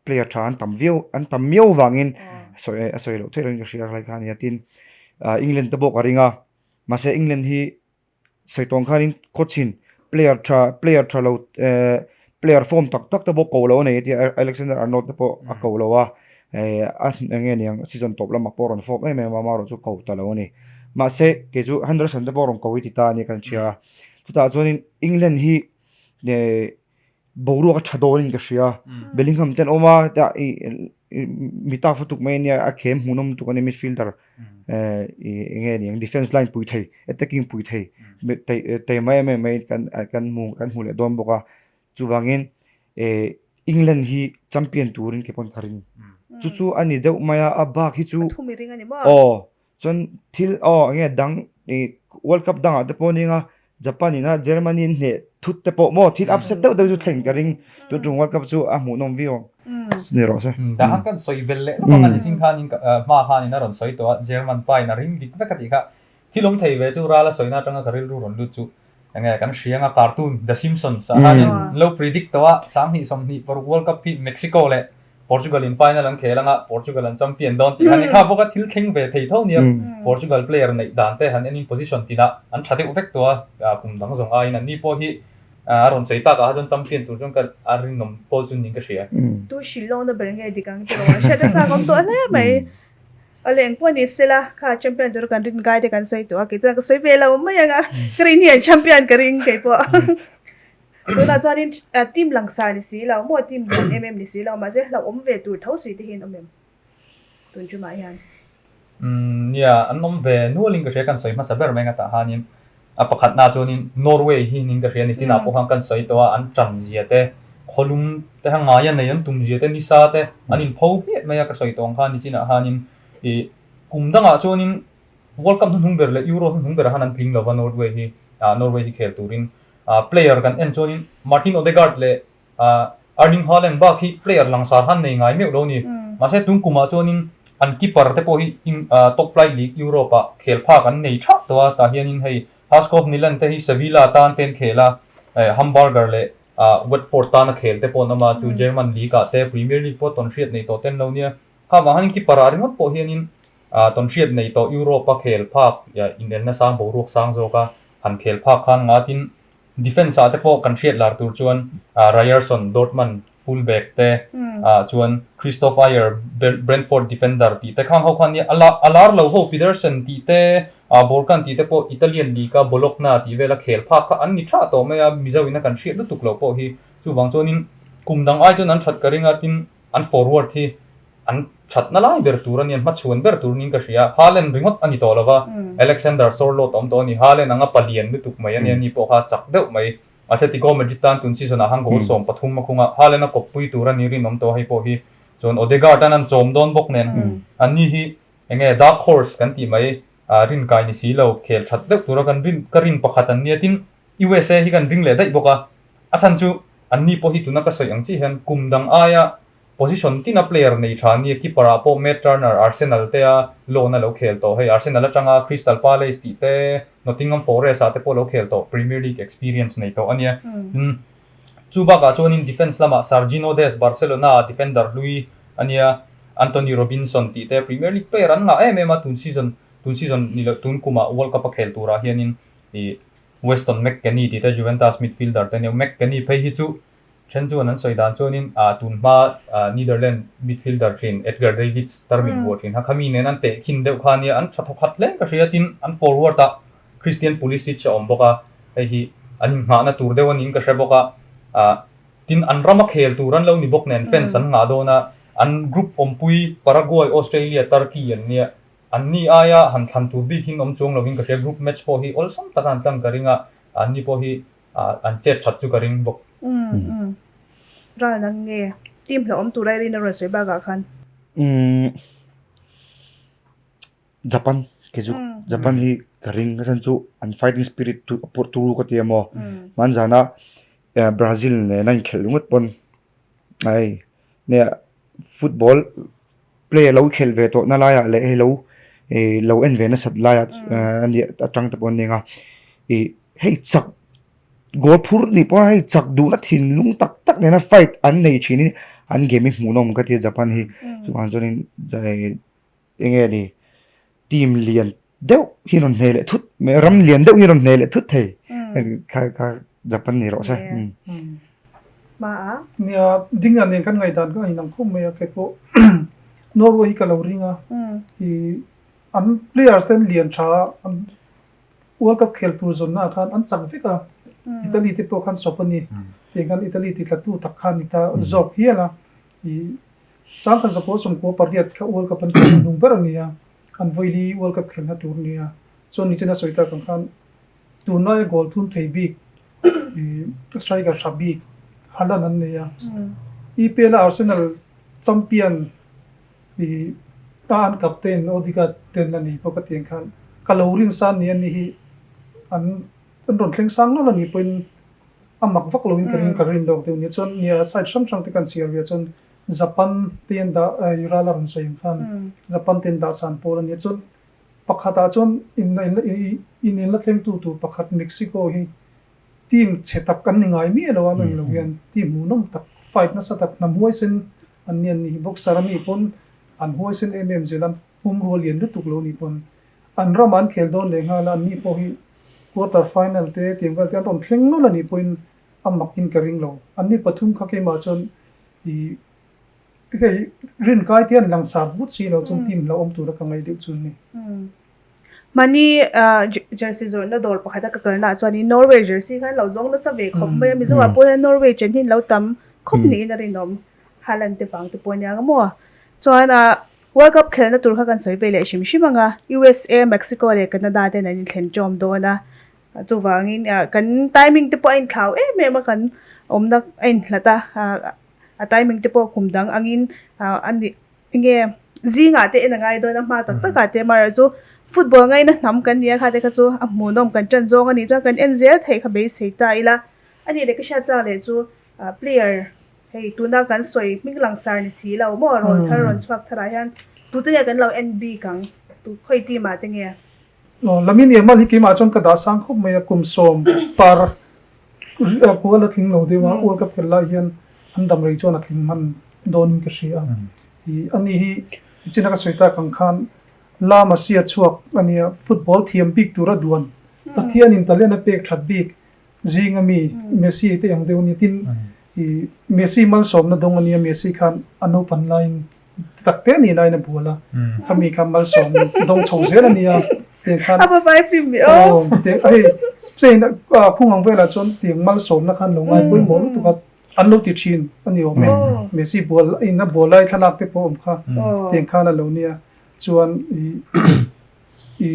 player tha an tam viau an tam miau vangin sawi a sawi loh theih lohin ka hria lai kha a nia tin England te pawh ka ring a mahse England hi Sawi tawng khanin coach-in player tha player tha lo eh player form tak tak te pawh ko lo a nei a tia Alexander Arnold te pawh a ko lo a eh a eng nge niang season tawp lamah pawh a rawn form em em a amaherawh chu ko ta lo a ni. Mahse kei chu Henderson te pawh a rawn ko hi ti ta a nia kan hria a chutah chuanin England hi eh Boruak a tha dawnin ka hria. Bellingham te an awm a, hetah ih mi tak lutuk mai ania a khem hmuhnawm lutuk ania midfielder eh ih eng nge niang defence line pui thei attacking pui thei tei mai em em mai kan kan hmu kan hmu leh dawn bawk a. Chuvangin eh England hi champion turin kei pawn ka ring. Chu chu a ni deuh mai a, a bak hi chu aw Chuan thil aw enge dang ih World Cup dangah te pawh nia Japan ina Germany an hneh thut te pawh maw thil upset deuh deuh chu thleng ka ring tun tum World Cup chu a hmuhnawm viau ang ni rawh se. Dah kan sawi vel leh lawk ang a nichin khanin hma khanin a rawn sawi tawh a German pa in a ring dik vek a tih kha thil awm thei ve chu ral a sawina atanga ka rilru rawn lut chu enge kan hria anga cartoon The Simpsons ah khanin an lo predict tawh a 2026 World Cup hi Mexico leh. Portugal in final an khel anga Portugal an champion dawn tih kha ni kha bawk a thil thleng ve thei tho nia. Portugal player neih dan te han enin position tinah an tha deuh vek tawh a, kum dang zawng aiin an ni pawh hi a rawn sawi takah kha chuan champion tur chuan ka a rinawm pawl chu niin ka hria. Tu hrilh lawkna ber nge dik ang tih erawh hriat a chak awm tawh hle mai. Awle engpawh ni sela kha champion tura kan rin gai te kan sawi tawh a, kei chuan ka sawi ve lo mai ang a, ka rin hi an champion ka ring kei pawh. Tunah chuanin team langsar ni si lo maw, team lian em em ni si lo mahse hlauhawm ve tur tho si te hi an awm em tun tumah hian? Umm nia, an awm ve nualin ka hria kan sawi hmasa ber mai nga tah hanin a pakhatna chuanin Norway hi nin ka hria ni chinah pawh khan kan sawi tawh a, an tan zia te, khawlum te kha ngaia nei an tum zia te, nisa te an inpho hmiah mai a ka sawi tawh ang khan ni chinah hanin ih kum dangah chuanin World Cup hnuhnung ber leh Euro hnuhnung berah khan an tling lova Norway hi ah Norway hi khel turin ah player kan en chuanin Martin Odegaard leh ah Erling Haaland bak hi player langsar khan nei ngai meuh lo ni. Mahse tun kumah chuanin an keeper te pawh hi in ah top flight league Europe ah khel phak an nei thap tawh a tah hianin hei Haskov Nyland te hi Sevilla tan te an khel a eh Hamburger leh ah Watford tana khel te pawh an awm a chu German league ah te Premier League pawh tawn hriat nei tawh te an lo nia. Kha vang hian keeper ah ringawt pawh hianin Tawnhriat nei tawh Europe a khel phak inelna sang boruak sang zawk a, han khel phak khan ngatin defence ah te pawh kan hriat lar tur chuan Ryerson, Dortmund full back te chuan Kristoffer Ajer, Brentford defender tih te khang ho khan nia a lar lo ho Pedersen tih te Borkan tih te pawh Italian league a Bologna tih vel a khel phak kha an ni tha tawh mai a, Mizo in a kan hriat lutuk loh pawh hi chuvang chuanin kum dang ai chuan an that ka ring a tin an forward hi An thatna lai ber tur a nia, hmachhuan ber tur niin ka hria. Haaland ringawt a ni tawh lo va, Alexander Sorloth a awm tawh a ni. Haaland anga palian lutuk mai a nia, ni pawh kha chak deuh mai. Atletico Madrid tan tun season ah khan goal 13 a khung a, Haaland a kawppui tur a ni rinawm tawh a hei pawh hi. Chuan Odegaard an an chawm dawn bawk nen, an ni hi enge dark horse kan tih mai, rinkai ni si lo, khel that deuh tura kan rin, ka rin pakhat an nia. Tin, USA hi kan ring leh daih bawk a, a chhan chu an ni pawh hi tuna ka sawi ang chiah hian kum dang aia Position tina player nei tha nia keeper ah pawh Matt Turner Arsenal te a loan a lo khel tawh hei Arsenal atanga Crystal Palace tih te Nottingham Forest ah te pawh lo khel tawh Premier League experience nei tawh ania tin chu bakah chuanin defence lamah Sergino Dest Barcelona ah defender hlui ania Anthony Robinson tih te Premier League player an ngah em em a tun season tun season ni loh tun kumah World Cup a khel turah hianin ih Weston McKennie tih te Juventus midfielder te ania McKennie phei hi chu Then chuan an sawi dan chuanin tun hma Netherland midfielder thin Edgar Davids tarmit vuah thin kha khami nen an tehkhin deuh kha ania an tha thawkhat hle ka hria tin an forward ah Christian Pulisic a awm bawk a, hei hi an inngahna tur deuh a niin ka hre bawk a, tin an rama khel tur an lo ni bawk nen fans an ngah dawn a, an group awmpui Paraguay, Australia, Turkey an nia, an ni aia han thlan tur bik hin awm chuang lovin ka hria, group match pawh hi awlsam taka an tlang ka ring a, an ni pawh hi An chet that chu ka ring bawk. Umm ral nang nge team hlauhawm tur aiin a rawn sawi bakah khan. Umm Japan kei chu Japan hi ka ring a chhan chu an fighting spirit tu a pawh turu ka ti a maw hman zana Brazil nena inkhelh ringawt pawn hei nia football player lo khelh ve tawh na laiah leh hei lo ih lo en ve nasat laiah ania atang te pawh an ning a ih hei chak goal phur nih pawh hei chak duhna thinlung tak tak nena fight an nei thin hi an game hi hmuhnawm ka ti a Japan hi chuvang chuanin enge ni team lian deuh hi rawn hneh leh thut mai ram lian deuh hi rawn hneh leh thut thei kha kha Japan ni rawh se. Hma a. Nia ding a nen kan ngaihdan ka inang khawp mai a kei pawh Norway hi ka lo ring a i an players te an lian tha a an World Cup khel tur zawnna ah khan an chak vek a Italy te pawh khan sawp a ni tiang khan Italy ti tla tu tak khan ni ta zawk hial a i Sangkhat zakua sawmkua pariat kha World Cup an khelh hnung ber a ni a. An vawili World Cup khelhna tur a ni a, chuan nichina sawi tak ang khan tunlaia goal thum thei bik striker tha bik Haaland an nei a, EPL a Arsenal champion ta an captain Odegaard ten a nei bawk a tiang khan ka lo rin san ni a ni hi an rawn thleng sang lo la ni pawhin a mak vak loin ka ring ka rin lawk deuh nia chuan nia side hrang hrang te kan chhiar ve chuan Japan te an dah i ral a rawn sawi ang khan Japan te an dah san pawl a nia. Chuan pakhatah chuan in in la thlengtu tur pakhat Mexico hi team chhe tak an ni ngai miah lo a, an awm lo hian team hmuhnawm tak fight nasa tak hnam huaisen An ni an ni hi boxer a mi pawn an huaisen em em zel a, pumrua lian lutuk lo ni pawn an ramah an khel dawn leh nghal a, an ni pawh hi quarter final te tiang vel te an rawn thleng nawlh a nih pawhin a mak in ka ring lo. An ni pathum kha keimah chuan ih hei rinkai te an langsar vut si lo chuan team hlauhawm tura ka ngaih deuh chu an ni. Mahni jersey zawrhna dawr pakhata ka kalnaah chuanin Norway jersey khan lo zawng nasa ve khawp mai a, Mizoah pawh hian Norway chen hi an lo tam khawp niin a rinawm. Haaland te vang te pawh ania ang maw? Chuan World Cup khelhna tur kha kan sawi ve leh hrim hrim ang a, USA, Mexico leh Canada ten an inthlen ṭawm dawn a, chuvangin kan timing te pawh a inthlau em em a, kan awmna a inhlat a, a timing te pawh kum dang angin a ni Enge zingah te en a ngai dawn a hma tak takah te amaherawh chu football ngaina hnam kan nia kha te kha chu a hmuhnawm kan ṭan zawng a nih chuan kan en zel theih kha beisei ta ila a nih leh ka hriat chak leh chu player hei tuna kan sawi hming langsar ni si lo maw rawl thar rawn chhuak tharah hian tute nge kan lo en bik ang tu khawi team ah te nge. Aw Lamine Yamal hi keimah chuan ka dah sang khawp mai a kum sawm par kual a tling lo deuh a World Cup khelh lai hian an dam rei chuan a tling hman dawnin ka hria a. Ih ani hi nichin a ka sawi tak ang khan La Masia chhuak a nia, football thiam bik tura duan Pathianin talent a pek that bik zinga mi Messi te ang deuh a nia. Tin, ih Messi malsawmna dawng a nia, Messi khan a naupan laiin ti tak te ni laiin a bual a, khami kha malsawm dawng chho zel a nia, tiang khan aw tiang hei Spain a khung ang velah chuan tiang malsawmna khan lo ngai pawimawh lutuk a. An lo ti thin a ni awm e. Messi bual in a bual lai thlalak te pawh awm kha tiang khan a lo nia. Chuan i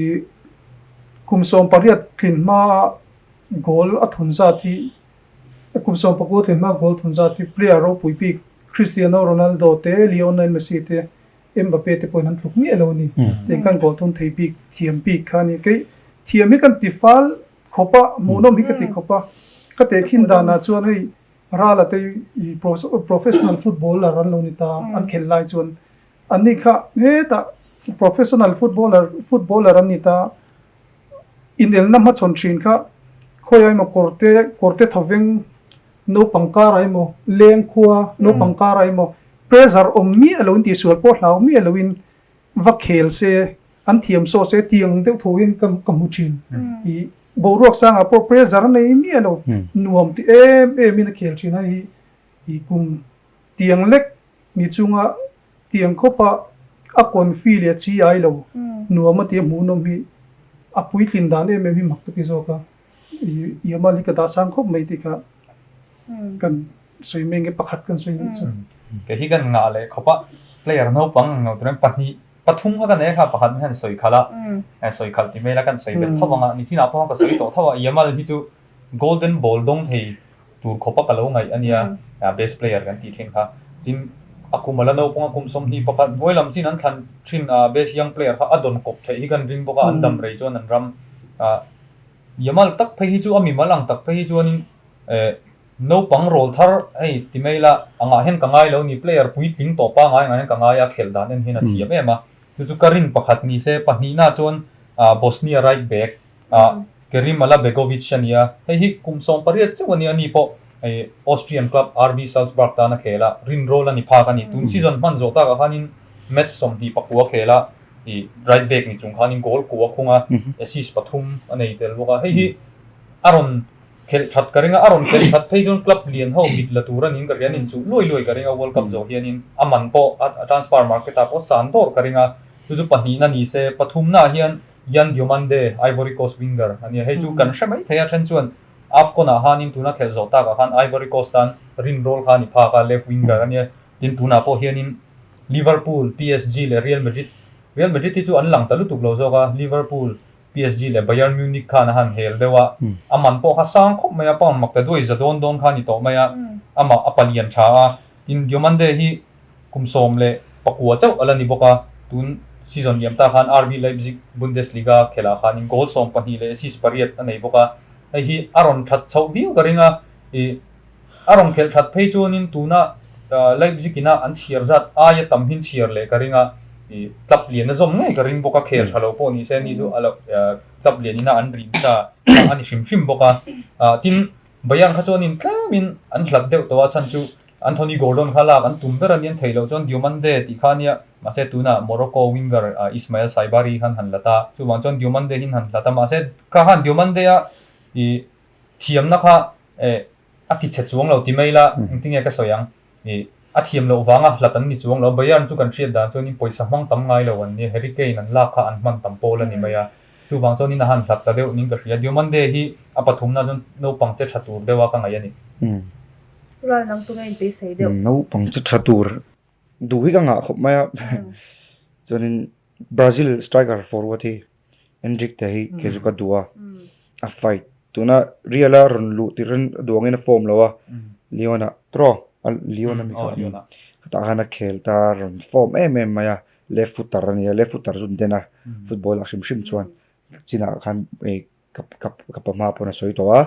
kum 18 tlin hma goal a thun zat hi kum 19 tlin hma goal thun zat hi player ropui bik Cristiano Ronaldo te Lionel Messi te Mbappe te pawhin an tluk miah lo a ni. Tiang khan goal thun thei bik thiam bik kha a ni. Kei thiam hi kan ti fal Khawp a, hmuhnawm hi ka ti khawp a. Ka tehkhin danah chuan hei Rala te i professional footballer an lo ni ta, an khelh lai chuan anni kha hetah professional footballer footballer an ni ta, inelna hmachhawn thin kha khawiah emaw kawrte kawrte thawveng naupang karah emaw leng khua naupang karah emaw pressure awm miah loin tihsual pawh hlau miah loin va khel se, an thiam saw se tiang deuh tho hian ka ka hmu thin. I boruak sangah pawh pressure a nei miah lo, nuam ti em em in a khel thin a hi i kum tiang lek ni chunga tiang khawpa a confi leh a chi ai lo nuam a tia hmuhnawm hi a puitlin dan em em hi mak ka ti zawk a, i Yamal hi ka dah sang khawp mai tih kha kan sawi mai nge pakhat kan sawi nih chu. Kei hi kan ngah leh khawp a, player naupang ang lo turin pahnih pathum kha ka nei a kha pakhat hian sawi khalh a, sawi khalh ti mai ila kan sawi bet tho ang a, nichinah pawh ka sawi tawh tho a, Yamal hi chu golden ball dawng thei tur khawpa ka lo ngaih a nia, best player kan tih thin kha. Tin, a kum a la naupang a, kum 21 hnuai lam chin an thlan thin a, best young player kha a dawn kawp theih hi kan ring bawk a, an dam rei chuan an ram Yamal tak phei hi chu a mimal ang tak phei hi chuanin Naupang rawl thar hei ti mai ila angah hian ka ngai lo ni, player puitling tawh pangai angah hian ka ngai a, khelh dan en hian a thiam em a. Chu chu ka rin pakhat ni se, pahnihna chuan Bosnia right back Kerim Alabegovic a ni a, hei hi kum 18 chauh a nia, ani pawh Austrian club RB Salzburg tan a khel a, rin rawl a ni phak a ni. Tun season hman zawh takah khanin match 29 a khel a, right back ni chung khanin goal kua khung a, assist pathum a nei tel bawk a, hei hi a rawn Khelh that ka ring a, a rawn khelh that phei chuan club lian ho mit la tur a niin ka hria, an inchuh luai luai ka ring a, World Cup zawh hianin a man pawh a transfer market ah pawh san dawrh ka ring a, chu chu pahnihna ni se, pathumna ah hian Yan Diomande, Ivory Coast winger a nia, hei chu kan hre mai thei a, then chuan AFCON ah khanin tuna khelh zawh tak ah khan Ivory Coast tan rin rawl kha a ni phak a, left winger a nia, tin tunah pawh hianin Liverpool, PSG leh Real Madrid, Real Madrid hi chu an lang ta lutuk lo zawk a, Liverpool, PSG leh Bayern Munich khan a han hel deuh a, a man pawh kha sang khawp mai a, pound mak ta duai za dawn dawn kha a ni tawh mai a, amah a palian tha a, tin Diomande hi kum 19 chauh a la ni bawk a, tun season liam ta khan RB Leipzig Bundesliga khelh ah khanin goal 12 leh assist pariat a nei bawk a, hei hi a rawn that chhoh viau ka ring a, ih a rawn khelh that phei chuanin tuna Leipzig ina an chhiar zat aia tam hin chhiar leh ka ring a, ih club lian a zawm ngei ka ring bawk a, khel tha lo pawh ni se ni chu a lo club lian ina an rim sa a ni hrim hrim bawk a, tin Bayern kha chuanin tlemin an hlat deuh tawh a chhan chu. Anthony Gordon kha lak an tum ber a nian thei loh chuan Diomande tih kha a nia. Mahse tunah Morocco winger Ismael Saibari khan han la ta. Chuvang chuan Diomande hin han hlat a. Mahse kha khan Diomande a i thiamna kha a ti chhe chuang lo ti mai la engtinge ka sawi ang. I a thiam loh vanga hlat an ni chuang lo. Bayern chu kan hriat dan chuanin pawisa hmang tam ngai lo an nia. Harry Kane an lak kha an hman tam pawl a ni mai a. Chuvang chuanin a han hlat ta deuh niin ka hria. Diomande hi a pathumna chuan naupang che tha tur deuh a ka ngaih a ni. Ral nang tunge inpeisei deuh? Naupang che tha tur duh hi ka ngah khawp mai a. Chuanin Brazil striker forward hi Endrick te hi kei chu ka duh a, a fight tuna Real a rawn luh tirh in a duh angin a form lo a, Lyon ah tawh Lyon a mi kha khatah khan a khel ta a rawn form em em mai a, left footer a ni a, left footer chu an den a, football ah hrim hrim chuan chinah khan ka ka ka pa hma pawn a sawi tawh a,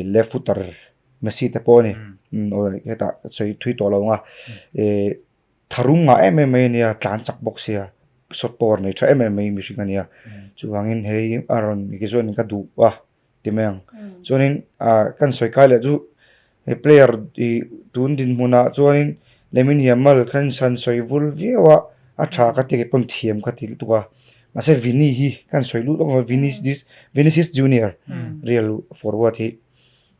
left footer Messi te pawh a ni, hetah sawi thui tawh lo ang a, Tharum ngah em em mai a nia, tlan chak bawk sia, shot power nei tha em em mai mihring a nia. Chuvangin hei a rawn ke chuanin ka duh a ti mai ang. Chuanin ah kan sawi kai leh chu he player ih tun dinhmunah chuanin Lamine Yamal khan san sawi vul viau a, a tha ka ti kei pawn thiam ka ti lutuk a. Mahse Vini hi kan sawi lut lawk Vinicius Vinicius Junior Real forward hi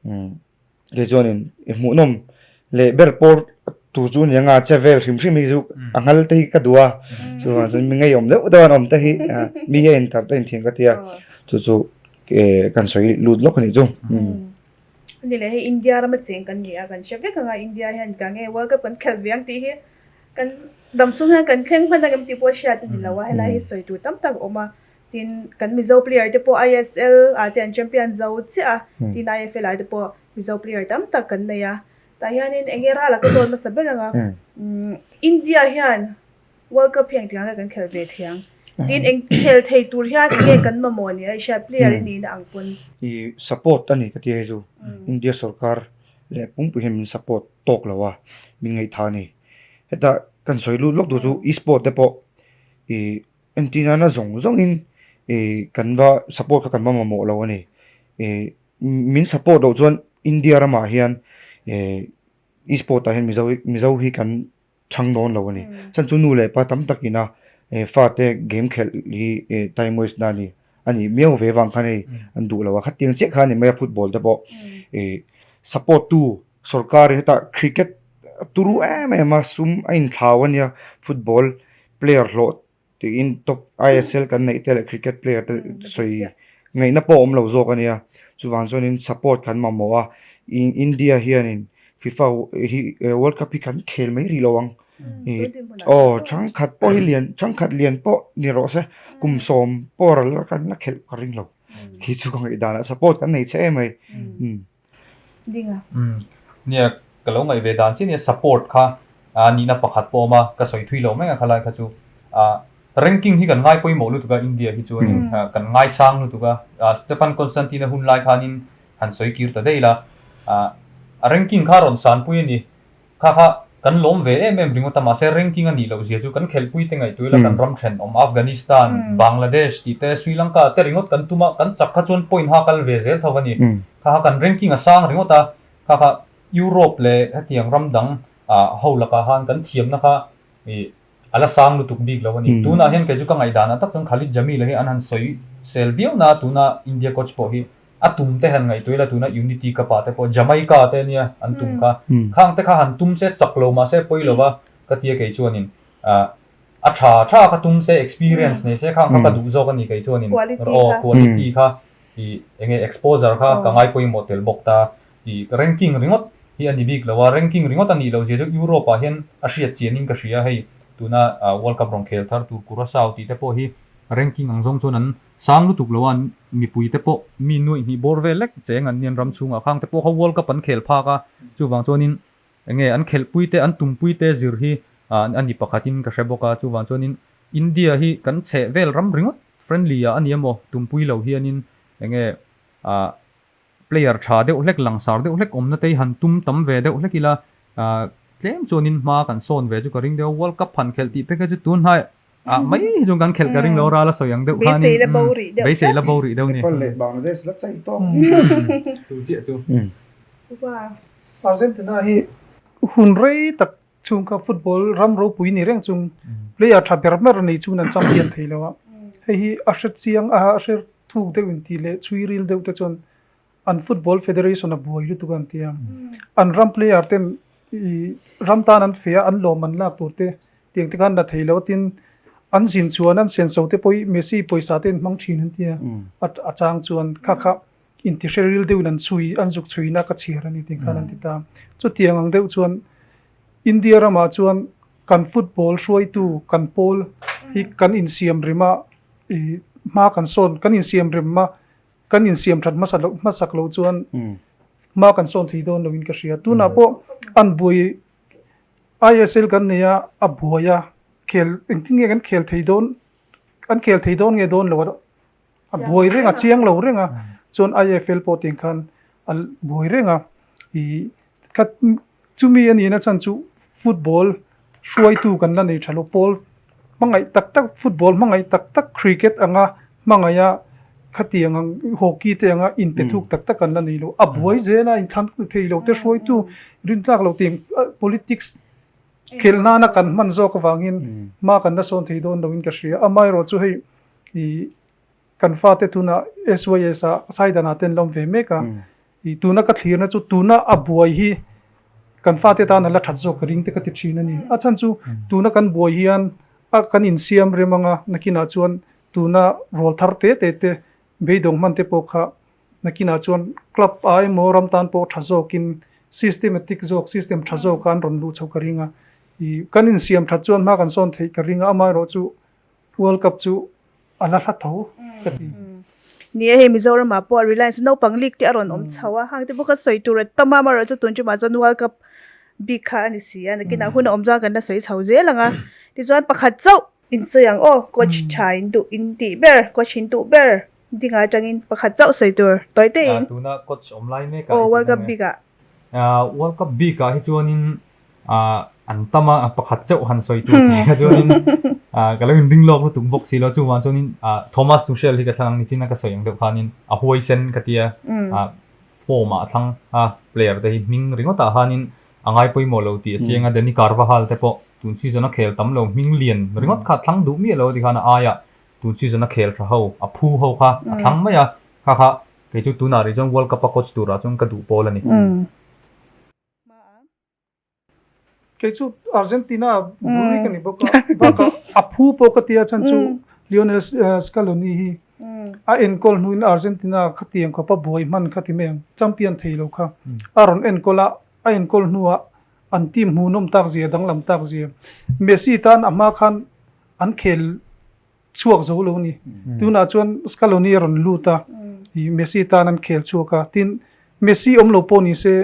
umm. Kei chuanin i hmuhnawm leh ber pawr tur chu nia nga che vel hrim hrim hi chu a nghal te hi ka duh a chuvang chuan mi ngeiawm deuh deuh an awm te hi mi hi a intar te inthiam ka ti a chu chu kan sawi lut lawk a nih chu. Ani leh hei India rama cheng kan ni a kan hre vek ang a India hian ka nge World Cup kan khelh ve ang tih hi kan dam chhung hian kan thleng hman ang em tih pawh a hriat a ni lo a helai hi sawi tur tam tak a awm a Tin, kan Mizo player te pawh ISL ah te an champion zo chiah a, tin IFL ah te pawh Mizo player tam tak kan nei a. Tah hianin eng nge ral a ka zawn hmasa ber ang a, India hian World Cup hi engtiang nge kan khelh ve thei ang? Tin, eng khel thei tur hian eng nge kan mamawh ni a, i hriat player i nihna ang pawn. I support a ni ka ti hei chu, India sorkar leh pungpui hian min support tawk lo a, min ngaihthah a ni. Heta kan sawi lut lawk tur chu e-sport te pawh i Entir nana zawng zawngin ih kan va support kha kan va mamawh lo a ni. Ih min support loh chuan India ramah hian ih e-sport ah hian Mizo Mizo hi kan chhang dawn lo a ni. Chhan chu nu leh pa tam takin a fate game khelh hi ih time waste na a ni a nih miau ve vang khan hei an duh lo a. Khatiang chiah kha a ni mai a football te pawh ih support tu sorkar in hetah cricket turu em em a sum a inthlau a nia football player hlawh tiin top ISL kan neih te leh cricket player te sawi ngaihna pawh a awm lo zawk a nia chuvang chuanin support kan mamawh a India hianin FIFA hi world cup hi kan khel mai rih lo ang aw thangkhat pawh hi lian thangkhat lian pawh ni rawh se kum sawm pawh ral kan la khelh ka ring lo khi chu ka ngaihdan ah support kan nei che em mai. ding a. Umm nia ka lo ngaih ve dan chiah nia support kha a nihna pakhat pawh awm a ka sawi thui lo mai a khalai kha chu ah ranking hi kan ngai pawimawh lutuk a India hi chuanin kan ngaisang lutuk a ah Stefan Constantine a hun lai khanin han sawi kir ta daih la ah a ranking kha rawn sanpui a ni Kha kha kan lawm ve em em ringawt a, mahse ranking a nih loh zia chu kan khelhpui te ngaihtuah ila kan ram thenawm Afghanistan, Bangladesh tih te, Sri Lanka te ringawt kan tum a, kan chak kha chuan point ha kal ve zel tho a ni. Kha kha kan ranking a sang ringawt a, kha kha Europe leh hetiang ram dang ah ho lakah khan kan thiamna kha ih a la sang lutuk bik lo a ni. Tunah hian kei chu ka ngaihdanah tak chuan Khalid Jamil-a hi an han sawi sel viau na a, tuna India coach pawh hi a tum te han ngaihtuah ila tuna Unity Cup ah te pawh Jamaica te ania an tum kha. Khang te kha han tum se chak lo mahse pawi lova ka tia kei chuanin a tha tha kha tum se experience nei se khang kha ka duh zawk a ni kei chuanin aw quality kha ih enge exposure kha ka ngai pawimawh tel bawk ta. Ih ranking ringawt hi a ni bik lo a, ranking ringawt a nih loh zia chu Europe ah hian a hriat chian in ka hria hei tuna World Cup rawn khel thar tur Curacao tih te pawh hi ranking ang zawng chuan an sang lutuk lo a, mipui te pawh mi nuaih hnih bawr vel lek cheng an nian ram chhungah khang te pawh kha World Cup an khel phak a, chuvang chuanin enge an khelhpui te an tumpui te zir hi a ni pakhat in ka hre bawk a, chuvang chuanin India hi kan chheh vel ram ringawt friendly ah a ni emaw tumpui lo hianin enge ah Player tha deuh hlek, langsar deuh hlek awmna te hi han tum tam ve deuh hlek ila, tlem chuanin hma kan sawn ve chu ka ring deuh a, World Cup han khelh tih phek hi chu tun hnai ah mai hi chuan kan khelh ka ring lo, ral a sawi ang deuh khanin, Beisei la bo rih deuh beisei la bo rih deuh ni. Nepal leh Bangladesh la chei tawk. Chu chiah chu. Wow. Argentina hi. Hun rei tak chhung kha football ram ropui ni reng chung player tha ber ber nei chuan an champion thei lo a. Hei hi a hre chiang a, a hre thuk deuh in tih leh chhui ril deuh te chuan an football federation a buai lutuk a an ti a. An ram player ten ih ram tan an feh a, an lawm an lak tur te tiang te khan la thei lo a tin an zin chuan an senso te pawh hi Messi pawisa te an hmang thin an ti a, a chang chuan kha kha Intihre ril deuhin an chhui, an zuk chhuina ka chhiar a ni tih khan an ti ta. Chutiang ang deuh chuan India ramah chuan kan football hruaitu kan pawl hi kan insiam rem a, ih hma kan sawn, kan insiam rem a, kan insiam that hmasa loh hmasak loh chuan hma kan sawn thei dawn loin ka hria. Tunah pawh an buai ISL kan nei a, a buai a, khel engtin nge kan khel thei dawn, an khel thei dawn nge dawn lo a. A buai reng a, chiang lo reng a, chuan IFL pawh tiang khan a buai reng a, ih kha chumi a nihna chhan chu football hruaitu kan la nei tha lo, pawl hmangaih tak tak football hmangaih tak tak cricket anga hmangaiha khatiang ang hockey te anga inte thuk tak tak kan la nei lo, a buai zel a inthlan thei lo te hruaitu rintlak lo tiang politics khelh nana kan hman zawk avangin hma kan la sawn thei dawn loin ka hria, amaherawhchu hei I kan fate tuna SYS ah Saidana te an lawm ve mek a, i tuna ka thlirna chu tuna a buai hi kan fate tan a la that zawk ka ring te ka ti thin a ni. A chhan chu tuna kan buai hian a kan insiam rem anga nakinah chuan tuna rawl thar te te te beidawng hman te pawh kha nakinah chuan club ah emaw ram tan pawh tha zawkin systematic zawk system tha zawka an rawn luh chho ka ring a. I kan insiam that chuan hma kan sawn theih ka ring a, amaherawhchu World Cup chu a la hla tho ka ti. Ni e, hei Mizoramah pawh Reliance naupang league te a rawn awm chho a, hang te pawh kha sawi tur a tam a, amaherawh chu tun tumah chuan World Cup bik kha a ni si a, nakinah hun a awm chuan kan la sawi chho zel ang a. Tichuan pakhat chauh in sawi ang aw, coach tha in duh in tih ber, coach in duh ber dingah atangin pakhat chauh sawi tur tawi te in. Tuna coach awm lai mek ah Aw World Cup bik ah. World Cup bik ah hi chuanin an tam a, pakhat chauh han sawi tur tih kha chuanin ka lo inring lawk lutuk bawk si lo. Chuvang chuanin Thomas Tuchel hi ka thlang ang nichin a ka sawi ang deuh khanin a huaisen ka tia, form ah a thlang a, player te hi hming ringawt ah khanin a ngai pawimawh lo tih a chiang a, Dani Carvajal te pawh tun season a khel tam lo hming lian ringawt kha a thlang duh miah lo a ti khan a aiah tun season a khel tha ho, a phu ho kha a thlang mai a, kha kha kei chu tunah rih chuan World Cup a coach turah chuan ka duh pawl a ni. Kei chu Argentina bul hi ka ni bawk a, bakah a phu pawh ka tia chhan chu Lionel Scaloni hi a enkawl hnuin Argentina khatiang khawpa buai hman kha ti mai ang, champion thei lo kha a rawn enkawl a, a enkawl hnuah an team hmuhnawm tak zia danglam tak zia Messi tan a hma khan an khel chhuak zo lo a ni. Tunah chuan Scaloni a rawn lut a, ih Messi tan an khel chhuak a, tin Messi awm lo pawh ni se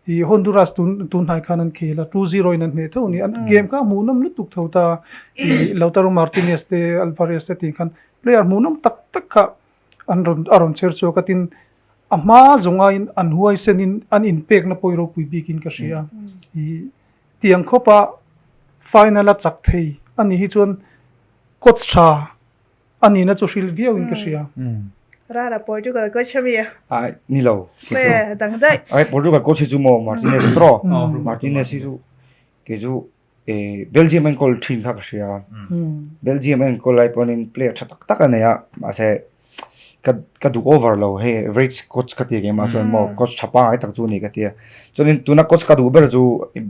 ih Honduras tun tun hnai khan an khel a, 2-0 in an hneh tho a ni. An game kha hmuhnawm lutuk tho ta, ih Lautaro Martinez te Alvarez te tih khan player hmuhnawm tak tak kha an rawn a rawn chher chhuak a, tin a hma zawng aiin an huaisenin an inpekna pawh i ropui bikin ka hria a, ih tiang khawpa final a chak thei a nih hi chuan Coach tha a nihna chu hrilh viau in ka hria. Rara Portugal coach a mi a? Ai ni lo kei chu. Nge dang daih. Ai Portugal coach hi chu maw Martinez tawh Martinez hi chu kei chu Belgium enkawl thin kha ka hria a. Belgium enkawl lai pawhin player tha tak tak a nei a mahse ka ka duh over lo hei average coach ka ti keimah chuan maw coach tha pangngai tak chu a ni ka tia. Chuanin tuna coach ka duh ber chu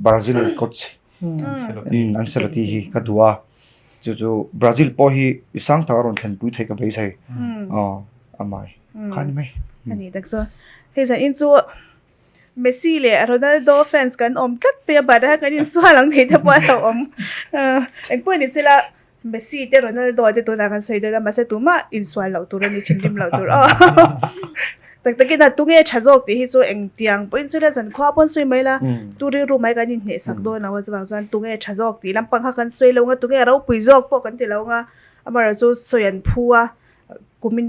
Brazil coach Ancelotti hi ka duh a. Chu chu Brazil pawh hi i sang tak a rawn thlenpui theih ka beisei. Aw a mai kha ni mai. A ni tak chu. Hei zan in chu Messi leh Ronaldo fans kan awm tlat pei a but a kan insual ang thei te pawh a lo awm. Engpawh ni sela Messi te Ronaldo te tunah kan sawi dawn a mahse tumah insual loh tur a ni thinrim loh tur aw. Tak takin a tunge tha zawk tih hi chu engtiang pawhin sawi la zankhua pawn sawi mai la tu rilru mai kan inhneh sak dawn lo a chuvang chuan tunge tha zawk tih lampang kha kan sawi lo ang a tunge ropui zawk pawh kan ti lo ang a amaherawh chu sawi an phu a kumin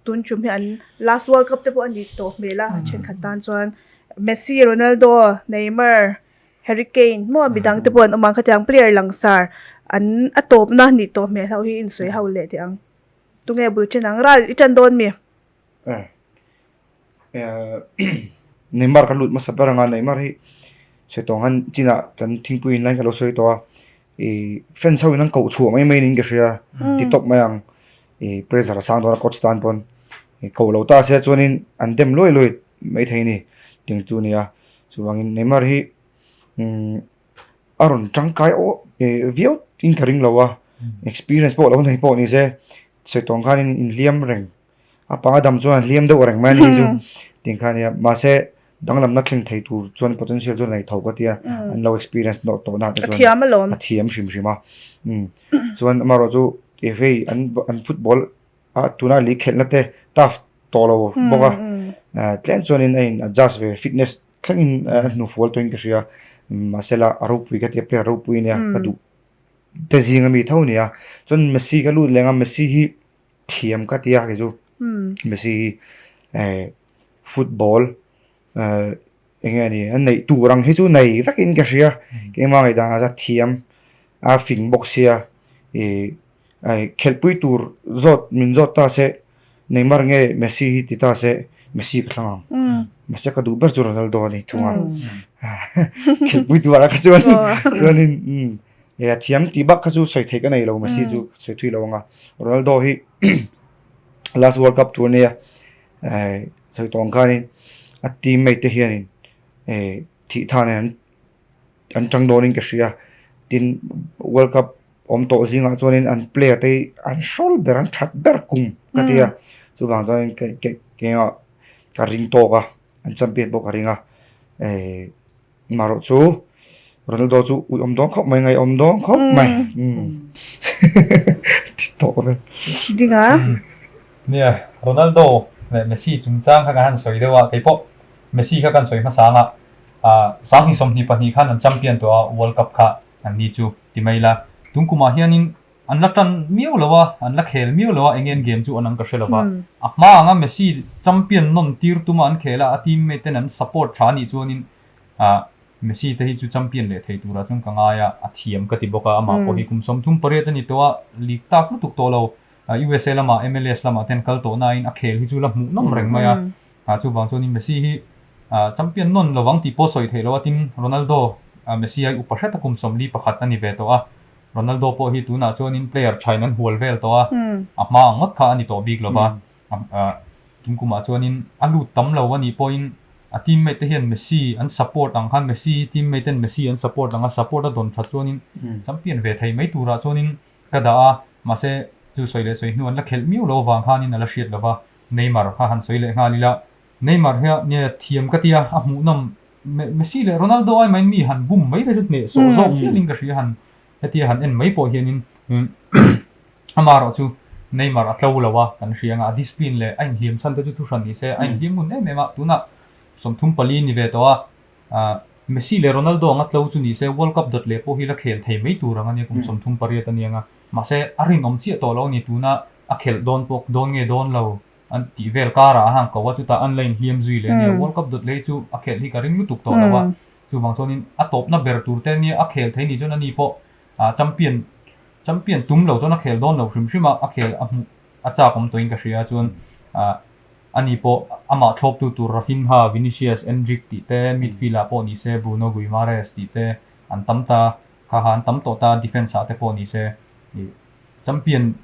tun tum hi an last world cup te pawh a ni tawh hmel a thenkhat tan chuan Messi Ronaldo Neymar Harry Kane maw midang te pawh an awm ang khatiang player langsar an a tawpna nih tawh hmel ho hi insawi ho leh teh ang tunge bul chen ang ral i tan dawn mi. Neymar ka lut hmasa ber anga Neymar hi Sawi tawh ang khan chinah kan thingpui in lai ka lo sawi tawh a, ih fans ho in an koh chhuah mai mai niin ka hria ti tawp mai ang. Ih pressure a sang dawn a coach tan pawn ih koh lo ta se chuanin an dem luai luai mai thei a ni tih chu a ni a. Chuvangin Neymar hi umm a rawn tangkai aw viau in ka ring lo a, experience pawh lo nei pawh ni se sawi tawh ang khanin inhliam reng a panga dam chuan an hliam deuh reng mai a ni chu tih kha a nia mahse danglamna thleng thei tur chuan potential chuan a nei tho ka tia an lo experience nawh tawh na te chuan a thiam hrim hrim a chuan amaherawh chu hei an an football a tuna lei khelhna te tough tawh lo bawk a tlem chuanin a in adjust ve fitness thlengin a hnufual tawhin ka hria mahse la a ropui ka tia player ropui a nia ka duh te zing ami tho a nia chuan Messi ka lut leng a Messi hi thiam ka ti a kei chu Messi hi eh football eh eng nge a ni a neih tur ang hi chu nei vekin ka hria keimah ngaihdan ah chuan thiam a fing bawk sia ih khelhpui tur zawt min zawt ta se Neymar nge Messi hi ti ta se Messi ka thlang ang mahse ka duh ber chu Ronaldo a ni thung a khelhpui tur ah kha chuan chuanin umm. E a thiam tih bak kha chu sawi theih ka nei lo Messi chu sawi thui lo ang a Ronaldo hi last world cup tur ania eh sawi tawh ang khanin a teammate te hianin eh thih than in an tang dawnin ka hria tin world cup awm tawh zingah chuanin an player te hi an hrawl ber an that ber kum ka ti a chuvang chuanin keimah ka ring tawk a an champion pawh ka ring a eh. Marawh chu Ronaldo chu ui awm dawn khawp mai, ngaih awm dawn khawp mai. Thi tawh vel. Ding a. Nia, Ronaldo leh Messi chungchang kha kan han sawi deuh a, keipawh Messi kha kan sawi hmasa ang a, 20 22 khan an champion tawh a World Cup kha an ni chu ti mai ila. Tun kumah hianin an la tan miau lo a, an la khel miau lo a, eng nge an game chu an ang ka hre lo va. A hma anga Messi champion nawn tir tuma an khel a, a teammate ten an support tha anih chuanin Ah, Messi te hi chu champion leh thei turah chuan ka ngai a, a thiam ka ti bawk a, amah pawh hi kum 38 a ni tawh a, league tak lutuk tawh lo, USA lamah MLS lamah te an kal tawh nain a khel hi chu la hmuh nawm reng mai a, ah chuvang chuanin Messi hi champion nawn lovang tih pawh sawi theih loh a, tin Ronaldo, Messi ai upa hret a kum 41 a ni ve tawh a, Ronaldo pawh hi tunah chuanin player thain an hual vel tawh a, a hma ang ngawt kha a ni tawh bik lova. Tun kumah chuanin a lut tam lo a nih pawhin a teammate te hian Messi an support ang khan Messi teammate ten Messi an support ang a, support a dawn that chuanin champion ve thei mai turah chuanin ka dah a, mahse chu sawi leh sawi hnu an la khelh miau lo avang khanin a la hriat lova, Neymar kha han sawi leh nghal ila, Neymar hian nge thiam ka tia a hmuhnawm Messi leh Ronaldo ai mahin mi han bum mai te chu hnehsawh zawk hialin ka hria han hetia han en mai pawh hianin Amaherawh chu Neymar a tlo lo a, kan hria anga a discipline leh a inhliam chhan te chu thuhran ni se, a inhliam ngun em em a, tunah 34 ni ve tawh a, Messi leh Ronaldo anga tlo chu ni se World Cup dawt leh pawh hi la khel thei mai tur ang a nia, kum 38 a ni anga, mahse a rinawm chiah tawh lo a ni, tuna a khelh dawn pawh dawn nge dawn lo an tih vel karah a hang ko a, chutah an la inhliam zui leh a nia, World Cup dawt leh hi chu a khelh hi ka ring lutuk tawh lo a, chuvang chuanin a tawpna ber tur te nia a khel thei ni chuan a ni pawh champion Champion tum lo chuan a khel dawn lo hrim hrim a, a khel a hmuh a chak awm tawhin ka hria chuan ani pawh amah thlawptu tur Raphinha, Vinicius, Endrick tih te midfield ah pawh ni se Bruno Guimaraes tih te an tam ta, kha kha an tam tawh ta defence ah te pawh ni se ih champion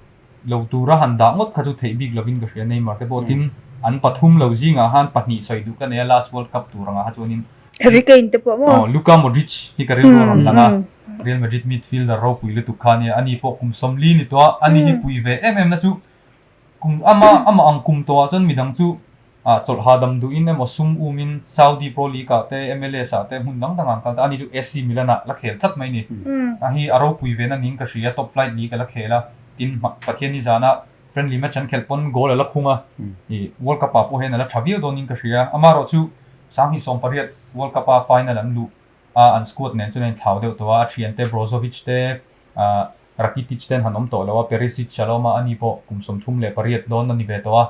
lo tura han dah ngawt kha chu theih bik lovin ka hria Neymar te pawh tin an pathum lo zingah khan pahnih sawi duh ka nei a last world cup tur angah kha chuanin Harry Kane te pawh maw? Aw Luka Modric hi ka rilru a rawn lang a. Real Madrid midfielder ropui lutuk kha ania, ani pawh kum 40 ni tawh a, ani hi pui ve em em na chu kum ama amah ang kum tawhah chuan midang chu ah chawlh hahdam duhin emaw sum umin Saudi Pro League ah te MLS ah te hmun dang dangah an kal ta, ani chu AC Milan ah la khel tlat mai ni. A hi a ropui ve na ning ka hria, top flight league a la khel a, tin Pathian nizana friendly match an khelh pawn goal a la khung a, ih World Cup ah pawh hian a la tha viau dawnin ka hria, amaherawh chu 2018 World Cup a final an luh a an squad nen chuan a inthlau deuh tawh a, a thiante Brozovic te, Rakitic te an han awm tawh lo a, Perisic a la awm a, ani pawh kum 38 dawn a ni ve tawh a,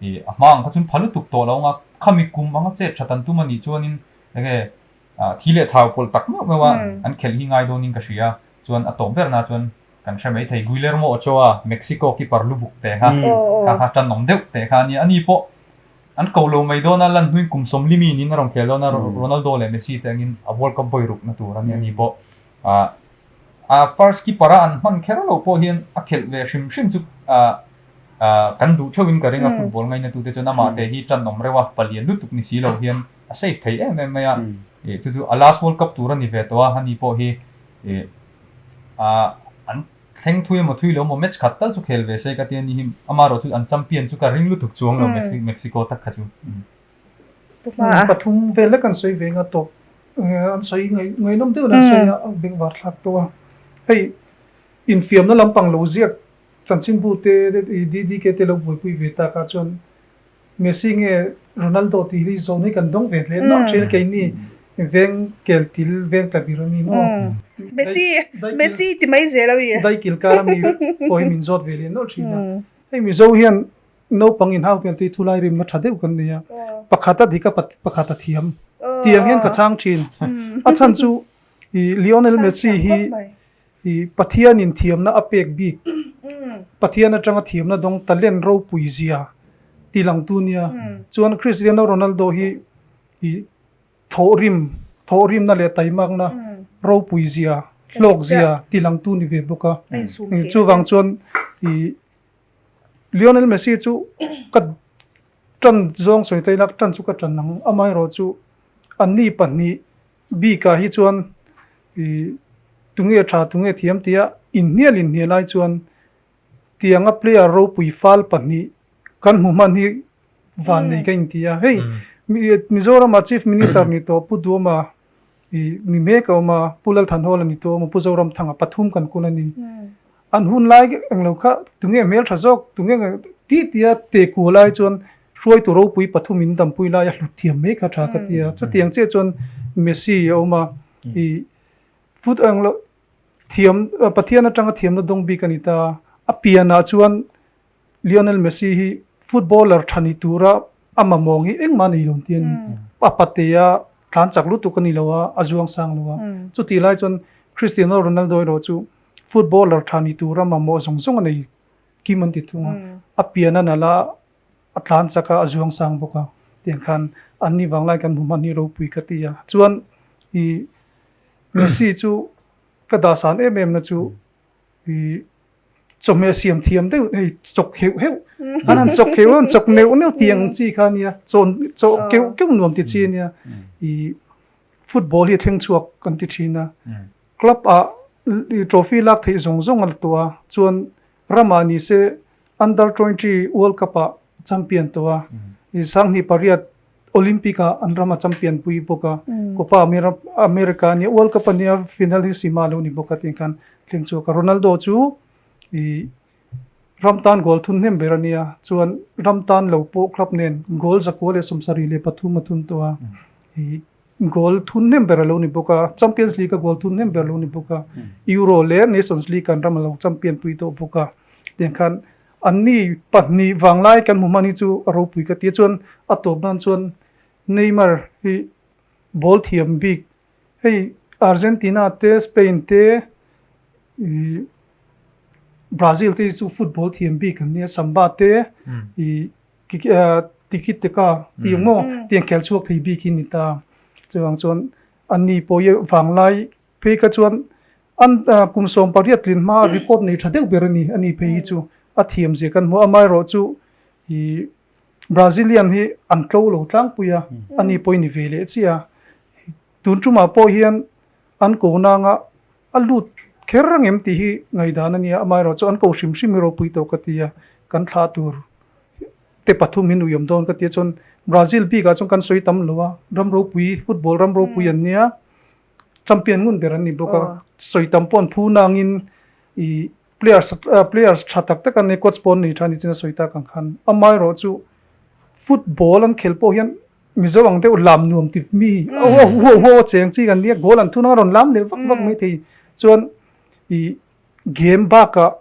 ih a hma ang kha chuan pha lutuk tawh lo ang a, khami kum anga chet that an tum a nih chuanin enge thi leh thau pawlh tak meuh meuh a an khelh hi ngai dawnin ka hria, chuan a tawp berna chuan kan hre mai thei Guillermo Ochoa, Mexico keeper lubuk te kha, kha kha tanawm deuh teh kha a nia, ani pawh. An ko lo mai dawn a, lan hnuin kum 40 mi niin a rawn khel dawn a, Ronaldo leh Messi te angin a World Cup vawi rukna tur a nia ni pawh. A first keeper a an hman kher loh pawh hian a khelh ve hrim hrim chu kan duh theuhin ka ring a, football ngainatute chuan amah te hi tan awm reuh a, palian lutuk ni si lo hian a save thei em em mai a. Chu chu a last World Cup tur a ni ve tawh a, ani pawh hi an Thleng thui emaw thui lo emaw match khat tal chu khel ve se ka ti a ni hi. Amaherawh chu an champion chu ka ring lutuk chuang lo Mexico tak kha chu. Pathum vel lek an sawi ve nga tawp an sawi ngaihnawm deuhin an sawi a bengvar thlak tawh a. Hei infiamna lampang lo ziak chanchinbu te DDK te lo buaipui ve tak ah chuan Messi nge Ronaldo tih hi zawn hi kan dawng ve hle nawk thin a, keini veng kel til veng tla bir ami maw? Messi Messi ti mai zel ami. Daikil kar ami pawh hi min zawt ve leh nawlh thin a. Hei Mizo hian naupang inhau vel te hi thulai rimna tha deuh kan nei a, pakhat a dik a pakhat a thiam tiang hian ka chhang thin. A chhan chu Lionel Messi hi I Pathianin thiamna a pek bik, Pathian atanga thiamna dawng talent ropui zia ti langtu nia. Chuan Cristiano Ronaldo hi i thawhrim, thawhrimna leh taimakna ropui zia, hlawk zia ti langtu ni ve bawk a. Chuvang chuan i Lionel Messi chu ka tan zawng sawi ta ila, tan chu ka tan ang. Amaherawhchu anni pahnih Bikah hi chuan i tunge tha tunge thiam tia inhnial inhnial lai chuan tianga player ropui fal pahnih kan hmu hman hi van nei ka inti a. Hei Mizorama Chief Minister ni tawh Pu Duama i ni mek a awm a, Pu Lalthanhawla ni tawh a awm a, Pu Zoramthanga pathum kan kun a ni. An hun lai englo kha tunge hmeltha zawk tunge tih tia te kual ai chuan Hruaitu ropui pathum in dampui lai a hlut thiam mai kha tha ka ti a. Chutiang chiah chuan Messi a awm a, i foot ang loh thiam Pathian atanga thiamna dawng bik a ni ta. A pianah chuan Lionel Messi hi footballer tha ni tura a mamawng hi engmah nei lo ti a ni. A patea tlan chak lutuk a ni lo a, a zuang sang lo a. Chutih lai chuan Cristiano Ronaldo erawh chu footballer tha ni tura mamawh zawng zawng a nei kim an ti thung a. A pian a nalh a, A tlan chak a, a zuang sang bawk a, tiang khan an ni vang lai kan hmu hman hi ropui ka ti a. Chuan i Messi chu ka dahsan em em na chu i chawhmeh siam thiam deuh hei chawk heuh heuh an han chawk heuh an chawk neuh neuh tiang chi kha nia chawn chaw keuh keuh nuam ti chi ania i football hi a thleng chhuak kan ti thin a. Club ah trophy lak theih zawng zawng a la tawh a, chuan Ramah ni se Under 20 World Cup ah champion tawh a, Sanghnih pariat Olympic ah an ram a champion pui bawk a, Copa America ania World Cup ania finalissima lo ni bawk a tih khan thleng chhuak a. Ronaldo chu ih ram tan goal thun hnem ber ania, chuan ram tan lo pawh club nen goal 173 a thun tawh a, ih Goal thun hnem ber a lo ni bawk a, Champions League a goal thun hnem ber a lo ni bawk a, Euro leh Nations League an ram a lo champion pui tawh bawk a. Tiang khan anni pahnih vanglai kan hmu hman hi chu a ropui ka ti a, chuan a tawp nan chuan Neymar hi ball thiam bik hei Argentina te Spain te ih Brazil te hi chu football thiam bik an nia, Samba te ih Tiki taka tih maw tiang khel chhuak thei bik hi ni ta. Chuvang chuan anni pawh hi vanglai phei kha chuan an kum 18 tlin hma record nei tha deuh ber a ni. Ani phei hi chu a thiam zia kan hmu a, amaherawhchu ih Brazilian hi an tlo lo tlangpui a, ani pawh hi ni ve leh chiah a. Tun tumah pawh hian an ko nanga a lut kher reng em tih hi ngaihdan a nia, amaherawhchu an ko hrim hrim hi ropui tawh ka ti a, kan thlah tur te pathum hi nuiawm dawn ka ti a, chuan Brazil bikah chuan kan sawi tam lo a, ram ropui football ram ropui an nia, champion ngun ber an ni bawk a, sawi tam pawh an phu nangin ih players players tha tak tak an nei, coach pawh an nei tha a ni chin a sawi tak ang khan, amaherawhchu football an khelh pawh hian Mizo ang deuh lam nuam ti mi huau huau a cheng chi kan nia, goal an thun anga rawn lam leh vak vak mai thei chuan ih game bakah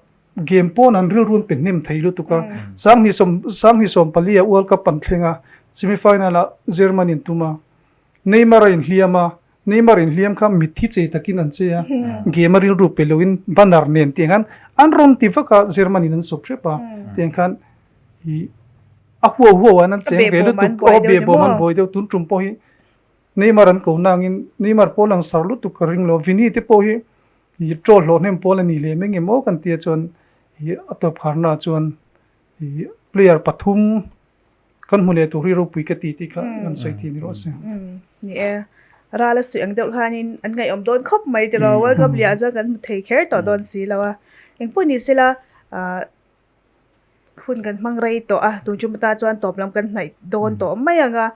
game pawn an rilru an pe hnem thei lutuk a, Sanghnih 24 a World Cup an thleng a, semi final ah German in tum a, Neymar a inhliam a, Neymar inhliam kha mitthi chei takin an che a, game a rilru pe loin banner nen tiang khan an rawn ti vak a, German in an sawp hrep a, tiang khan ih. A huau huau an an cheng ve lutuk aw behbawm an buai deuh tun tum pawh hi Neymar an ko nangin Neymar pawh langsar lutuk ka ring lo Vini te pawh hi ih troll hlawh hnem pawl a ni lem eng emaw kan tia chuan ih a tawp kharna ah chuan ih player pathum kan hmu leh tur hi ropui ka ti tih kha kan sawi thei ni rawh se. Ni e, ral a suih ang deuh khanin an ngaihawm dawn khawp mai tiraw World Cup liah chuan kan hmu thei kher tawh dawn si lo a, engpawh ni sela ah Hun kan hmang rei tawh a, tun chu mata chuan tawp lam kan hnaih dawn tawh mai ang a,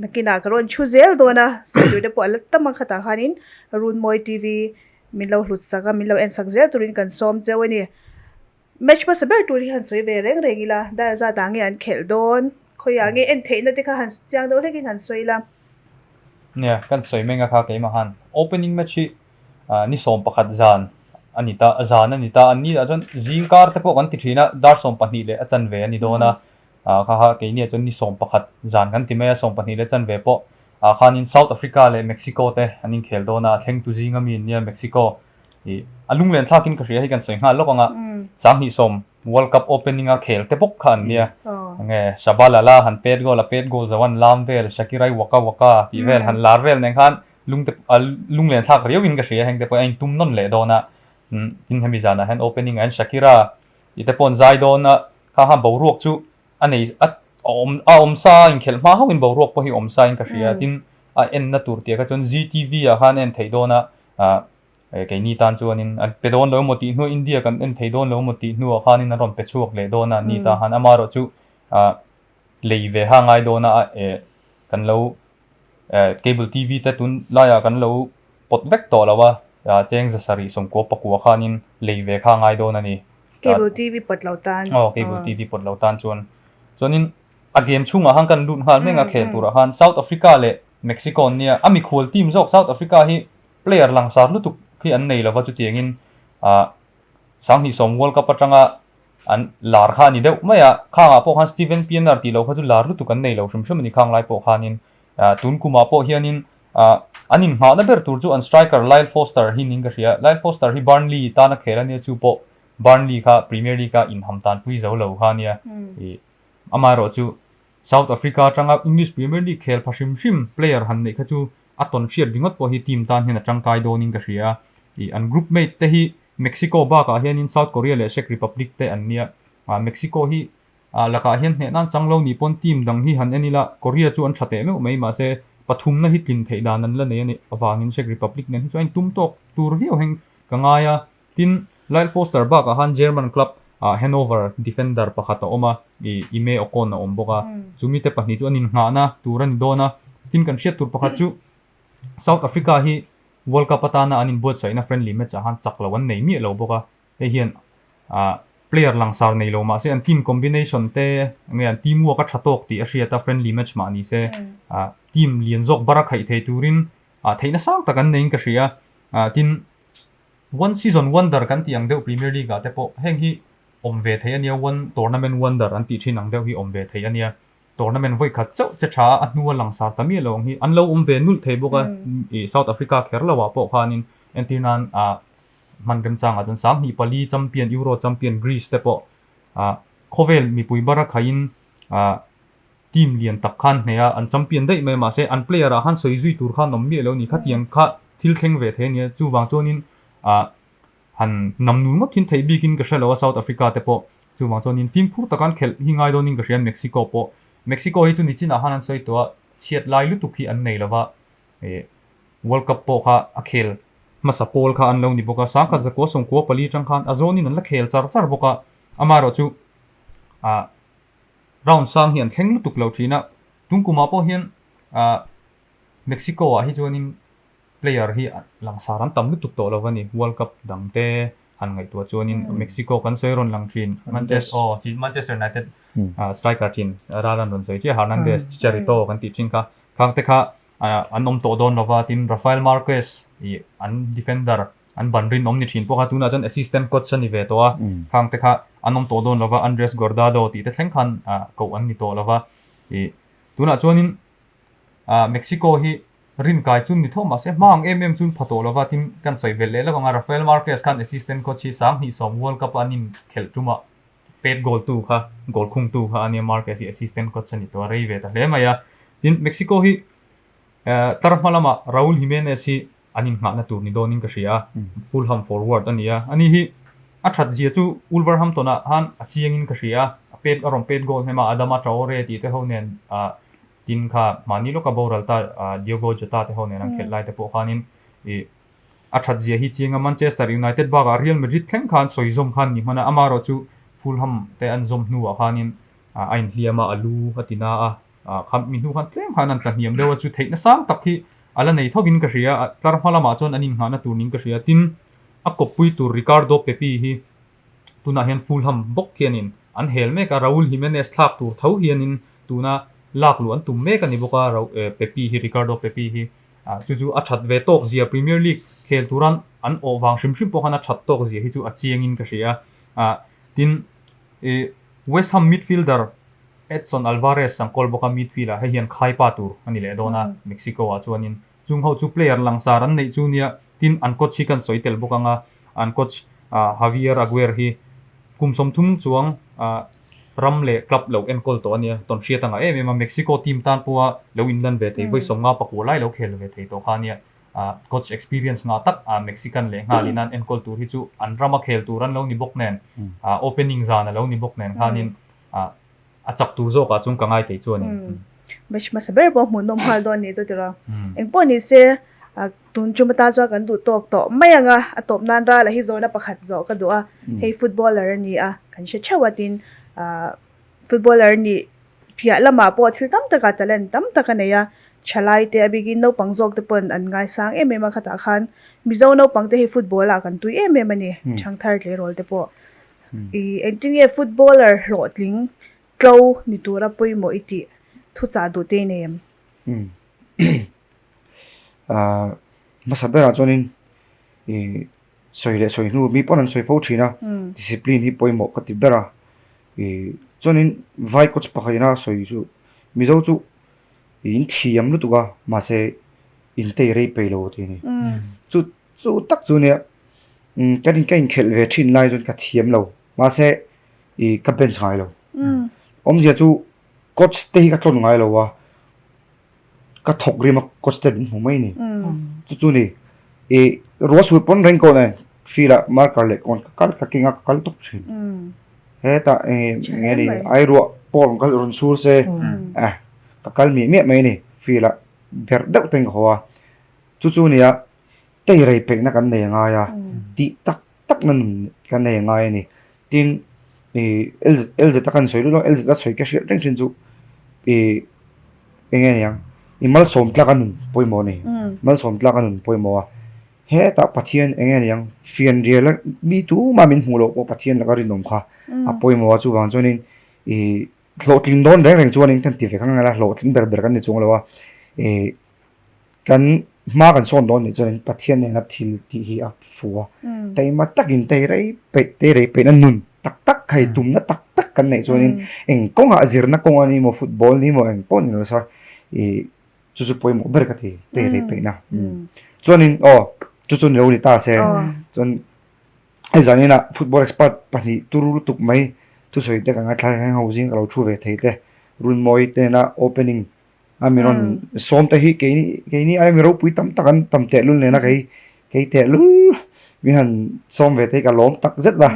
nakinah ka rawn chhu zel dawn a, sawi tur te pawh a la tam ang khatah khanin Runmawi TV min lo hlut sak a, min lo en sak zel turin kan sawm cheu a ni. Match hmasa ber tur hi han sawi ve reng reng ila, dar zat ah nge an khelh dawn, khawiah nge en theihna te kha han chiang deuh hlekin han sawi ila. Nia, kan sawi meng a kha keimah han opening match hi Ni 11 zan a ni ta, zan a ni ta. An ni ah chuan zing kar te pawh kan ti thin a, dar 12 leh a chanve a ni dawn a. Kha kha keini ah chuan ni 11 zan kan ti mai a, 12 leh chanve pawh ah khanin South Africa leh Mexico te an inkhel dawn a, a thlengtu zing ami an nia Mexico. Ih a lunglen thlakin ka hria hei kan sawi nghal lawk ang a, 2010 World Cup opening a khel te bawk kha an nia. Enge Shabalala han pet goal a pet goal zo an lam vel, Shakirai waka waka tih vel han lar vel nen khan Lungte a lunglen thlak riau in ka hria heng te pawh a intum nawn leh dawn a, tin hemi zanah hian opening ah hian Shakira i te pawh an zai dawn a, kha khan boruak chu a nei a awm a awm sa a inkhelh hma hauhin boruak pawh hi awm sa in ka hria, tin a enna tur tih ah kha chuan Zee TV ah khan a en theih dawn a, ah keini tan chuanin an pe dawn lo emaw tih hnuah India kan en thei dawn lo emaw tih hnuah khanin an rawn pe chhuak leh dawn a, ni ta han amaherawhchu ah lei ve ha ngai dawn a eh kan lo Cable TV te tun laiah kan lo pawt vek tawh lo a, cheng 700 sawmkua pakua khanin lei ve kha ngai dawn a ni. Cable TV pawt lo tan. Aw, Cable TV pawt lo tan chuan. Chuanin a game chhungah khan kan lut nghal mek a khel turah khan South Africa leh Mexico an nia. A mikhual team zawk South Africa hi player langsar lutuk hi an nei lova chutiangin 2010 World Cup atanga an lar kha a ni deuh mai a, khangah pawh khan Steven Pienaar tih loh kha chu lar lutuk an nei lo hrim hrim a ni khang lai pawh khanin tun kumah pawh hianin an inhmahna ber tur chu an striker Lyle Foster hi niin ka hria, Lyle Foster hi Burnley tana khel a nia chu pawh Burnley kha Premier League a inham tanpui zo lo kha a nia ih amaherawh chu South Africa atanga English Premier League khel pha hrim hrim player han neih kha chu a tawn hriat ringawt pawh hi team tan hian a tangkai dawnin ka hria ih an group mate te hi Mexico bakah hianin South Korea leh Czech Republic te an nia. Mexico hi lakah hian hneh nan chang lo ni pawn team dang hi han en ila Korea chu an tha teh meuh mai mahse pathumna hi tlin theih dan an la nei a nih avangin Czech Republic nen hi chuan a intum tawk tur viau heng ka ngai a. Tin, Lyle Foster bakah khan German club Hannover defender pakhat a awm a, Ime Okon a awm bawk a. Chumi te pahnih chu an innghahna tur a ni dawn a. Tin, kan hriat tur pakhat chu South Africa hi World Cup atana an inbuatsaihna friendly match ah khan chak lo an nei miah lo bawk a, hei hian player langsar nei lo mahse an team combination te nge an team work a tha tawk tih a hriat a, friendly match mah ni se team lian zawk bar a khaih thei turin theihna sang tak an neiin ka hria a, tin one season wonder kan tih ang deuh Premier League ah te pawh heng hi awm ve thei a nia, one tournament wonder an tih thin ang deuh hi awm ve thei a nia. Tournament vawi khat chauh che tha a, a hnua langsar ta miah lo ang hi an lo awm ve nulh thei bawk a, ih South Africa kher lo ah pawh khanin entir nan ah hman remchangah chuan 24 champion Euro champion Greece te pawh ah khawvel mipui bara khaihin ah team lian tak khan hneh a, an champion daih mai mahse an player ah khan sawi zui tur khan awm miah lo a ni, khatiang kha thil thleng ve thei a nia, chuvang chuanin ah Han nam nul ngawt thin theih bikin ka hre lo a South Africa te pawh chuvang chuanin fimkhur taka an khelh hi ngai dawnin ka hria Mexico pawh Mexico hi chu nichinah khan an sawi tawh a chhiat lai lutuk hi an nei lova ih World Cup pawh kha a khel hmasa pawl kha an lo ni bawk a 1994 tang khan a zawnin an la khel char char bawk a amaherawhchu ah round sang hi an thleng lutuk lo thin a tun kumah pawh hian ah Mexico ah hi chuanin Player hi langsar an tam lutuk tawh lo a ni. World Cup dang te han ngaihtuah chuanin Mexico kan sawi rawn lang thin. Manchester aw Manchester United striker thin ral an rawn sawi chiah Hernandez, Chicharito kan tih thin kha. Khang te kha an awm tawh dawn lo va tin Rafael Marquez ih an defender an ban rinawm ni thin pawh kha tunah chuan assistant coach a ni ve tawh a. Khang te kha an awm tawh dawn lo va Andres Guardado tih te thleng khan koh an ni tawh lo va. Ih tunah chuanin Mexico hi Rinkai chu ni tho mahse hma ang em em chuan pha tawh lova tin kan sawi belh leh lawk ang a, Rafael Marquez khan assistant coach hi 2010 World Cup a an inkhelh tumah Pet goal tu kha goal khung tu kha a nia Marquez hi assistant coach a ni tawh a rei ve ta hle mai a. Tin Mexico hi tlar hma lamah Raul Jimenez hi an innghahna tur ni dawnin ka hria a, Fulham forward a ni a. Ani hi a that zia chu Wolverhampton ah khan a chiangin ka hria a, a pet a rawn pet goal hnem a, Adama Traore tih te ho nen tin kha mahni lawka boral ta Diogo Jota te ho nen an khelh lai te pawh khanin ih A that zia hi chiang a, Manchester United bakah Real Madrid thleng khan sawi zawm khan ni hman a, amaherawh chu Fulham te an zawm hnuah khanin a inhliam a, a lu a ti na a, kha mi hnu khan tlem khan an tla hniam deuh a, chu theihna sang tak hi a la nei thovin ka hria, tlar hma lamah chuan an innghahna tur niin ka hria, tin a kawppui tur Ricardo Pepi hi tunah hian Fulham bawk hianin an hel mek a, Raul Jimenez thlak tur tho hianin tuna lak luh an tum mek a ni bawk a, Pepi hi Ricardo Pepi hi. Chu chu a that ve tawk zia Premier League khel turan an awh vang hrim hrim pawh khan a that tawk zia hi chu a chiangin ka hria a. Tin, West Ham midfielder Edson Alvarez an kawl bawk a, midfield ah hei hian khaipa tur a ni leh dawn a, Mexico ah chuanin chung ho chu player langsar an neih chu nia. Tin, an coach hi kan sawi tel bawk ang a, an coach Javier Aguirre hi kum 30 chuang ram leh club lo enkawl tawh a nia, tawn hriat anga em em a, Mexico team tan pawha lo inlan ve thei, vawi 55 lai lo khel ve thei tawh kha a nia. Coach experience ngah tak Mexican leh nghalin an enkawl tur hi chu an rama khel tur an lo ni bawk nen, opening zan a lo ni bawk nen khanin a chak tur zawkah chuan ka ngai thei chu a ni. Match hmasa ber pawh hmuhnawm nghal dawn ni chu tiraw. Engpawh ni se tun tum atan chuan kan duh tawk tawh mai ang a, a tawp nan rala hi zawhna pakhat zawh ka duh a, hei footballer a ni a, kan hre theuh a tin footballer nih piah lamah pawh thil tam taka talent tam tak a nei a, thalai te a bikin naupang zawk te pawn an ngaisang em em a khatah khan Mizo naupang te hi football ah kan tui em em a ni, thangthar tleirawl te pawh. I engtin nge footballer hlawhtling tlo ni tura pawimawh i tih thuchah duh te i nei em? Hmasa berah chuanin i sawi leh sawi hnu mi pawn an sawi fo thin a, discipline hi pawimawh ka ti ber a. I chuanin vai coach pakhat ina sawi chu Mizo chu in thiam lutuk a mahse in tei rei peih lo tih a ni. Chu chu tak chu nia Kan in ka inkhelh ve thin lai chuan ka thiam lo mahse ih ka bench ngai lo. Awmzia chu coach te hi ka tlawn ngai lo a, ka thawk rim a coach te min hmu mai ni. Chu chu ni ih ruah sur pawn reng kawn e field ah marker leh kawn ka kal ka keng a ka kal tawp thin. Hetah eng nge ni ai ruah pawh rawn kal rawn sur se eh ka kal miah miah mai ni field ah berh deuh ten ka haw a. Chu chu nia Tei rei peihna kan nei a ngai a, tih tak tak na nun kan nei a ngai a ni. Tin, ih LZ a kan sawi lut a, LZ a sawi ka hriat reng thin chu ih eng nge niang, ih malsawm tlak a nun pawimawh a ni. Malsawm tlak a nun pawimawh a, hetah Pathian eng nge niang, fianrial a mi tumah min hmuh loh pawh Pathian laka rinawm kha a pawimawh a, chuvang chuanin ih hlawhtling dawn reng reng chuanin kan ti ve kha nge la, hlawhtling ber ber kan ni chuang lo a, ih. Kan hma kan sawn dawn nih chuan Pathian nena thil tih hi a fu a, taima takin tei rei peih tei rei peihna nun tak tak hei tumna tak tak kan neih chuanin eng kawngah zirna kawng a ni maw football ni maw eng pawh ni lo sa ih chu chu pawimawh ber ka ti tei rei peihna chuanin aw chu chu ni lo ni ta se chuan hei zanin ah football expert pahnih turu lutuk mai thusawi te ka ngaithla heng ho zing ka lo thu ve thei te Runmawi te nena opening A mi rawn sawm te hi keini keini aia mi ropui tam tak an tam tehlul nena kei kei tehlul mi han sawm ve te hi ka lawm tak zet a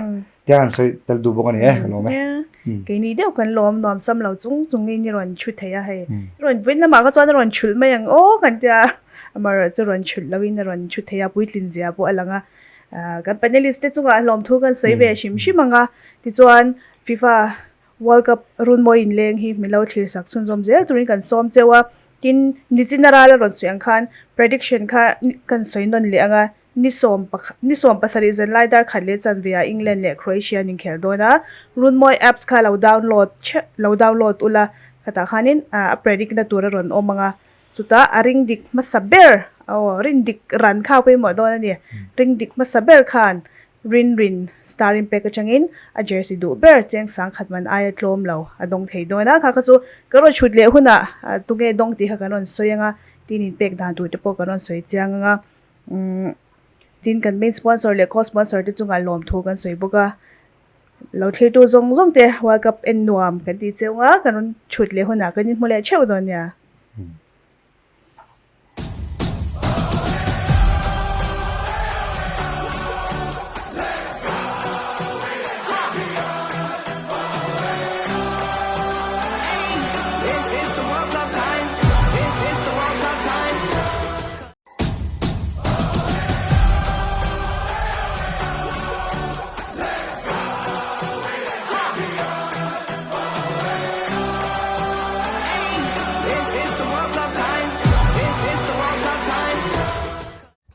tia han sawi tel duh bawk a ni e ka lawm e. Keini deuh kan lawm nuam sam lo chung chungin i rawn thu thei a hei i rawn vawiin lamah kha chuan a rawn chhulh mai ang aw kan tia amaherawh chu rawn chhulh loin a rawn thu thei a puitlin zia pawh a lang a kan panelist te chungah hlawmthu kan sawi ve hrim hrim ang a tichuan FIFA World Cup runmawi inleng hi min lo thlir sak chhunzawm zel turin kan sawm cheu a, tin nichina ral a rawn sawi ang khan prediction kha kan sawi nawn leh ang a, ni sawm pakhat ni 17 zanlai dar khat leh chanve ah England leh Croatia an inkhel dawn a, runmawi apps kha lo download theuh lo download ula khatah khanin a predict na tur a rawn awm ang a, chutah a ring dik hmasa ber aw rin dik ran kha pawimawh dawn a ni, ring dik hmasa ber khan Rin Rin, Star Impact atangin a jersey duh ber cheng sangkhat man aia tlawm lo a dawng thei dawn a, kha kha chu kan rawn chhut leh hunah tunge dawng tih kha kan rawn sawi ang a, tin inpek dan tur te pawh kan rawn sawi chiang ang a, umm tin kan main sponsor leh co-sponsor te chungah lawmthu kan sawi bawk a. Lo thlirtu zawng zawng te World Cup en nuam kan tih cheu nga, kan rawn chhut leh hunah kan inhmu leh theuh dawn nia.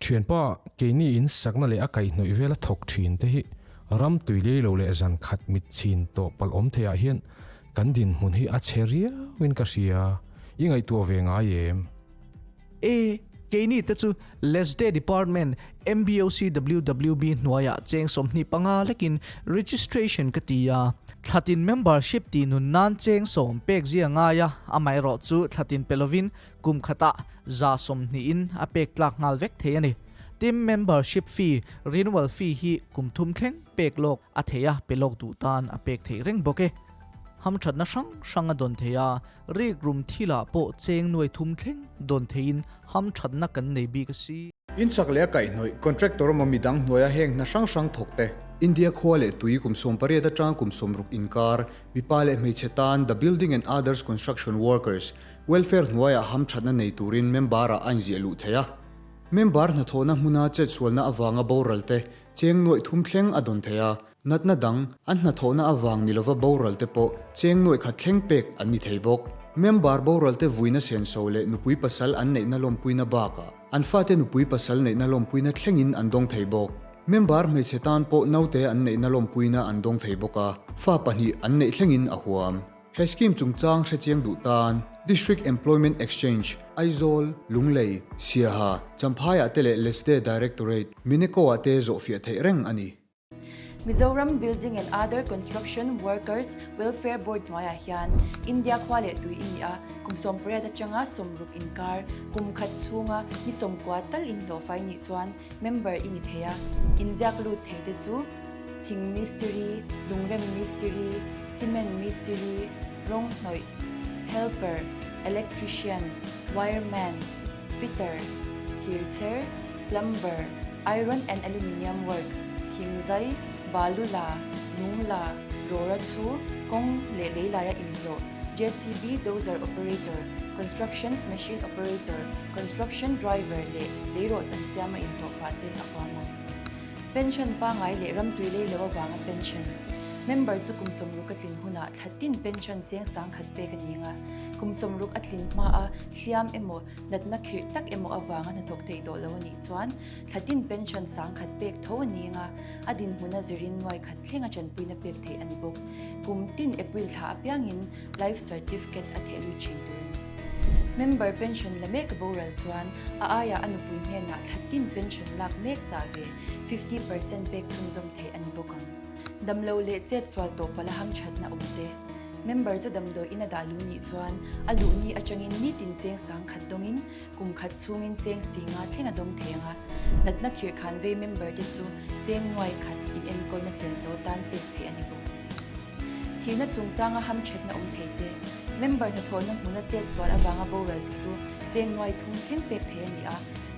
Thianpa, keini in sakna leh a kaihhnawih vela thawk thin te hi ram tui lei lo leh zan khat mit chhin tawh palh awm theiah hian kan dinhmun hi a chhe riauin ka hria. I ngaihtuah ve ngai em? E, keini te chu LESDE Department MBOCWWB hnuaiah cheng 25 lekin registration ka ti a. Thlatin membership tih nun nan cheng sawm pek zia ngai a, amaherawh chu thlatin pe lovin kum khatah 120in a pek tlak nghal vek thei a ni. Tin, membership fee, renewal fee hi kum thum thleng pek lawk a thei a, pe lawk duh tan a pek theih reng bawk e. Hamthatna hrang hrang a dawn thei a, Rikrum thilah pawh cheng nuai thum thleng dawn theiin hamthatna kan nei bik a si. Insak leh a kaihhnawih, contractor emaw midang hnuaia heng hna hrang hrang thawk te. India khua leh tui kum 18 atang kum 60 inkar, mipa leh hmeichhe tan The Building and Others Construction Workers Welfare hnuaiah hamthatna nei turin member-ah a inziah luh thei a. Member hnathawhna hmuna chetsualna avanga boral te cheng nuaih thum thleng a dawn thei a. Natna dang, an hnathawhna avang ni lova boral te pawh cheng nuaih khat thleng pek an ni thei bawk. Member boral te vuina senso leh nupui pasal an neihna lawmpuina bakah an fate nupui pasal neihna lawmpuina thlengin an dawng thei bawk. Member hmeichhe tan pawh naute an neihna lawmpuina an dawng thei bawk a, fa pahnih an neih thlengin a huam. He scheme chungchang hrechiang duh tan District Employment Exchange, Aizawl, Lunglei, Siaha, Champhaiah te leh Lesde Directorate, Mineko-ah te zawhfiah theih reng a ni. Mizoram Building and Other Construction Workers Welfare Board hnuaiah hian India khua leh tui i ni a, kum 18 atanga 60 inkar, kum khat chhunga ni 90 tal inhlawhfai nih chuan member i ni thei a. Inziak lut thei te chu thing mistiri, lungrem mistiri, cement mistiri, rawng hnawih, helper, electrician, wireman, fitter, thirchher, plumber, iron and aluminium work, thingzai, balu la, lung la, rawra chhu, kawng leh lei laia inhlawh, JCB dozer operator, constructions machine operator, construction driver leh leirawh chan siama inhlawh fah te a huam ang. Pension pangai leh ramtui lei lo avanga pension member chu kum 60 a tlin hunah thla tin pension cheng 10,000 pek a ni ang a, kum 60 a tlin hmaa hliam emaw Natna khirh tak emaw avanga hnathawk theih tawh lo a nih chuan thlatin pension 10,000 pek tho a ni anga, a dinhmuna zirin nuai khat thlenga tanpuina pek theih a ni bawk. Kum tin April thla apiangin Life Certificate a theh lut thin tur a ni. Member pension la mek boral chuan a aiah a nupui hnenah thlatin pension lak mek zah ve 50% pek chhunzawm theih a ni bawk ang. Damlo leh chet sual tawh pala hamthatna awm te. Member chu damdawi in a dah luh nih chuan a luh ni atangin nitin cheng 10,000 dawngin kum khat chhungin cheng 50 thleng a dawng thei ang a. Natna khirh khan vei member te chu cheng nuai khat in enkawlna senso atan pek theih a ni bawk. Thihna chungchanga hamthatna awm thei te, member hnathawhna hmuna chet sual avanga boral te chu cheng nuai thum thleng pek theih a ni a,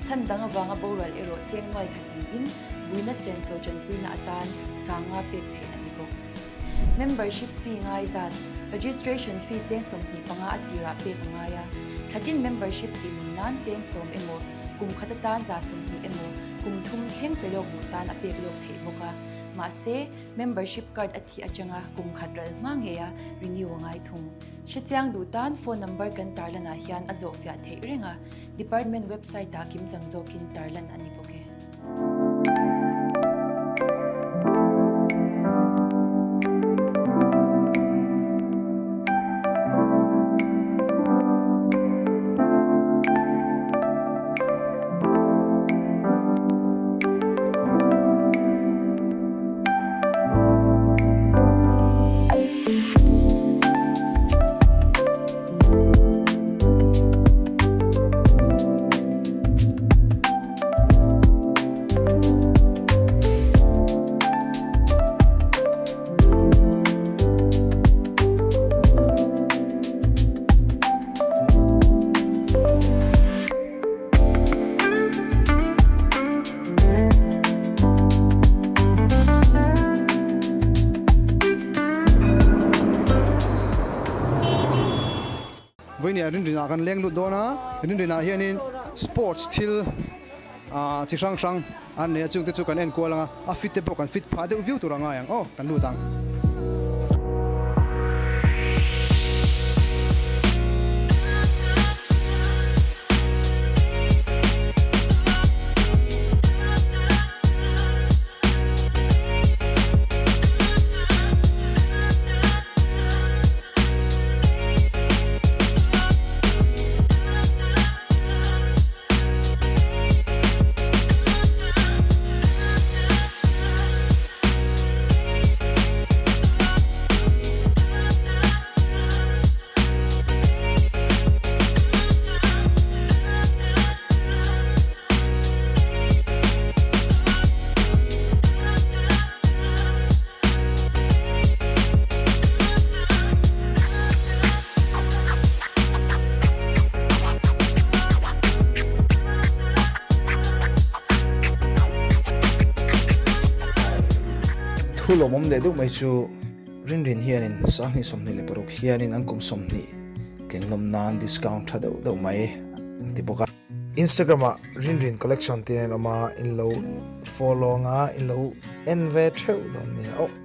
chhan dang avanga boral erawh cheng nuai khat niin vuina senso tanpuina atan 50 pek theih a ni bawk. Membership fee ngai zat, Registration fee cheng 25 a tirah pek a ngai a. Thlatin membership tih nun nan cheng sawm emaw, kum khat atan 120 emaw, kum thum thleng pe lawk duh tan a pek lawk theih bawk a. Mahse, membership card a thih atanga kum khat ral hma ngei a renew a ngai thung. Hrechiang duh tan phone number kan tarlanah hian a zawhfiah theih reng a, department website-ah kimchang zawkin tarlan a ni bawk e. nia Rinrinah kan leng lut dawn a, Rinrinah hianin sports thil ah chi hrang hrang an nei a chungte chu kan en kual ang a, a fit te pawh kan fit phah deuh viau tur a ngai ang aw kan lut ang. Thu lawmawm leh deuh mai chu Rinrin hianin Sanghnih 26 hianin an kum 20 tlinhlawm nan discount tha deuh deuh mai an ti bawk a. Instagram ah Rinrin collection tih a inawm a, in lo follow anga in lo en ve theuh dawn nia aw.